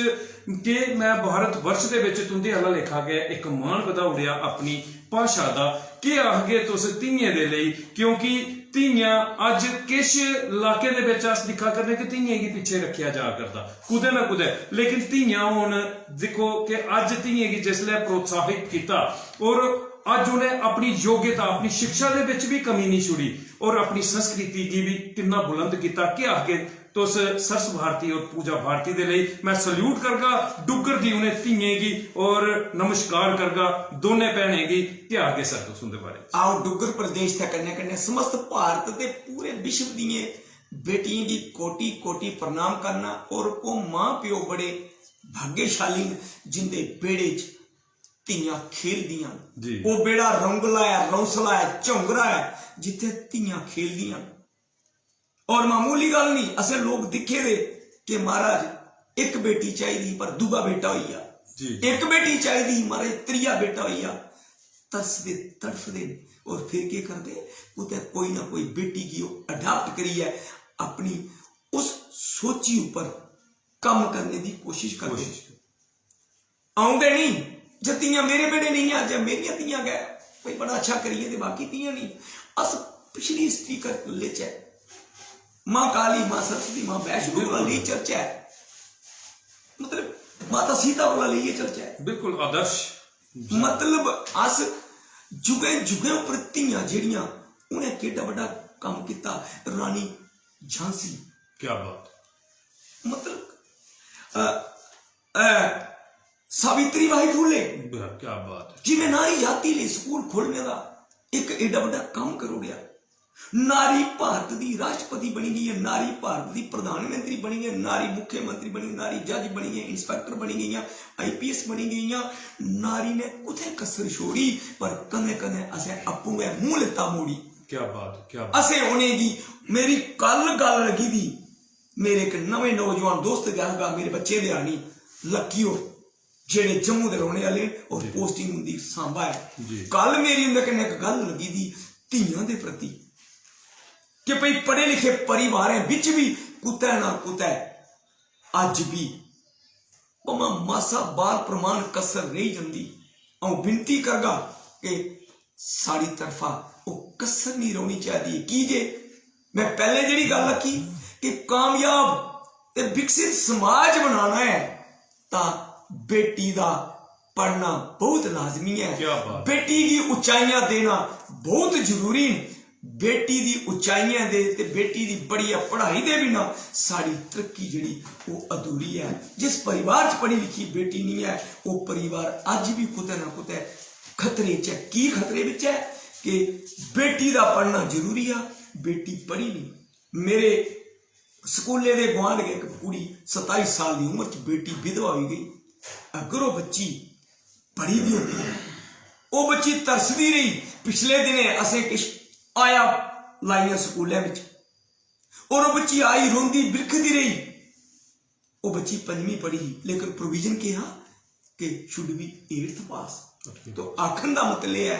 के मैं भारत वर्ष दे बिच तुं'दे आह्ला लेखा गै इक मान बधाई ओड़ेआ अपनी भाशा दा। केह् आखगे तुस धीएं दे लेई, क्योंकि धियां अज्ज किश इलाकें दे बिच अस दिक्खा करने कि धियें गी पिच्छे रक्खेआ जा करदा कुतै ना कुतै, लेकिन धियां हून दिक्खो कि अज्ज धियें गी जिसलै प्रोत्साहित कीता और अज्ज उ'नें अपनी योग्यता, अपनी शिक्षा दे बिच भी कमी नहीं छोड़ी और अपनी संस्कृति गी भी किन्ना बुलंद कीता। केह् आखगे तुस सरस भारती और पूजा भारती दे लेई? मैं सल्यूट करगा डुग्गर दी उ'नें धियें गी और नमस्कार करगा दोनें भैनें गी। केह् आखगे सर तुस उं'दे बारे च? आओ, डुग्गर प्रदेश दे कन्नै कन्नै समस्त भारत दे पूरे विश्व दियें बेटियें गी कोटि कोटि प्रणाम करना। और ओह् मां प्यो बड़े भाग्यशाली न जिंदे बेड़े च धियां खेलदियां न। जी। ओह् बेड़ा रौंगला ऐ, रौंसला ऐ, झौंगरा ऐ, जित्थै धियां खेलदियां न। और मामूली गल्ल नहीं, असें लोक दिक्खे दे कि महाराज, इक बेटी चाहिदी ही पर दूआ बेटा होई गेआ, जी। इक बेटी चाहिदी ही, महाराज, त्रीआ बेटा होई गेआ। तरसदे, तड़फदे न। और फिर केह् करदे? कुतै कोई ना कोई बेटी गी ओह् अडाप्ट करियै अपनी उस सोची उप्पर कम्म करने दी कोशिश करदे। कोशिश करदे। औंदे नहीं, जे धियां मेरे बेड़े नहीं आ, जे मेरियां धियां गै कोई बड़ा अच्छा करियै ते बाकी धियां नहीं। अस पिछली हिस्ट्री कर लेचै, मां काली, मां सरस्वती, मां वैष्णो कोला लेई चलचै, मतलब माता सीता कोला लेइयै चलचै, बिल्कुल आदर्श। मतलब अस जुगें जुगें उप्पर धियां जेह्ड़ियां, उ'नें केड्डा बड्डा कम्म कीता। रानी झांसी, क्या बात। मतलब अ, अ, सावित्री बाई फुले, क्या बात है। जिन्हें नारी जाति लेई स्कूल खोलने दा इक एड्डा बड्डा कम्म करी ओड़ेआ। नारी भारत दी राष्ट्रपति बनी गई ऐ, नारी भारत दी प्रधानमंत्री बनी गई ऐ, नारी मुख्यमंत्री बनी गई, नारी जज बनी गई, इंस्पेक्टर बनी गई, आईपीएस बनी गई। नारी ने कुत्थै कसर छोड़ी, पर कदें कदें असें आपूं गै मूंह लेता मोड़ी। क्या बात है, क्या बात। असें उ'नेंगी, मेरी कल गल्ल लगी दी, मेरे इक नमें नौजवान दोस्त गै आखगा, मेरे बच्चे दे आनी, लक्की होर, जेह्ड़े जम्मू दे रौह्ने आह्ले न और जी। पोस्टिंग उं'दी सांबा ऐ। जी। कल मेरी उं'दे कन्नै इक गल्ल लगी दी धियां दे प्रति, कि भई पढ़े लिखे परिवारें बिच बी कुतै ना कुतै अज्ज बी भामें मासा बाल प्रमाण कसर रेही जंदी। अ'ऊं विनती करगा कि साढ़ी तरफा ओह् कसर निं रौह्नी चाहिदी। की जे में पैह्लें जेह्ड़ी गल्ल आखी कि कामयाब ते विकसित समाज बनाना ऐ, तां बेटी दा पढ़ना बहुत लाजमी ऐ। क्या बात। बेटी गी उचाइयां देना बहुत जरूरी न। बेटी दी उचाइयें दे ते बेटी दी बढ़िया पढ़ाई दे बिना साढ़ी तरक्की जेह्ड़ी ओह् अधूरी ऐ। जिस परिवार च पढ़ी लिखी बेटी निं ऐ, ओह् परिवार अज्ज बी कुतै ना कुतै खतरे च ऐ। की खतरे बिच ऐ? कि बेटी दा पढ़ना जरूरी आ, बेटी पढ़ी निं। मेरे स्कूलै दे गुआंढ गै इक कुड़ी सताई साल दी उम्र च बेटी विधवा होई गेई। अगर ओह् बच्ची पढ़ी दी होंदी, ओह् बच्ची तरसदी रेही। पिछले दिनें असें किश आया लाइयां स्कूलै बिच, और ओह् बच्ची आई रोंदी बिलखदी रेही। ओह् बच्ची पंजमीं पढ़ी ही, लेकिन प्रोविजन केह् हा कि should be eighth pass। तो आखन दा मतलब एह् ऐ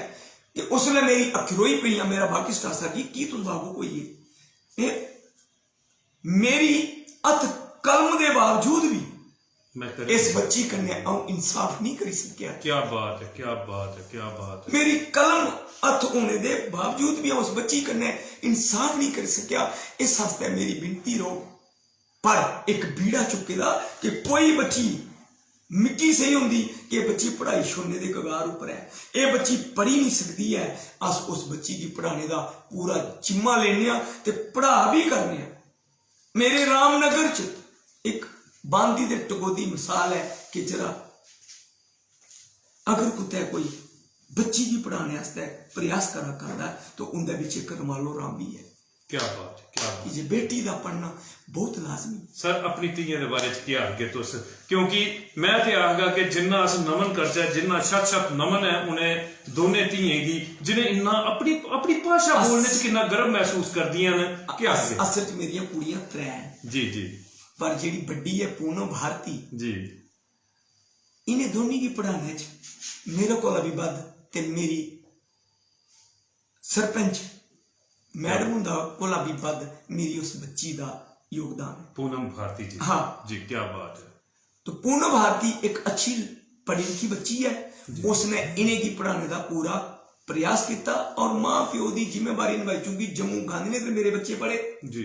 कि उसलै मेरी अक्खीं रोई पेइयां, मेरा बाकी स्टाफ सर जी, की तुस भावुक होई गे? एह् मेरी हत्थ कलम दे बावजूद बी मैं करी इस बच्ची कन्नै अ'ऊं इंसाफ नहीं करी सकेआ। क्या बात है, क्या बात है, क्या बात है। मेरी कलम हत्थ होने दे बावजूद बी अ'ऊं उस बच्ची कन्नै इंसाफ नहीं करी सकेआ। इस आस्तै मेरी विनती रौह्ग, पर इक बीड़ा चुक्के दा कि कोई बच्ची मिगी सेही होंदी कि एह् बच्ची पढ़ाई छोड़ने दे कगार उप्पर ऐ, एह् बच्ची पढ़ी नहीं सकदी ऐ, अस उस बच्ची गी पढ़ाने दा पूरा जिम्मा लेने आं ते पढ़ा बी करने आं। मेरे रामनगर च इक बांदी ते टकोदी मिसाल ऐ कि जेह्ड़ा अगर कुतै कोई बच्ची गी पढ़ाने आस्तै प्रयास करा करदा ऐ, तो उं'दे बिच इक रमालो राम बी ऐ। क्या बात है, क्या बात। कि जे बेटी दा पढ़ना बहुत लाजमी। सर, अपनी धियें दे बारे च केह् आखगे तुस? क्योंकि मैं ते आखगा कि जिन्ना अस नमन करचै, जिन्ना शत शत नमन ऐ उ'नें दोनें धियें गी, जि'नें इन्ना अपनी, अपनी भाशा अस- बोलने च किन्ना गर्व महसूस करदियां न। केह् अस-, आखगे? असल च मेरियां कुड़ियां त्रै न। जी, जी। पर जेह्ड़ी बड्डी ऐ पूनम भारती, जी। इ'नें दोनीं गी पढ़ाने च मेरे कोला बी बद्ध ते मेरी सरपंच मैडम हुंदा कोला बी बद्ध मेरी उस बच्ची दा योगदान ऐ। पूनम भारती जी। हाँ। जी, क्या बात है। तो पूनम भारती इक अच्छी पढ़ी लिखी बच्ची ऐ, जी। उसने इ'नेंगी पढ़ाने दा पूरा प्रयास कीता और मां प्यो दी जिम्मेवारी नभाई, क्योंकि जम्मू गांधीनगर मेरे बच्चे पढ़े। जी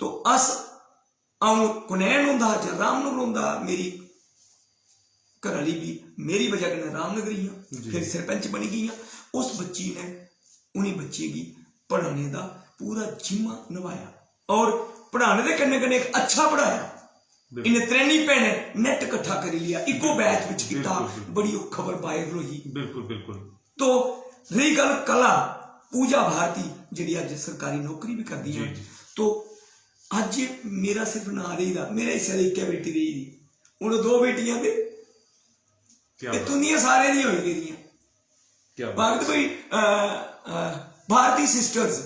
तो अस, अ'ऊं कुनैन होंदा हा जां रामनगर होंदा हा, मेरी घरै आह्ली बी मेरी बजह कन्नै रामनगरी हियां, जी। फिर सरपंच बनी गेइयां। उस बच्ची ने उ'नें बच्चें गी पढ़ाने दा पूरा जिम्मा नभाया और पढ़ाने दे कन्नै कन्नै इक अच्छा पढ़ाया। बिल्कुल। इन्हें त्रैनी भैनें नैट इकट्ठा करी लिया, इक्को बैच बिच कीता। बिल्कुल, बिल्कुल। बड़ी ओह् खबर वायरल होई। बिल्कुल बिल्कुल तो रही गल्ल कला, पूजा भारती जेह्ड़ी अज्ज सरकारी नौकरी भी करदी जी है, जी तो अज्ज मेरा सिर्फ नांऽ रेही दा, मेरे हिस्से दी इक्कै बेटी रेही दी, हून दो बेटियां ते क्या ते बात तुंदियां सारें दियां होई गेदियां। क्या बात बाकी कोई अ, अ, भारती सिस्टर्स,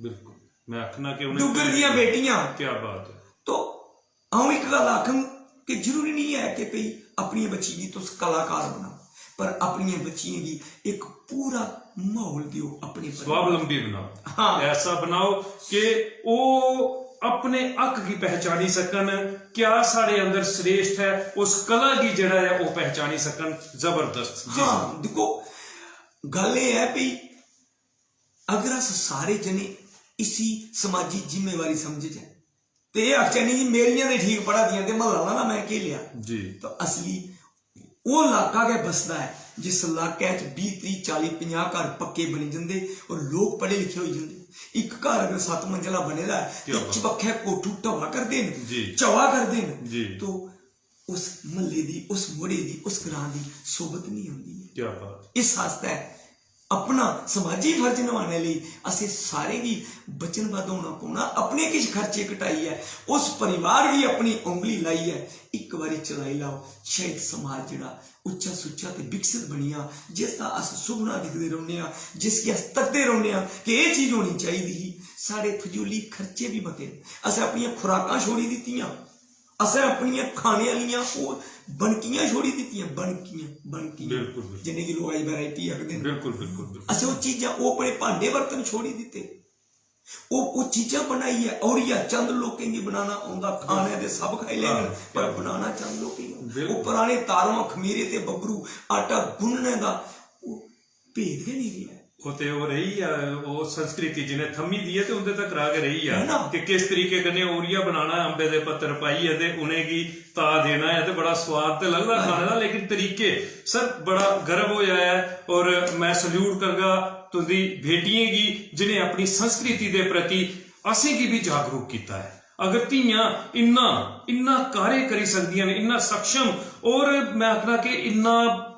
बिल्कुल मैं आखना कि उन्हें डुग्गर दियां बेटियां। क्या बात है तो अ'ऊं इक गल्ल आखङ कि जरूरी नहीं है कि भई अपनियें बच्चियें गी तुस कलाकार बनाओ, पर अपनियें बच्चियें गी इक पूरा म्हौल देओ अपने परिवार। स्वावलंबी बनाओ हाँ। ऐसा बनाओ कि ओह् अपने हक गी पहचानी सकन। क्या साढ़े अंदर श्रेष्ठ है, उस कला गी जेह्ड़ा ऐ ओह् पहचानी सकन। जबरदस्त जी हाँ, दिक्खो, गल्ल एह् ऐ भई अगर अस सारे जने इसी समाजी जिम्मेवारी समझचै ते एह् आखचै निं जी मेरियां ते ठीक पढ़ा दियां ते म्हल्ला आह्ला ना मैं केह् लेआ, जी तो असली ओह् लाका गै बसदा ऐ जिस लाकै च बीह्, त्रीह्, चाली, पंजाह् घर पक्के बनी जंदे और लोक पढ़े लिखे होई जंदे। इक घर अगर सत्त मंजला बने दा ऐ क्या ते बात। चबक्खै कोठू ढवा करदे न, जी। चवा करदे न, जी। तो उस म्हल्ले दी, उस मोड़े दी, उस ग्रां दी सोबत नहीं होंदी ऐ। क्या बात इस आस्तै अपना समाजी फर्ज नभाने लेई असें सारें गी वचनबद्ध होना पौना, अपने किश खर्चे घटाइयै उस परिवार गी अपनी उंगली लाइयै इक बारी चलाई लैओ। शायद समाज जेह्ड़ा उच्चा सुच्चा ते विकसित बनी जा, जिसदा अस सुखना दिखदे रौह्ने आं, जिसगी अस तकदे रौह्ने आं कि एह् चीज होनी चाहिदी ही। साढ़े फजूली खर्चे बी मते न। असें अपनियां खुराकां छोड़ी दित्तियां, असें अपनियां खाने आह्लियां ओह् बनकियां छोड़ी दित्तियां, बनकियां, बनकियां, बिल्कुल, बिल्कुल। जि'नेंगी लोक अज्ज वैरायटी आखदे न। बिल्कुल बिल्कुल बिल्कुल असें ओह् चीजां, ओह् अपने भांडे बर्तन छोड़ी दित्ते, ओह् ओह् चीजां बनाइयै औरिया चंद लोकें गी बनाना औंदा, खाने दे सब खाई लैङन, हाँ, पर क्या बनाना चंद लोकें गी। बिल्कुल। ओह् पराने तारवां, खमीरे ते बब्बरू, आटा गुन्नने दा ओह् भेद गै नेईं रेहा। ओह् ते ओह् रेही ऐ, ओह् संस्कृति जि'नें थम्मी दी ऐ ते उं'दे तक्कर गै रेही ऐ है ना? कि किस तरीके कन्नै ओरिया बनाना, अंबे दे पत्तर पाइयै ते उ'नेंगी ताऽ देना ऐ ते बड़ा सोआद ते लगदा हां। खाने दा, लेकिन तरीके, सर, बड़ा गर्व होआ ऐ। और मैं सल्यूट करगा तुं'दी बेटियें गी जि'नें अपनी संस्कृति दे प्रति असेंगी बी जागरूक कीता ऐ। अगर धियां इन्ना इन्ना कार्य करी सकदियां न, इन्ना सक्षम, और मैं आखना कि इन्ना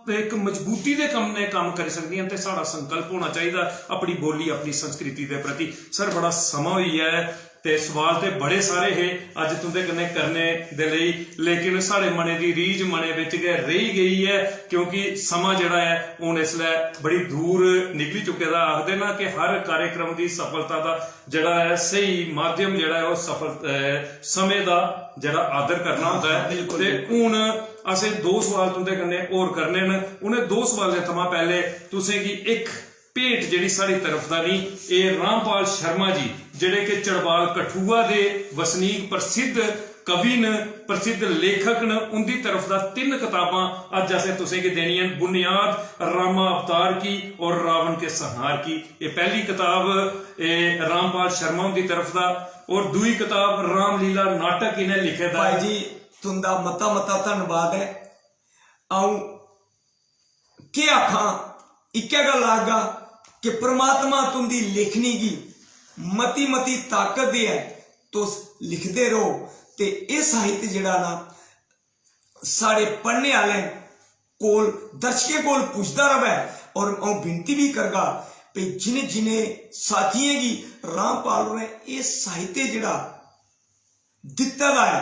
इक मजबूती दे कन्नै कम्म करी सकदियां न, ते साढ़ा संकल्प होना चाहिदा अपनी बोली, अपनी संस्कृति दे प्रति। सर, बड़ा समां होई गेआ ऐ ते सवाल ते बड़े सारे हे अज्ज तुं'दे कन्नै करने दे लेई, लेकिन साढ़े मनै दी रीझ मनै बिच गै रेही गेई ऐ, क्योंकि समां जेह्ड़ा ऐ हून इसलै बड़ी दूर निकली चुके दा। आखदे ना कि हर कार्यक्रम दी सफलता दा जेह्ड़ा ऐ स्हेई माध्यम जेह्ड़ा ऐ ओह् सफल, अ, समें दा जेह्ड़ा आदर करना होंदा ऐ। बिल्कुल, ते बिल्कुल। हून असें दो सवाल तुं'दे कन्नै होर करने न। उ'नें दो सवालें थमां पैह्ले तुसेंगी इक भेंट जेह्ड़ी साढ़ी तरफ दा निं, एह् रामपाल शर्मा जी जेह्ड़े कि चड़बाल कठुआ दे वसनीक प्रसिद्ध कवि न, प्रसिद्ध लेखक न, उं'दी तरफ दा तिन्न कताबां अज्ज असें तुसेंगी देनियां न, बुनियाद रामा अवतार की और रावण के संहार की। एह् पैह्ली कताब, एह् रामपाल शर्मा हुंदी तरफ दा, और दूई कताब रामलीला नाटक इ'नें लिखे दा भाई ऐ। जी, तुंदा मता मता धन्नवाद ऐ। अ'ऊं केह् आखां, इक्कै गल्ल आखगा कि परमात्मा तुंदी लेखनी गी मती मती ताकत देऐ। तुस लिखदे रहो ते एह् साहित्य जेह्ड़ा ना साढ़े पढ़ने आह्लें कोल, दर्शकें कोल पुजदा र'वै। और अ'ऊं विनती बी करगा भई जि'नें जि'नें साथियें गी रामपाल होरें एह् साहित्य जेह्ड़ा दित्ते दा ऐ,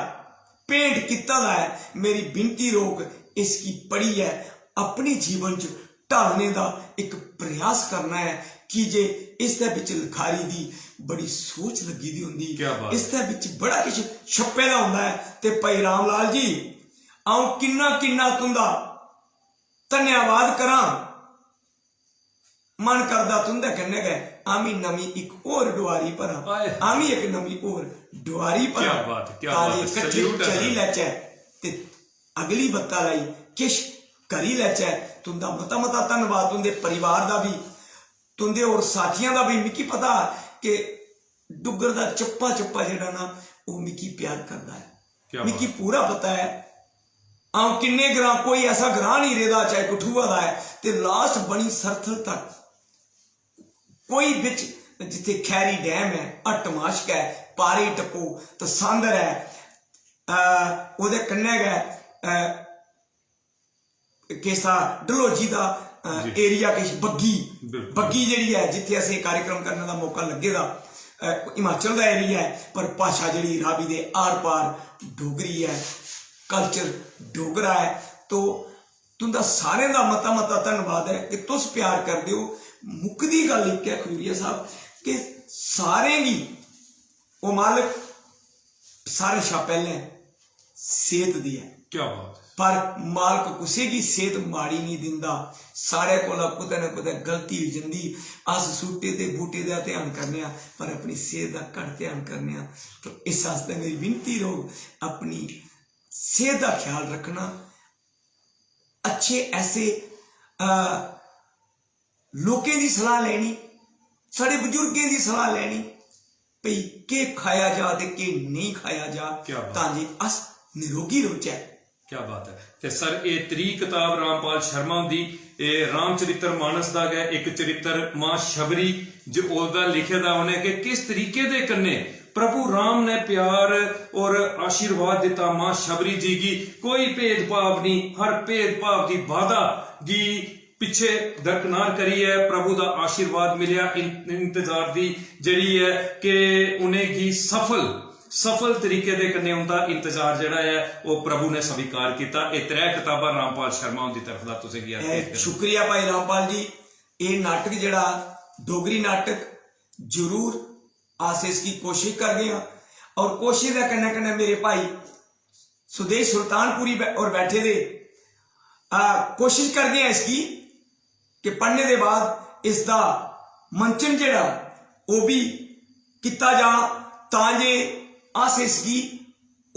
भेंट कीते दा ऐ, मेरी विनती रौह्ग इसगी पढ़ियै अपने जीवन च ढालने दा इक प्रयास करना ऐ, की जे इसदे बिच लखारी दी बड़ी सोच लग्गी दी होंदी, क्या बात। इसदे बिच बड़ा किश छप्पे दा होंदा ऐ। ते भाई रामलाल जी, अ'ऊं किन्ना किन्ना तुंदा धन्यवाद करां। मन करदा तुंदे कन्नै गै आमी नमीं इक होर डुआरी भरां, आए। आमी इक नमीं होर डुआरी भरां। क्या बात, क्या तां बात जे है, किट्ठे salute है चली सर। लैचै ते अगली बत्ता लाई किश करी लैचै। तुंदा मता मता धन्नवाद, तुंदे परिवार दा बी, तुं'दे होर साथियां दा बी मिगी पता कि डुग्गर दा चप्पा चप्पा जेह्ड़ा ना, ओह् मिगी प्यार करदा ऐ। क्या मिगी बात। पूरा पता ऐ, अ'ऊं किन्ने ग्रां, कोई ऐसा ग्रां निं रेह्दा, चाहे कठुआ दा ऐ ते लास्ट बनी सरथल तक, कोई बिच जित्थै खैरी डैम ऐ, हट्ट माशक ऐ, पारे टप्पो, तसांदर ऐ, अ, ओह्दे कन्नै गै, अ, किस दा, डलहौजी दा, अ, जी। एरिया किश बग्गी, बिल्कुल। बग्गी जेह्ड़ी ऐ, जित्थै असें कार्यक्रम करने दा मौका लग्गे दा, अ, हिमाचल दा एरिया ऐ, पर भाशा जेह्ड़ी रावी दे आर पार डोगरी ऐ, कल्चर डोगरा ऐ। तो तुं'दा सारें दा मता मता धन्नवाद ऐ कि तुस प्यार करदे ओ। मुकदी गल्ल इक ऐ खजूरिया साहब, कि सारें गी ओह् मालक सारें शा पैह्लें सेह्त देऐ। क्या बात ऐ। पर मालक कुसै गी सेह्त माड़ी निं दिंदा। साढ़े कोला कुतै ना कुतै गलती होई जंदी। अस सूटे ते बूटे दा ध्यान करने आं, पर अपनी सेह्त दा घट्ट ध्यान करने आं। तो इस आस्तै मेरी विनती रौह्ग, अपनी सेह्त दा ख्याल रक्खना, अच्छे ऐसे, अ, लोकें दी सलाह लैनी, साढ़े बजुर्गें दी सलाह लैनी, भई केह् खाया जा ते केह् नेईं खाया जा, क्या बात। तां जे अस निरोगी रौह्चै। क्या बात ऐ। ते सर, एह् त्री कताब रामपाल शर्मा हुंदी, एह् रामचरित्र मानस दा गै इक चरित्र मां शबरी, जो ओह्दा लिखे दा उ'नें कि किस तरीके दे कन्नै प्रभु राम ने प्यार और आशीर्वाद दित्ता मां शबरी जी गी। कोई भेदभाव निं, हर भेदभाव दी बाधा गी पिच्छे दरकनार करियै प्रभु दा आशीर्वाद मिलेआ। इन-, इंतजार दी जेह्ड़ी ऐ कि उ'नेंगी सफल, सफल तरीके दे कन्नै उं'दा इंतजार जेह्ड़ा ऐ, ओह् प्रभु ने स्वीकार कीता। एह् त्रै कताबां रामपाल शर्मा हुंदी तरफ दा तुसेंगी अस ए, पेश करने। शुक्रिया भाई रामपाल जी। एह् नाटक जेह्ड़ा डोगरी नाटक जरूर अस इसकी कोशिश करगे आं, और कोशिश दे कन्नै कन्नै मेरे भाई सुदेश सुल्तानपुरी बै-, और बैठे दे, आ, कोशिश करगे आं इसकी कि पढ़ने दे बाद इसदा मंचन जेह्ड़ा ओह् बी कीता जा, तां जे अस इसगी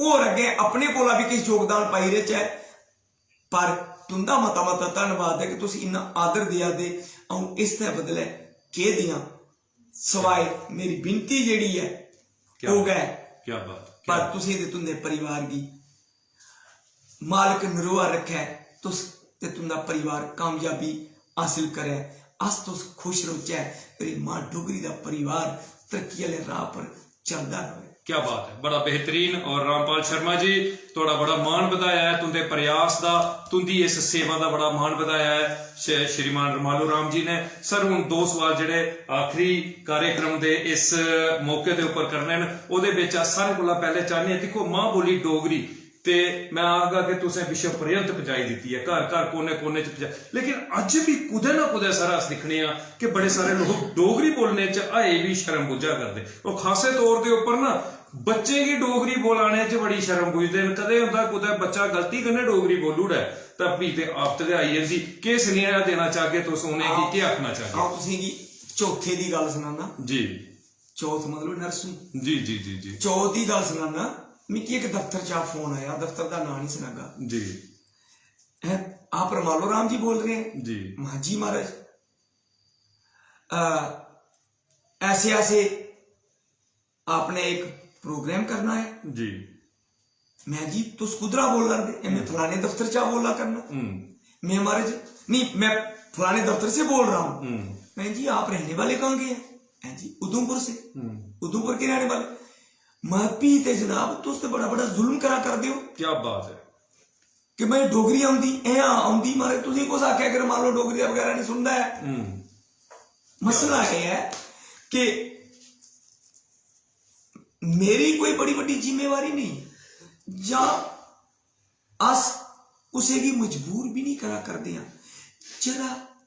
होर अग्गें अपने कोला बी किश योगदान पाई रेचै। पर तुं'दा मता मता धन्नवाद ऐ कि तुस इन्ना आदर देआ दे। अ'ऊं इसदे बदलै केह् देआं? सवाए मेरी विनती जेह्ड़ी ऐ, क्या ओह् गै। क्या बात, क्या पर बात। तुसें ते तुं'दे परिवार गी मालक नरोआ रक्खै, तुस ते तुं'दा परिवार कामयाबी हासल करै, अस तुस खुश रौह्चै, तेरी मां डोगरी दा परिवार तरक्की आह्ले राह् पर चलदा र'वै। क्या बात है, बड़ा बेहतरीन। और रामपाल शर्मा जी, थुआढ़ा बड़ा मान बधाया ऐ तुं'दे प्रयास दा, तुं'दी इस सेवा दा बड़ा मान बधाया ऐ श-, श्रीमान रमालो राम जी ने। सर, हुन दो सवाल जेह्ड़े आखिरी कार्यक्रम दे इस मौके दे उप्पर करने न, ओह्दे बिच अस सारें कोला पैह्ले चाह्न्ने आं, दिक्खो, मां बोली डोगरी ते मैं आखगा कि तुसें विश्व पर्यंत पजाई दित्ती ऐ, घर घर, कोने कोने च पजाई। लेकिन अज्ज बी कुतै ना कुतै, सर, अस दिक्खने आं कि बड़े सारे लोक डोगरी बोलने च अजें बी शर्म बुज्झा करदे। और खासे तौर दे उप्पर ना बच्चें गी डोगरी बोलाने च बड़ी शर्म बुझदे न। कदें होंदा कुतै बच्चा गलती कन्नै डोगरी बोली ओड़ै तां फ्ही ते आफत गै आई जंदी। केह् सनेहा देना चाहगे तुस उ'नेंगी, आहो। केह् आखना चाहगे? अ'ऊं तुसेंगी चौथे दी गल्ल सनाना। जी। चौथ मतलब नरसिंह। जी, जी, जी, जी। चौथ दी गल्ल सनाना, मिगी इक दफ्तर चा फोन आया, दफ्तर दा नांऽ निं सनागा। जी। हैं, आप रमालो राम जी बोल रहे हैं? जी। महां जी महाराज, अ, ऐसे ऐसे आपने एक प्रोग्राम करना है। जी। मैं जी, तुस कुद्धरा बोला दे? ए, मैं हम्म। फलाने दफ्तर चा बोला करना। हम्म। मैं महाराज, नहीं, मैं फलाने दफ्तर से बोल रहा हूँ। हम्म। मैं जी, आप रहने वाले कहाँ के हैं? हैं जी, उधमपुर से। हम्म। उधमपुर के रहने वाले। मैं भी ते जनाब, तुस ते बड़ा बड़ा जुल्म करा करदे हो। क्या बात है। कि मैं डोगरी औंदी, ऐ औंदी, महाराज, तुसें कुस आखेआ कि रमालो डोगरी दा बगैरा नहीं सुनदा है? हम्म। मसला एह् ऐ कि मेरी कोई बड़ी बड्डी जिम्मेवारी नेईं, जां अस कुसै गी मजबूर बी नेईं करा करदे आं। जेह्ड़ा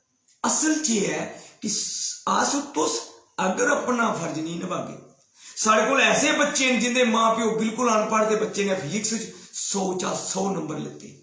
असल च एह् ऐ कि स-, अस, तुस अगर अपना फर्ज नेईं नभागे, साढ़े कोल ऐसे बच्चे न जिंदे मां प्यो बिल्कुल अनपढ़, ते बच्चे ने फिजिक्स च सौ चा सौ नंबर लैते,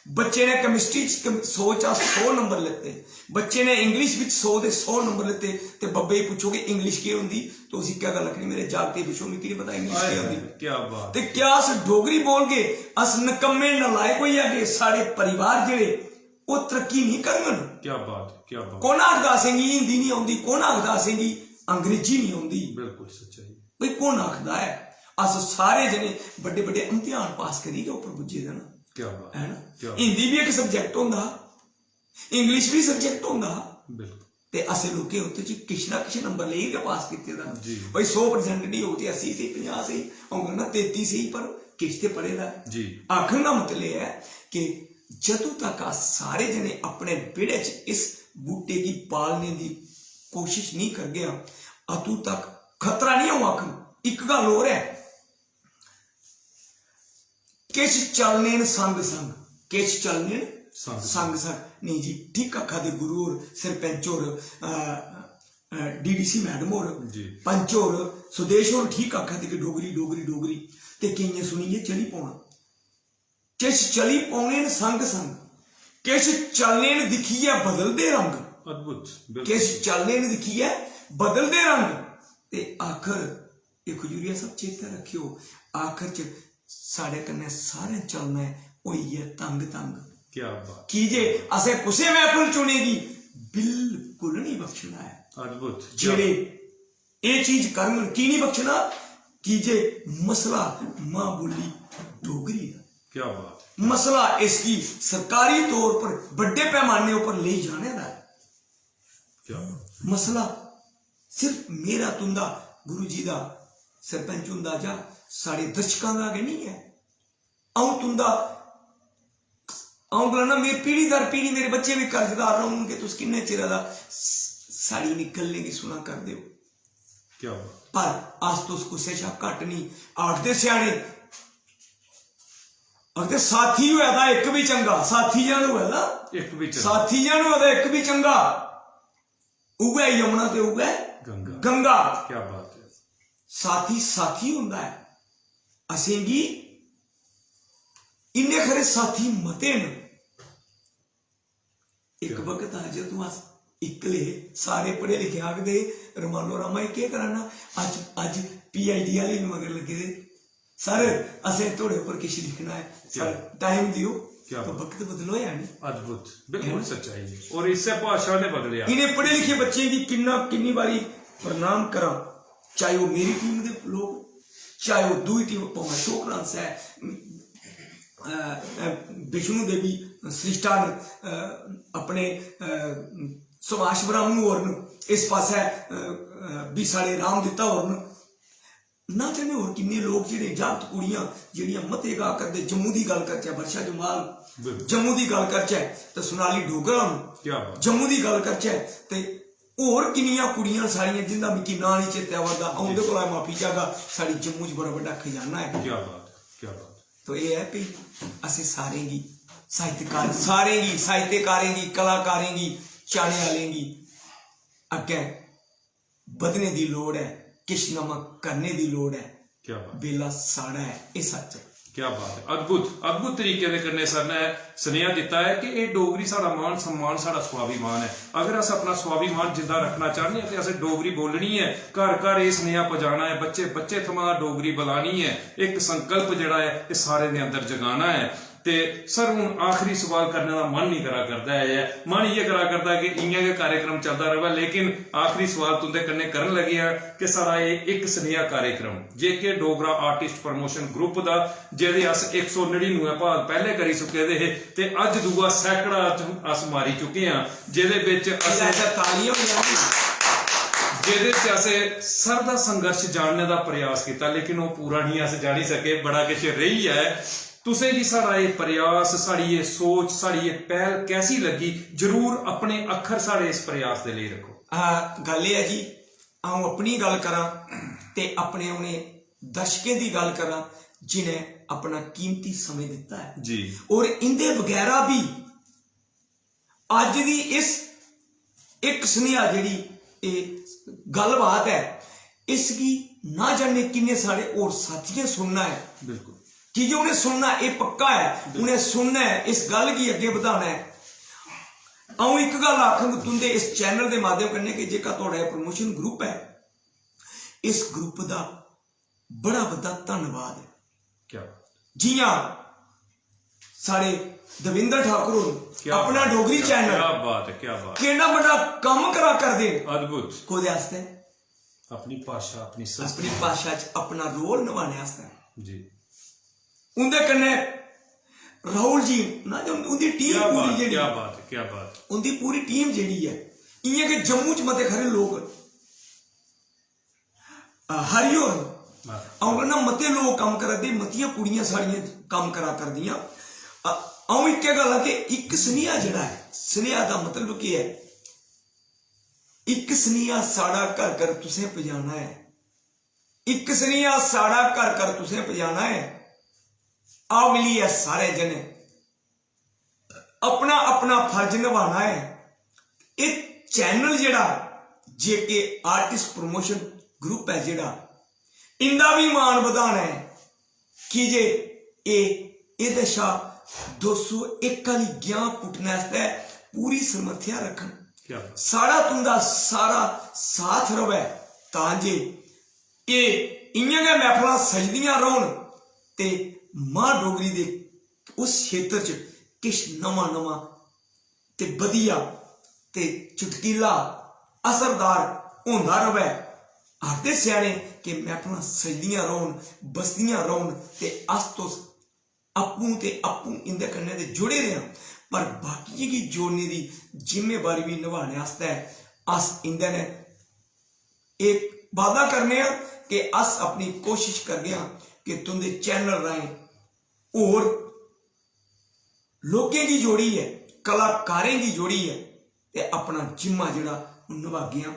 बच्चे ने केमिस्ट्री च कम-, सौ चा सौ नंबर लैते, बच्चे ने इंग्लिश बिच सौ दे सौ नंबर लैते, ते बब्बे गी पुच्छो कि इंग्लिश केह् होंदी, तो उसी क्या गल्ल आखनी, मेरे जागते गी पुच्छो, मिगी नहीं पता इंग्लिश हाय केह् हाय, होंदी। क्या बात। ते क्या अस डोगरी बोलगे? अस नकम्मे नलायक होई जागे। साढ़े परिवार जेह्ड़े, ओह् तरक्की नहीं करङन। क्या बात है, क्या बात। कौन आखदा असेंगी हिंदी नहीं औंदी, कौन आखदा असेंगी अंग्रेजी नहीं औंदी? बिल्कुल सच्चाई। भाई, कौन आखदा है? अस सारे जने बड्डे बड्डे इम्तिहान पास करियै उप्पर पुज्जे दे ना। क्या बात है ना? क्या बात। हिंदी भी इक सब्जैक्ट होंदा हा, इंग्लिश भी सब्जैक्ट होंदा हा, बिल्कुल। ते असें लोकें उत्त च किश ना किश नंबर लेइयै गै पास कीते दा। जी। भाई, सौ परसेंट नेईं होग ते अस्सी स्हेई, पंजाह् स्हेई, अ'ऊं आखना तैती स्हेई, पर किश ते पढ़े दा ऐ। जी। आखन दा मतलब एह् ऐ कि जदूं तक अस सारे जने अपने बेह्ड़े च इस बूह्टे गी पालने दी कोशश नेईं करगे आं, अदूं तक खतरा नेईं, अ'ऊं आखङ। इक गल्ल होर ऐ, किश चलने न संग संग, किश चलने न संग संग संग। नेईं जी, ठीक आखा दे गुरु होर, सरपंच होर, डीडीसी मैडम होर, जी। पंच होर, सुदेश होर ठीक आखा दे कि डोगरी, डोगरी, डोगरी। ते केइयें सुनियै चली पौना। किश चली पौने न संग संग, किश चलने न दिक्खियै बदलदे रंग। अद्भुत, बिल्कुल। किश चलने न दिक्खियै बदलदे रंग। ते आखर, एह् खजूरिया सब चेता रक्खेओ, आखर च साढ़े कन्नै सारें चलना ऐ, होइयै तंग तंग। क्या बात। की जे असें कुसै महफल च उ'नेंगी बिल्कुल नहीं बख्शना ऐ। अद्भुत। जेह्ड़े एह् चीज करङन। की नहीं बख्शना? की जे मसला मां बोली डोगरी दा। क्या बात है। मसला इसगी सरकारी तौर पर बड्डे पैमाने उप्पर लेई जाने दा ऐ। क्या बात। मसला सिर्फ मेरा, तुंदा, गुरु जी दा, सरपंच हुंदा जां साढ़े दर्शकां दा गै नहीं ऐ। अ'ऊं तुंदा, अ'ऊं गलाना, मेरी पीढ़ी दर पीढ़ी, मेरे बच्चे भी कर्जदार रौह्ङन कि तुस किन्ने चिरै दा स-, साढ़ी इ'नें गल्लें गी सुना करदे ओ। क्या बात। पर अस तुस कुसै शा घट्ट नहीं। आखदे स्याने, आखदे, साथी होऐ दा इक बी चंगा, साथी जन होऐ दा, इक बी चंगा। साथी जन होऐ दा इक बी चंगा, उ'ऐ यमुना ते उ'ऐ गंगा। गंगा। क्या बात है। साथी साथी होंदा ऐ। असेंगी इन्ने खरे साथी मते न। इक क्या? वक्त हा जदूं अस इक्कले हे, सारे पढ़े लिखे आखदे, "रमालो रामा, एह् केह् करा ना?" अज्ज, अज्ज पीआईडी आह्ले बी मगर लग्गे दे, "सर, असें थुआढ़े उप्पर किश लिखना ऐ, सर, क्या? टाइम देओ।" क्या तो बात? वक्त बदलोआ है नहीं। अद्भुत, बिल्कुल है ना? सच्चाई है। और इस्सै भाशा ने बदलेआ। इ'नें पढ़े लिखे बच्चें गी किन्ना, किन्नी बारी प्रणाम करां, चाहे ओह् मेरी टीम दे लोक, चाहे ओह् दूई टीम, भामें अशोक रांस ऐ, अ, अ, विष्णु देवी श्रेष्ठा न, अ, अपने, अ, सुभाष ब्राह्मणु होर न, इस पासै, अ, अ, बी साढ़े राम दित्ता होर न। ना जाने होर किन्ने लोक जेह्ड़े जागत कुड़ियां जेह्ड़ियां मते गा करदे। जम्मू दी गल्ल करचै, वर्षा जम्वाल, बिल्कुल। जम्मू दी गल्ल करचै ते सोनाली डोगरा न। क्या बात। जम्मू दी गल्ल करचै ते होर किन्नियां कुड़ियां न साढ़ियां जिंदा मिगी नांऽ निं चेतै आवा दा, अ'ऊं उं'दे कोला माफी चाहगा। साढ़ी जम्मू च बड़ा बड्डा खजाना ऐ। क्या बात है, क्या बात है। तो एह् ऐ कि असें सारें गी, साहित्यकार, सारें गी, साहित्यकारें गी, कलाकारें गी, चाह्ने आह्लें गी अग्गें बधने दी लोड़ ऐ, किश नमां करने दी लोड़ ऐ। क्या बात। बेला साढ़ा ऐ, एह् सच्च ऐ। क्या बात है। अद्भुत, अद्भुत तरीके दे कन्नै सर ने सनेहा दित्ता ऐ कि एह् डोगरी साढ़ा मान सम्मान, साढ़ा स्वाभिमान ऐ। अगर अस अपना स्वाभिमान जिंदा रक्खना चाह्न्ने आं ते असें डोगरी बोलनी ऐ, घर घर एह् सनेहा पजाना ऐ, बच्चे बच्चे थमां डोगरी बलानी ऐ। इक संकल्प जेह्ड़ा ऐ, एह् सारें दे अंदर जगाना ऐ। ते सर, हून आखरी सवाल करने दा मन निं करा करदा ऐ, मन इ'यै करा करदा कि इ'यां गै कार्यक्रम चलदा र'वै, लेकिन आखरी सवाल तुं'दे कन्नै करन लगे आं कि साढ़ा एह् इक सनेहा कार्यक्रम जेके डोगरा आर्टिस्ट प्रमोशन ग्रुप दा, जेह्दे अस इक सौ नड़िनुए भाग पैह्ले करी चुके दे हे ते अज्ज दूआ सैकड़ा अस मारी चुके आं, जेह्दे बिच असें तालियां होई जान। जेह्दे च असें सर दा संघर्ष जानने दा प्रयास कीता, लेकिन ओह् पूरा निं अस जानी सके, बड़ा किश रेही ऐ। तुसें गी साढ़ा एह् प्रयास, साढ़ी एह् सोच, साढ़ी एह् पैह्ल कैसी लग्गी? जरूर अपने अक्खर साढ़े इस प्रयास दे लेई रक्खो। आ, गल्ल एह् ऐ जी, अ'ऊं अपनी गल्ल करां ते अपने उ'नें दर्शकें दी गल्ल करां जिनें अपना कीमती समें दित्ता ऐ। जी। और इंदे बगैरा बी अज्ज दी इस इक सनेहा जेह्ड़ी एह् गल्लबात ऐ, इसगी ना जाने किन्ने साढ़े होर साथियें सुनना ऐ। बिल्कुल। की जे उ'नें सुनना, एह् पक्का ऐ, उ'नें सुनना ऐ, इस गल्ल गी अग्गें बधाना ऐ। अ'ऊं इक गल्ल आखङ तुं'दे इस चैनल दे माध्यम कन्नै कि जेह्का थुआढ़ा एह् प्रमोशन ग्रुप ऐ, इस ग्रुप दा बड़ा बड्डा धन्नवाद ऐ। क्या बात। जि'यां साढ़े दविंदर ठाकुर होर क्या अपना बात, डोगरी क्या, चैनल क्या बात है, क्या बात। केड्डा बड्डा कम्म करा करदे न। अद्भुत। कोह्दे आस्तै? अपनी भाशा, अपनी अपनी संस्कृति। भाशा च अपना रोल नभाने आस्तै। जी। उं'दे कन्नै राहुल जी ना, जो उं'दी टीम क्या पूरी बात, जेह्ड़ी क्या बात है, क्या बात। उं'दी पूरी टीम जेह्ड़ी ऐ, इ'यां गै जम्मू च मते हारे लोक, अ, हरि होर, माता। अ'ऊं आखना मते लोक कम्म करा दे, मतियां कुड़ियां साढ़ियां कम्म करा करदियां। अ, अ'ऊं इक्कै गल्ल आं कि इक सनेहा जेह्ड़ा ऐ, सनेहा दा मतलब केह् ऐ? इक सनेहा साढ़ा घर घर तुसें पजाना ऐ, इक सनेहा साढ़ा घर घर तुसें पजाना ऐ। आओ मिलियै सारे जने अपना अपना फर्ज नभाना ऐ। एह् चैनल जेह्ड़ा जेके आर्टिस्ट प्रमोशन ग्रुप ऐ जेह्ड़ा, इंदा बी मान बधाना ऐ, की जे एह् एह्दे शा दो सौ इक आह्ली ग्यां पुट्टने आस्तै पूरी समर्थ्या रक्खन। क्या बात। साढ़ा तुंदा सारा साथ रवै, तां जे एह् इ'यां गै मैह्फलां सजदियां रौह्न ते मां डोगरी दे उस क्षेत्र च किश नमां नमां ते बधिया ते चुटकीला असरदार होंदा रवै। आखदे स्याने कि मैह्फलां सजदियां रौह्न, बसदियां रौह्न ते अस तुस आपूं ते आपूं इं'दे कन्नै ते जुड़े दे आं, पर बाकियें गी जोड़ने दी जिम्मेवारी बी नभाने आस्तै अस इं'दे नै एह् वादा करने आं कि अस अपनी कोशिश करगे आं कि तुं'दे चैनल राहें होर लोकें गी जोड़ियै, कलाकारें गी जोड़ियै ते अपना जिम्मा जेह्ड़ा ओह् नभागे आं।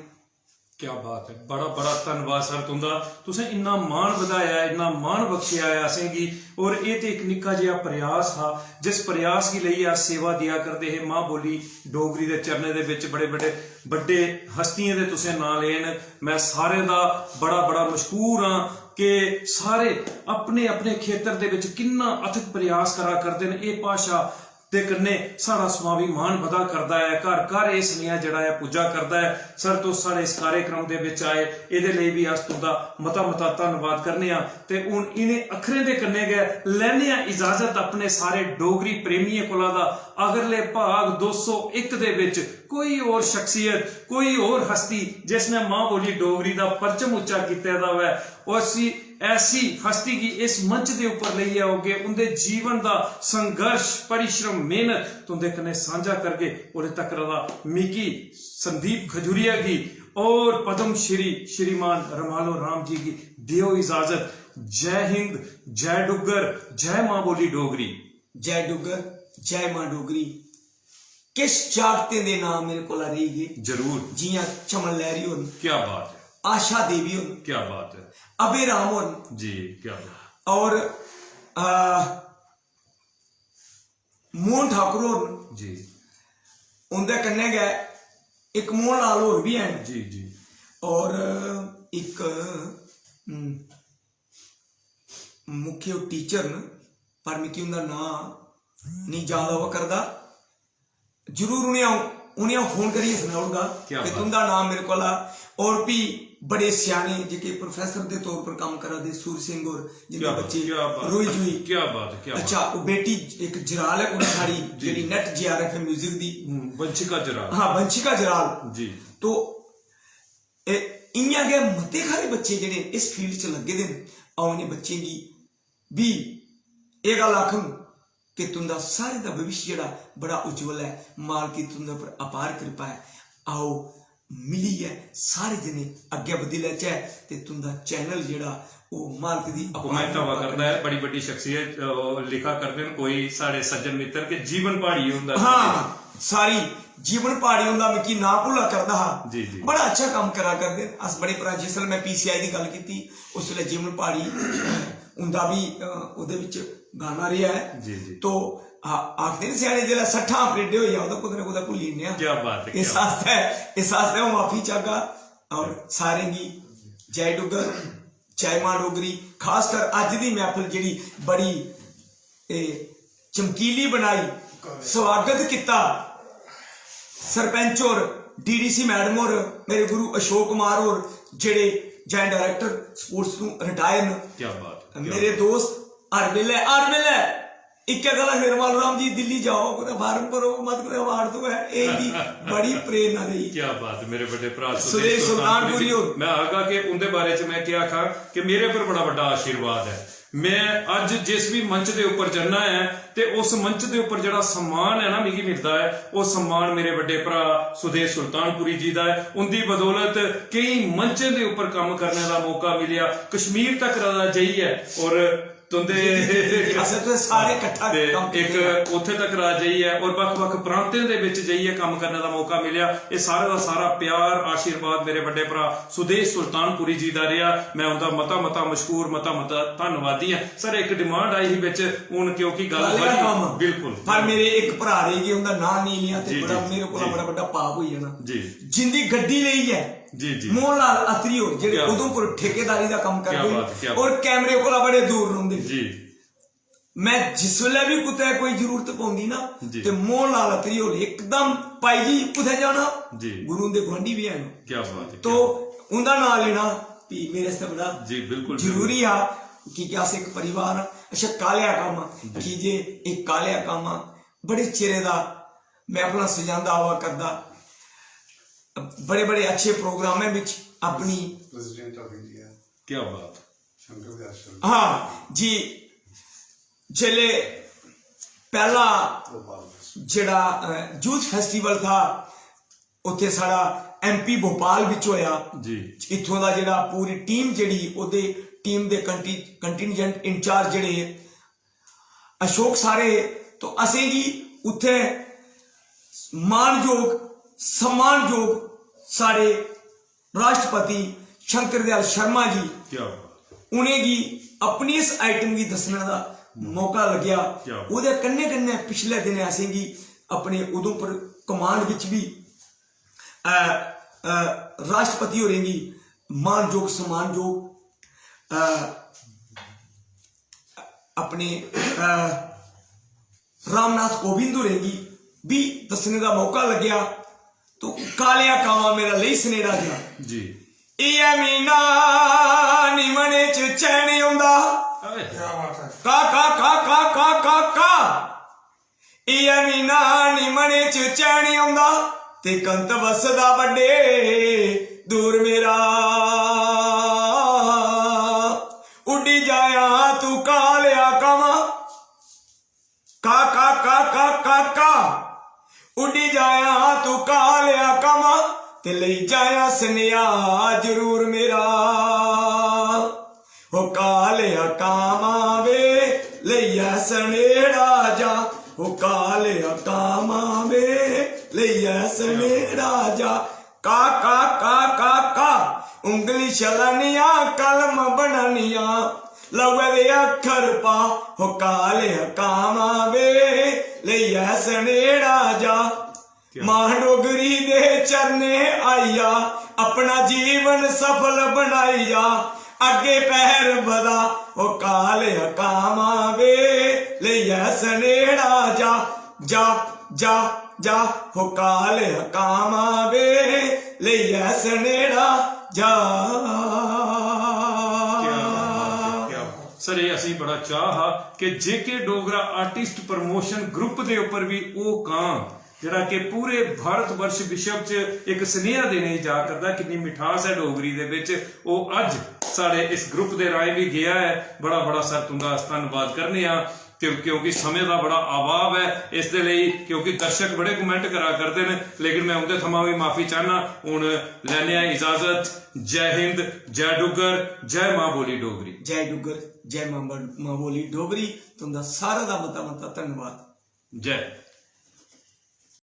क्या बात है, बड़ा बड़ा धन्नवाद सर तुं'दा, तुसें इन्ना मान बधाया ऐ, इन्ना मान बख्शेआ ऐ असेंगी। और एह् ते इक निक्का जेहा प्रयास हा, जिस प्रयास गी लेइयै अस सेवा देआ करदे हे। मां बोली डोगरी दे चरणें दे बिच बड़े बड़े बड्डे हस्तियें दे तुसें नांऽ ले न। मैं सारें दा बड़ा बड़ा मशकूर आं कि सारे अपने अपने खेतर दे बिच किन्ना अथक प्रयास करा करदे न। एह् भाशा दे कन्नै साढ़ा स्वाभिमान बधा करदा ऐ। घर घर एह् सनेहा जेह्ड़ा ऐ पुज्जा करदा ऐ। सर, तुस साढ़े इस कार्यक्रम दे बिच आए, एह्दे लेई बी अस तुं'दा मता मता धन्नवाद करने आं। ते हून इ'नें अक्खरें दे कन्नै गै लैने आं इजाजत अपने सारे डोगरी प्रेमियें कोला दा। अगले भाग दो सौ इक दे बिच कोई होर शख्सियत, कोई होर हस्ती जिसने मां बोली डोगरी दा परचम उच्चा कीते दा होऐ, उसी, ऐसी हस्ती गी इस मंच दे उप्पर लेइयै औगे, उं'दे जीवन दा संघर्ष, परिश्रम, मेहनत तुं'दे कन्नै सांझा करगे। ओल्ले तक्कर दा मिगी संदीप खजूरिया गी और पद्म श्री श्रीमान रमालो राम जी गी देओ इजाजत। जय हिंद, जय डुग्गर, जय मां बोली डोगरी। जय डुग्गर, जय मां डोगरी। किश जागतें दे नाम मेरे कोला रेही गे। जरूर। जियां चमन लहरी होर न, क्या बात है। आशा देवी होर न, क्या बात है। अभय राम होर न, जी, क्या बात। और, आ, मोहन ठाकुर होर न। जी। उंदे कन्नै गै इक मोहन लाल होर बी हैन। जी, जी। और इक, हम्म, मुख्य ओह् टीचर न, पर मिगी उं'दा नांऽ निं याद आवा करदा। जरूर उ'नें अ'ऊं, उ'नें अ'ऊं फोन करियै सनाई ओड़गा क्या कि बात। तुं'दा नांऽ मेरे कोला, और भी बड़े स्याने जेह्के प्रोफेसर दे तौर पर कम्म करा दे, सूर सिंह होर, जिं'दे क्या बात, बच्चे क्या बात, रोई जोई। क्या बात, क्या बात। अच्छा, ओह् बेटी इक जराल ऐ कुड़ी साढ़ी, जी। जेह्ड़ी NET J R F music दी। हम्म, वंशिका जराल। हाँ, वंशिका जराल। जी। तो ए, इ'यां गै मते हारे बच्चे जेह्ड़े इस फील्ड च लग्गे दे न, अ'ऊं इ'नें बच्चें गी बी एह् गल्ल आखङ कि तुं'दा सारें दा भविष्य जेह्ड़ा बड़ा उज्जवल ऐ, मालक दी तुं'दे उप्पर अपार किरपा ऐ। आओ, मिलियै सारे जने अग्गें बधी लैचै ते तुं'दा चैनल जेह्ड़ा ओह् मालक दी अपार कुमैंत आवा किरपा करदा ऐ, बड़ी बड्डी शख्सियत, अ, ओह् लिखा करदे न, कोई साढ़े सज्जन मित्तर के जीवन प्हाड़ी हुंदा। हाँ, सारी जीवन प्हाड़ी हुंदा मिगी नांऽ भुल्ला करदा हा। जी, जी। बड़ा अच्छा कम्म करा करदे न। अस बड़े भ्राऽ, जिसलै मैं पी सी आई दी गल्ल कीती, उसलै जीवन प्हाड़ी उं'दा बी, अ, ओह्दे बिच गाना रेहा ऐ। जी, जी। तो आ-, आखदे न स्याने, जिसलै सट्ठां परेडे होई जाओ, तां कुतै ना कुतै भुल्ली जन्ने आं। क्या बात है, इस क्या बात। आस्तै, इस आस्तै अ'ऊं माफी चाहगा। और सारें गी जय डुग्गर, जय मां डोगरी। खासकर अज्ज दी महफल जेह्ड़ी बड़ी, ए, चमकीली बनाई, स्वागत कीता सरपंच होर, डी डी सी मैडम होर, मेरे गुरु अशोक कुमार होर, जेह्ड़े ज्वाइंट डायरेक्टर स्पोर्ट्स तों रिटायर न। क्या बात है, क्या मेरे बात। दोस्त हर बेल्लै, हर बेल्लै इक्कै गल्ल, हिरमाल राम जी, दिल्ली जाओ, कुतै फार्म भरो, मत कुतै अवार्ड थ्होऐ। एह् इंदी बड़ी प्रेरणा रेही। क्या बात है मेरे बड़े भ्रा सुदेश सुल्तानपुरी होर। मैं आगा कि उंदे बारे च मैं क्या आखां कि मेरे पर बड़ा बड़ा आशीर्वाद है। मैं अज्ज जिस भी मंच दे उप्पर जन्ना ऐ ते उस मंच दे उप्पर जेह्ड़ा सम्मान ऐ ना मिगी मिलदा ऐ, ओह् सम्मान मेरे बड्डे भ्रा सुदेश सुल्तानपुरी जी दा ऐ। उंदी बदौलत केई मंचें दे उप्पर कम्म करने दा मौका मिलेआ, कश्मीर तक दा जाइयै। और तुंदे असें तुसें सारे कट्ठा ते कम्म कीते। इक उत्थे तक रा जाइयै और बक्ख-बक्ख प्रांतें दे बिच जाइयै कम्म करने दा मौका मिलेआ। एह् सारे दा सारा प्यार, आशीर्वाद मेरे बड्डे भ्रा सुदेश सुल्तानपुरी जी दा रेहा। मैं उंदा मता मता मशहूर, मता मता धन्नवादी आं। सर, इक डिमांड आई ही बिच, हून क्योंकि गल्ल गल्ल दा बधी- कम्म। बिल्कुल। पर मेरे इक भ्रा रेही गे, उंदा नांऽ नहीं लिया ते जी, बड़ा जी, मेरे कोला जी। बड़ा बड़ा पाप होई जाना। जी। जिंदी गड्डी लेई ऐ जी, जी। मोहन लाल अत्री होर, जेह्ड़े क्या बात। उधमपुर ठेकेदारी दा कम्म क्या करदे बात, क्या और कैमरे कोला बड़े दूर रौंह्दे। जी। मैं जिस वेले भी कुतै कोई जरूरत पौंदी ना, जी। ते मोहन लाल अत्री होर एकदम, "भाई जी, कुत्थै जाना?" जी। गुरु उंदे गुआंढी भी हैन। क्या बात है, तो क्या बात। उंदा नांऽ लेना भी मेरे आस्तै बड़ा जी, बिल्कुल, जरूरी हा, कि, कि अस इक परिवार आं। अच्छा, कालेआ कामा, की जे एह् कालेआ कामा बड़े चिरे दा मैं अपना सजांदा आवा करदा, बड़े बड़े अच्छे प्रोग्रामें बिच अपनी प्रेसिडेंट ऑफ इंडिया क्या बात। शंकर दयाल शर्मा। हाँ जी, जेल्लै पैह्ला भोपाल। जेह्ड़ा यूथ फेस्टिवल था, उत्थे साढ़ा एमपी भोपाल बिच होया। जी। इत्थों दा जेह्ड़ा पूरी टीम जेह्ड़ी, ओह्दे टीम दे कंटीजेंट इंचार्ज जेह्ड़े अशोक सारे हे, तो असेंगी उत्थे मानजोग, सम्मानजोग साढ़े राष्ट्रपति शंकर दयाल शर्मा जी, क्या बात। उ'नेंगी अपनी इस आइटम गी दस्सने दा मौका लग्गेआ। क्या बात। ओह्दे कन्नै कन्नै पिछले दिनें असेंगी अपने उधमपुर कमांड बिच बी, अ, अ, राष्ट्रपति होरें गी मानजोग सम्मानजोग, अ, अपने, अ, रामनाथ कोविंद होरें गी बी दस्सने दा मौका लग्गेआ। तो कालेआ कामा मेरा लेई सनेड़ा जा। जी। इयै म्हीना निमने च चैन औंदा। अरे, क्या बात है। का का का का का का का। इयै म्हीना निमने च चैन औंदा, ते कंत वसदा बड्डे दूर मेरा। उड्डी जाया तू कालेआ कामा, का का का का का का। उड्डी जाया तू कालेआ कामा, ते लेई जाया सनेहा जरूर मेरा। ओ कालेआ कामा वे, लेइयै सनेड़ा जा। ओ कालेआ कामा वे, लेइयै सनेड़ा जा। का का का का का। उंगली छलानियां, कलम बनानियां, लवै दे अक्खर पा। ओ कालेआ कामा वे, लेइयै सनेड़ा जा। क्या? मां डोगरी दे चरणे आई जा, अपना जीवन सफल बनाई जा, अग्गे पैर बधा। ओ कालेआ कामा वे, लेइयै सनेड़ा जा, जा, जा, जा। ओ कालेआ कामा वे, लेइयै सनेड़ा जा। क्या बात है, क्या बात। सर, एह् असेंगी बड़ा चाऽ हा कि जेके डोगरा आर्टिस्ट प्रमोशन ग्रुप दे उप्पर बी ओह् कां जेह्ड़ा कि पूरे भारत वर्ष विश्व च इक सनेहा देने गी जा करदा, किन्नी मिठास ऐ डोगरी दे बिच, ओह् अज्ज साढ़े इस ग्रुप दे राहें बी गेआ ऐ। बड़ा बड़ा सर तुंदा अस धन्नवाद करने आं, क्यों-, क्योंकि समें दा बड़ा अभाव ऐ, इस दे लेई, क्योंकि दर्शक बड़े कमेंट करा करदे न, लेकिन मैं उंदे थमां बी माफी चाहना। हुन लैने आं इजाजत। जय हिंद, जय डुग्गर, जय मां बोली डोगरी। जय डुग्गर, जय मां ब-, मां बोली डोगरी। तुंदा सारा दा मता मता धन्नवाद। जय।